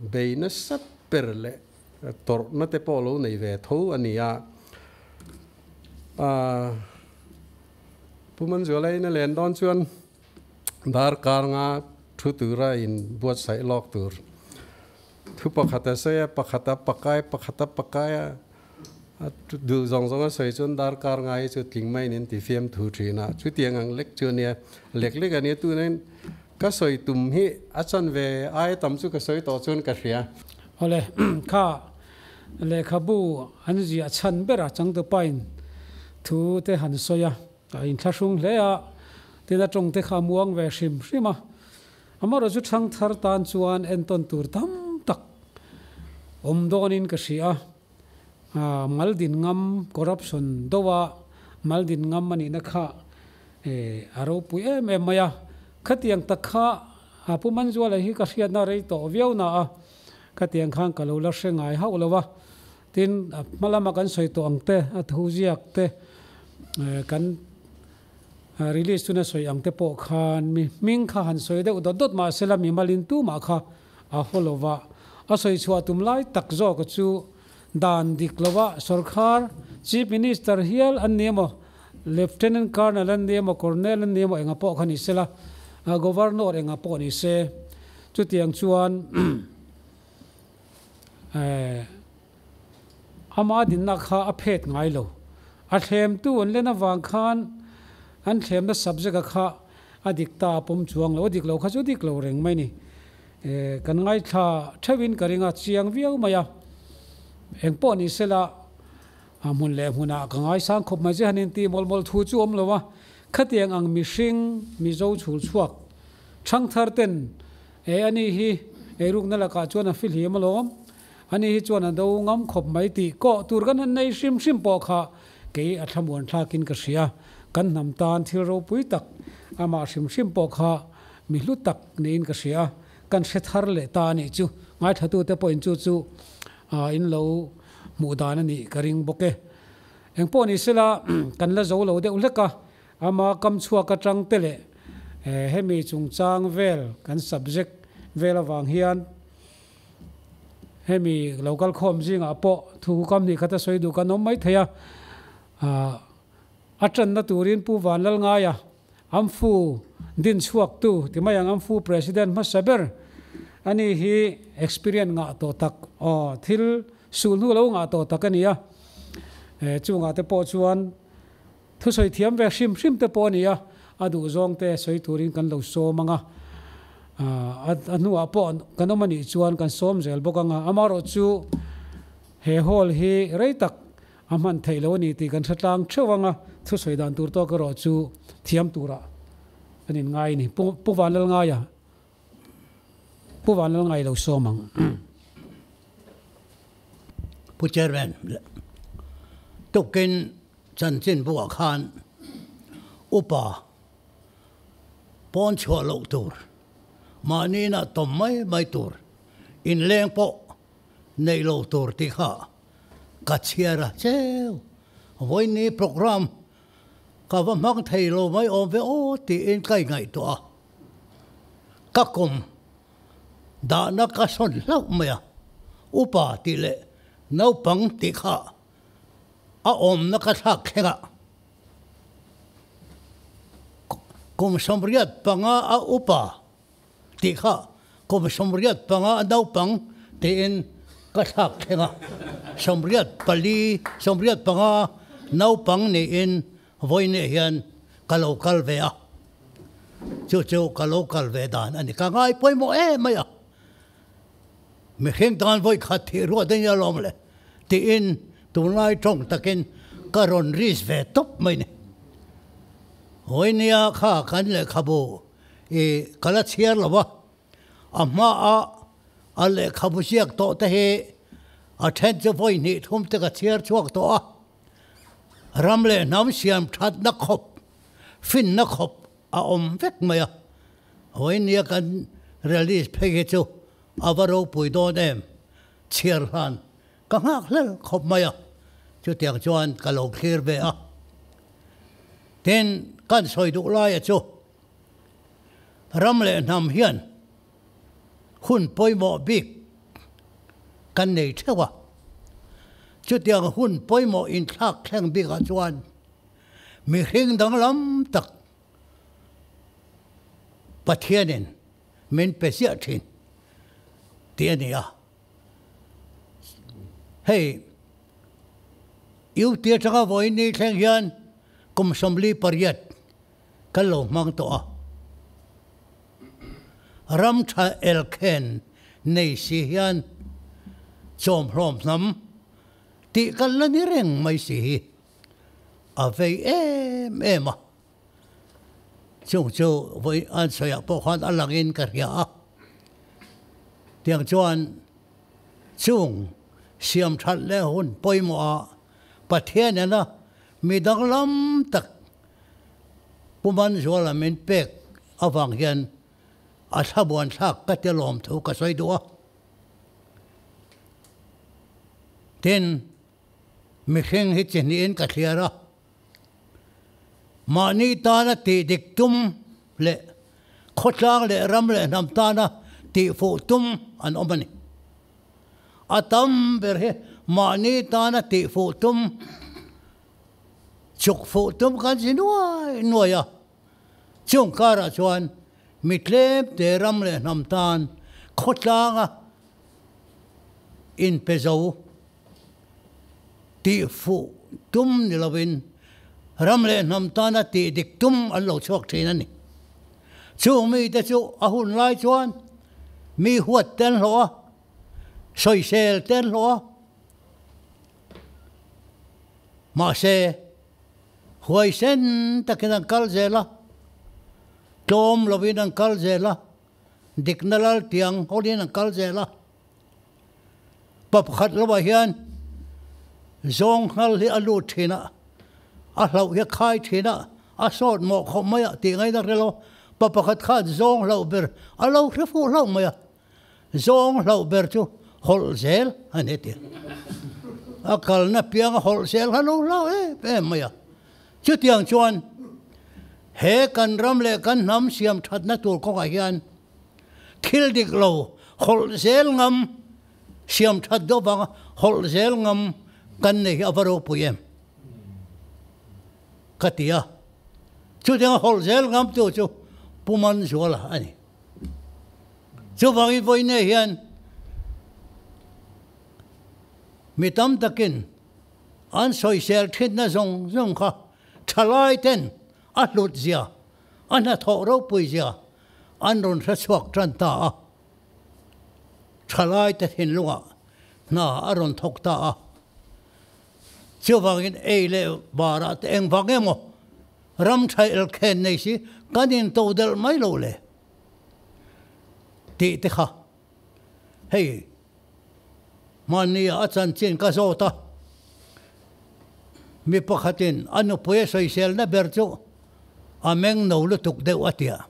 S4: bei nasa ber leh Tawrhna te pawh lo nei ve tho a ni a. Pu Manzuala in a len dawn chuan darkar nga thu tura in buatsaih lawk tur thu pakhat a sawi a, pakhat a pakai, pakhat a pakai a, a duh zawng zawng a sawi chuan darkar nga hi chu tling maiin in ti fiam thu thin a. Chutiang ang lek chu a nia, lek lek a nia tunain Ka sawi tum hi a chanve aia tam chu ka sawi tawh chuan ka hria.
S1: Awle, kha lehkhabu an ziah chhan ber a changtupain thu te han sawi a, a inthlahrung hle a, tin a tawng te kha a muang ve hrim hrim a. Amaherawh chu thangthar tan chuan entawn tur tam tak awm dawnin ka hria a, mal din ngam corruption do a mal din ngam a nihna kha A ropui em em mai a, khatiang tak kha a Pu Manzuala hi ka hriatna rei tawh viau na a, khatiang khan ka lo la hre ngai hauh lo a, tin a hma lama kan sawi tawh ang te, a thu ziak te kan release chuna sawi ang te pawh khan mi hming kha han sawi deuh dawt dawt mah sela mi malin tumah kha a haw lo va, a sawi chhuah tum lai tak zawk chu dan dik lova sorkar Chief Minister hial an ni emaw Lieutenant Colonel an ni emaw, Colonel an ni emaw enga pawh kha ni sela, Governor enga pawh ni se, chutiang chuan ama dinna kha a phet ngai lo. A thlemtu an len avang khan an thlemna subject-a kha a dik ta a pawm chuang lo, a dik lo kha chu dik lo reng mai ni. Kan ngaithla theuhin ka ring a, chiang viau mai a, eng pawh ni sela, A hmun leh hmunah ka ngaisang khawp mai che han inti mawlh mawlh thu chu awm lo a, khatiang ang mihring Mizo chhul chhuak thangthar ten e ani hi eirukna lakah chuan a fihlim alawm, ani hi chuan a do ngam khawp mai tih kawh tur kan han nei hrim hrim pawh kha kei a thlamuan thlakin ka hria, kan hnam tan thil ropui tak amah hrim hrim pawh kha mi hlu tak niin ka hria, kan hre thar leh ta a nih chu, ngaithlatute pawhin chu chu in lo hmuh dan a nih ka ring bawk e. Eng pawh ni sela kan la zo lo deuh hlek a, ama kam chhuak atang te leh hemi chungchang vel kan subject vel avang hian hemi lo kal khawm zingah pawh thu kam hnih khat a sawi duh kan awm mai thei a. A tanna turin Pu Vanlalngaia Amfu din chhuaktu ti mai ang Amfu President hmasa ber a ni hi experience ngah tawh tak aw thil sulhnu lo ngah tawh tak a ni a, chungah te pawh chuan thusawi thiam ve hrim hrim te pawh a ni a, a duh zawng te sawi turin kan lo sawm ang a, a hnuah pawh kan awm a nih chuan kan sawm zel bawk ang a, amaherawh chu he hall hi rei tak A hman theih lo a ni tih kan hre tlang theuh ang a, thusawi dan tur tawk erawh chu thiam turah kan inngai a ni. Pu Vanlalngaia, Pu Vanlalngai lo sawm ang.
S5: Pu Chairman, tukin chanchin buah khan upa pawn chhuah loh tur, mahni inah tawm mai mai tur, inleng pawh neih lo tur tih kha ka chhiar a cheu. Vawiini programme ka va hmang thei lo mai awm ve aw tiin ka ingaihtuah a, ka kum dahna ka sawn hlauh mai a, upa tih leh naupang tih kha a awmna ka thlak thleng a, kum 85 a upa tih kha kum 85 a naupang tiin ka thlak thleng a, 84, 85 naupang niin vawiinah hian ka lo kal ve a, chu chu ka lo kal ve dan a ni. Ka ngai pawimawh em mai a, mihring tan vawi khat thih ruat a nia lawm le tiin tunlai tawng takin ka rawn risk ve tawp mai ni. Vawiinia kha kan lehkhabu I ka la chhiar lo a, a hmaah a lehkhabu ziak tawh te hi a then chu vawi hnih thum te ka chhiar chhuak tawh a, ram leh hnam siam thatna khawp, finna khawp a awm vek mai a, vawinia kan release phei hi chu a va ropui dawn em, chhiar hlan ka nghak hlel khawp mai a, chutiang chuan ka lo thlir ve a. Tin, kan sawi duh laia chu Ram leh hnam hian hun pawimawh bik kan nei theuh a, chutiang hun pawimawh inthlak thleng bikah chuan mihring danglam tak Pathianin min pe ziah thin tih a ni a. Hei UT atanga vawiin ni thleng hian kum 48 kan lo hmang tawh a. Ram tha elkhen nei si hian chawmhlawm hnam tih kan la ni reng mai si hi a vei em em a. Chung chu vawi an sawiah pawh khan a langin ka hria a. Tiang chuan chung siam that leh hun pawimawhah Pathian ena mi danglam tak Pu Manzuala min pek avang hian a thlamuan thlak ka ti lawm thu ka sawi duh a. Tin, mihring hi chi hnihin ka thliar a, mahni tana tih dik tum leh khawtlang leh ram leh hnam tana tih fuh tum an awm a ni. A tam ber hi mahni tana tih fuh tum Chuk fuh tum kan zi nuai nuai a, chung karah chuan mi tlem te ram leh hnam tan khawtlanga inpe zo tih fuh tum ni lovin ram leh hnam tana tih dik tum an lo chhuak thin a ni. Chung mite chu a hun lai chuan mi huat te an hlawh a, sawisel te an hlawh a, Mahse, huaisen takin an kal zel a, tlawm lovin an kal zel a, dikna lal tiang hawlin an kal zel a. Pa pakhat lovah hian zawng nghal hi a lut thin a, a hlauh hi a khai thin a, a sawt mawh khawp mai a tih ngaihna hre lo. Pa pakhat khan zawng hlauh ber a lo hre fuh hlauh mai a. Zawng hlauh ber chu hawlh zel a ni tia. A kalna pianga hawlh zel kha lo hlau em em mai a. Chutiang chuan he kan ram leh kan hnam siam thatna tur kawngah hian thil dik lo hawlh zel ngam, siam that deuh vanga hawlh zel ngam kan nei hi a va ropui em ka ti a. Chutianga hawlh zel ngam tu chu Pu Manzuala a ni. Chuvangin vawiinah hian mi tam takin an sawisel thinna zawng zawng kha thalai ten a hlut zia, a hnathawh ropui zia an rawn hre chhuak tan ta a. Thalai te thinlungah hna a rawn thawk ta a. Chuvangin ei leh barah te engvang emaw ram tha elkhen nei si kan intodelh mai lo le. Tih te kha hei Mahnia a chanchin ka zawt a, mi pakhatin a nupui a sawiselna ber chu a meng no lutuk deuh a tia.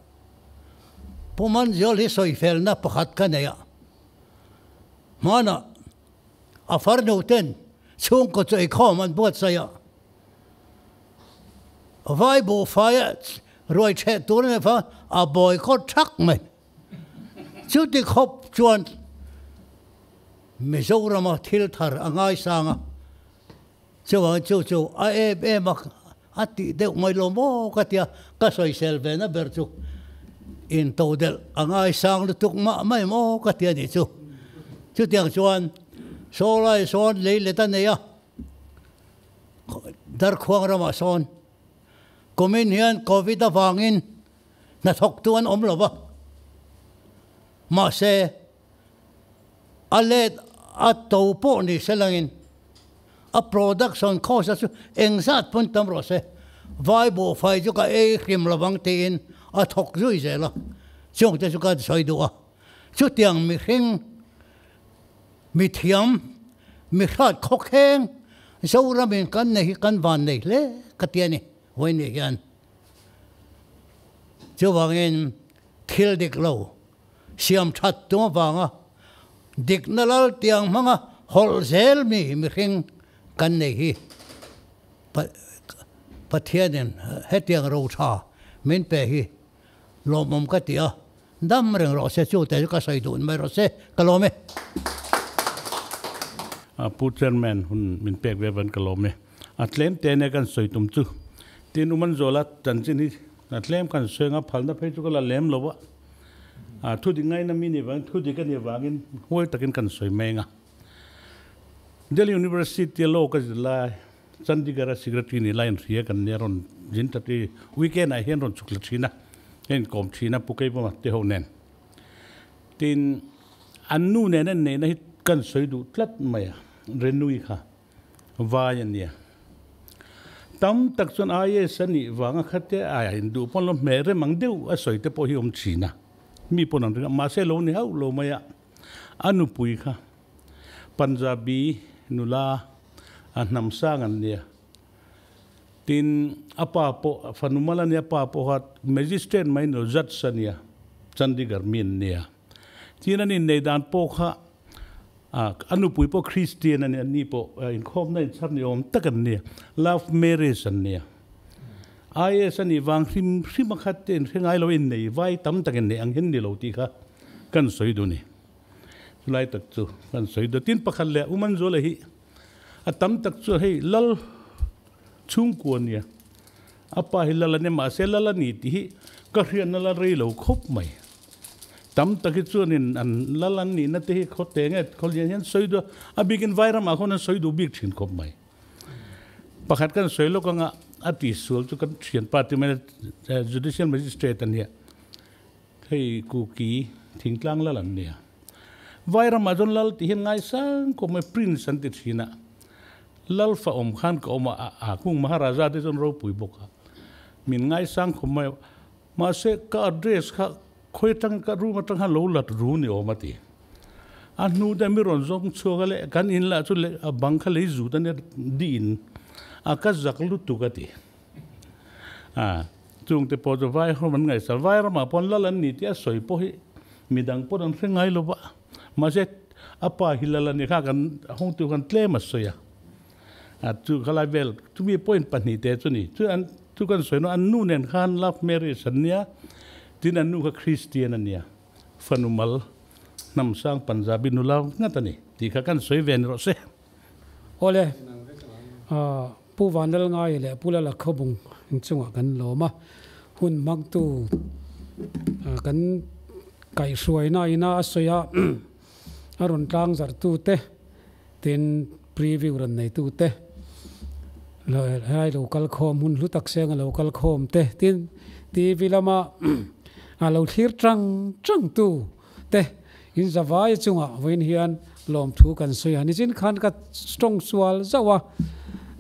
S5: Pu Manzial hi sawifelna pakhat ka nei a, hmanah a farnu ten chhungkaw chu eikhawm an buatsaih a, vai buhfaia ruai chheh tur a nih avang a boycott thak mai. Chuti khawp chuan Mizorama thil thar a ngaisang a, chuvangin chu chu a em em a, a tih deuh mai lo maw ka tia, ka sawisel ve na ber chu intodelh a ngaisang lutuk mah mai maw ka tia nih chu. Chutiang chuan Sawlai sawn lei let a nei a, Darkhuang ramah sawn kumin hian Covid avangin hnathawktu an awm lo va, mahse a let a to pawh ni se langin a production cost a chu engzat pawn tam rawh se, vai buhfai chu ka ei hrim lo vang tiin a thawk zui zel a, chungte chu ka sawi duh a, chutiang mihring mithiam mihrat khawkheng Zoramin kan nei hi kan van nei hle ka ti a ni, vawiin hian. Chuvangin thil dik lo siam that tum avanga dikna lal tiang hmanga hawlh zel mi mihring kan nei hi Pathianin hetiang ro tha min pe hi lawmawm ka ti a, dam reng rawh se chu te chu ka sawi duh mai rawh se ka lawm e.
S6: Pu Chairman hun min pek ve van ka lawm e. A tlem te nia kan sawi tum chu. Tin Umanzuala chanchin hi a tlem kan sawi anga phalna phei chu ka la lem lo a. A thu dik ngaina mi ni vangin thu dik a nih vangin huai takin kan sawi mai anga. Delhi University a law ka zir lai Chandigarh a secretary ni lai in hria kan nia rawn zin ta ti weekend ah hian rawn chhuk la thin a ka inkawm thin a Pu Keivawma te ho nen. Tin an nu nen an neihna hi kan sawi duh tlat mai a Renui kha. Vai a nia. Tam tak chuan IAS a nih vanga khate a induh pawn lo hmeh rem ang deuh a sawi te pawh hi awm thin a. Mi pawn an ring a, mahse lo ni hauh lo mai a. A nupui kha Punjabi nula a hnam sang an nia. Tin, a pa pawh fanu mal a nia, a pa pawh kha magistrate mai ni lo, judge a nia, Chandigarh mi an nia. Tin, an innei dan pawh kha A nupui pawh Christian a ni, anni pawh inkhawmna inchhar ni awm tak an ni, love marriage an nia. IAS a nih vang hrim hrim a khat te inhre ngai lo innei vai tam tak innei ang hian ni lo tih kha kan sawi duh ni. Chulai tak chu kan sawi duh. Tin pakhat leh U Manzuala hi a tam tak chu hei lal chhungkua nia, a pa hi lal a nia mahse lal a ni tih hi ka hriatna la rei lo khawp mai. Tam tak hi chuanin an lal an nihna te hi khaw te nge khaw lian hian sawi duh a, a bikin vai ramah khawn an sawi duh bik thin khawp mai. Pakhat kan sawi lawk anga a tihsual chu kan thianpa ti mai Judicial Magistrate a nia, hei Kuki thingtlang lal an nia. Vai ramah chuan lal tih hian ngaisang khawp mai, Prince an ti thin a, lal fa awm khan ka awm a, a kung Maharaja te chuan ropui bawk a, min ngaisang khawp mai. Mahse, ka address kha khawi atang ka room atang khan lo lat ru ni awm a ti. A hnu te mi rawn zawng chhuak a le kan in lah chu le a bang kha lei zut a nia diin a ka zak lutuk a ti. A chung te pawh chu vai ho an ngaihsal vai ramah pawh an lal an ni tih a sawi pawh hi midang pawh an hre ngai lo va. Mahse, a pa hi lal a ni kha kan hawngtu khan tlem a sawi a. A chu khalai vel chumi point pahnih te chu ni. Chu an chu kan sawi no an nu nen khan love marriage an nia, tin an nu kha Christian a nia, fanu mal hnam sang Punjabi nula ngat a ni tih kha kan sawi ve ni rawh se.
S1: Awle, Pu Vanlalngai leh Pu Lala Khawbung inchungah kan lawm a, hun hmangtu kan kaihhruaina ina a sawi a, a rawn tlangzarhtute Tin, preview rawn neitute, helai lo kal khawm hun hlu tak senga lo kal khawm te, tin, TV lama a lo thlir tang tang tu te in zavai chungah vawiin hian lawmthu kan sawi a. Nichin khan ka tawng sual zauh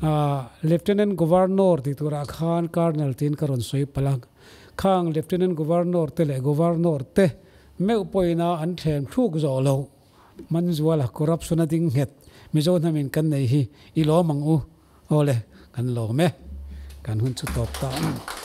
S1: a, Lieutenant Governor tih turah khan Colonel tiin ka rawn sawi palh a, khang Lieutenant Governor te leh Governor te meuh pawhin a an thlem thluk zawh loh. Manzuala corruption a ding nghet Mizo hnamin kan nei hi i lawm ang u. Awle, kan lawm e. Kan hun chu tawp ta.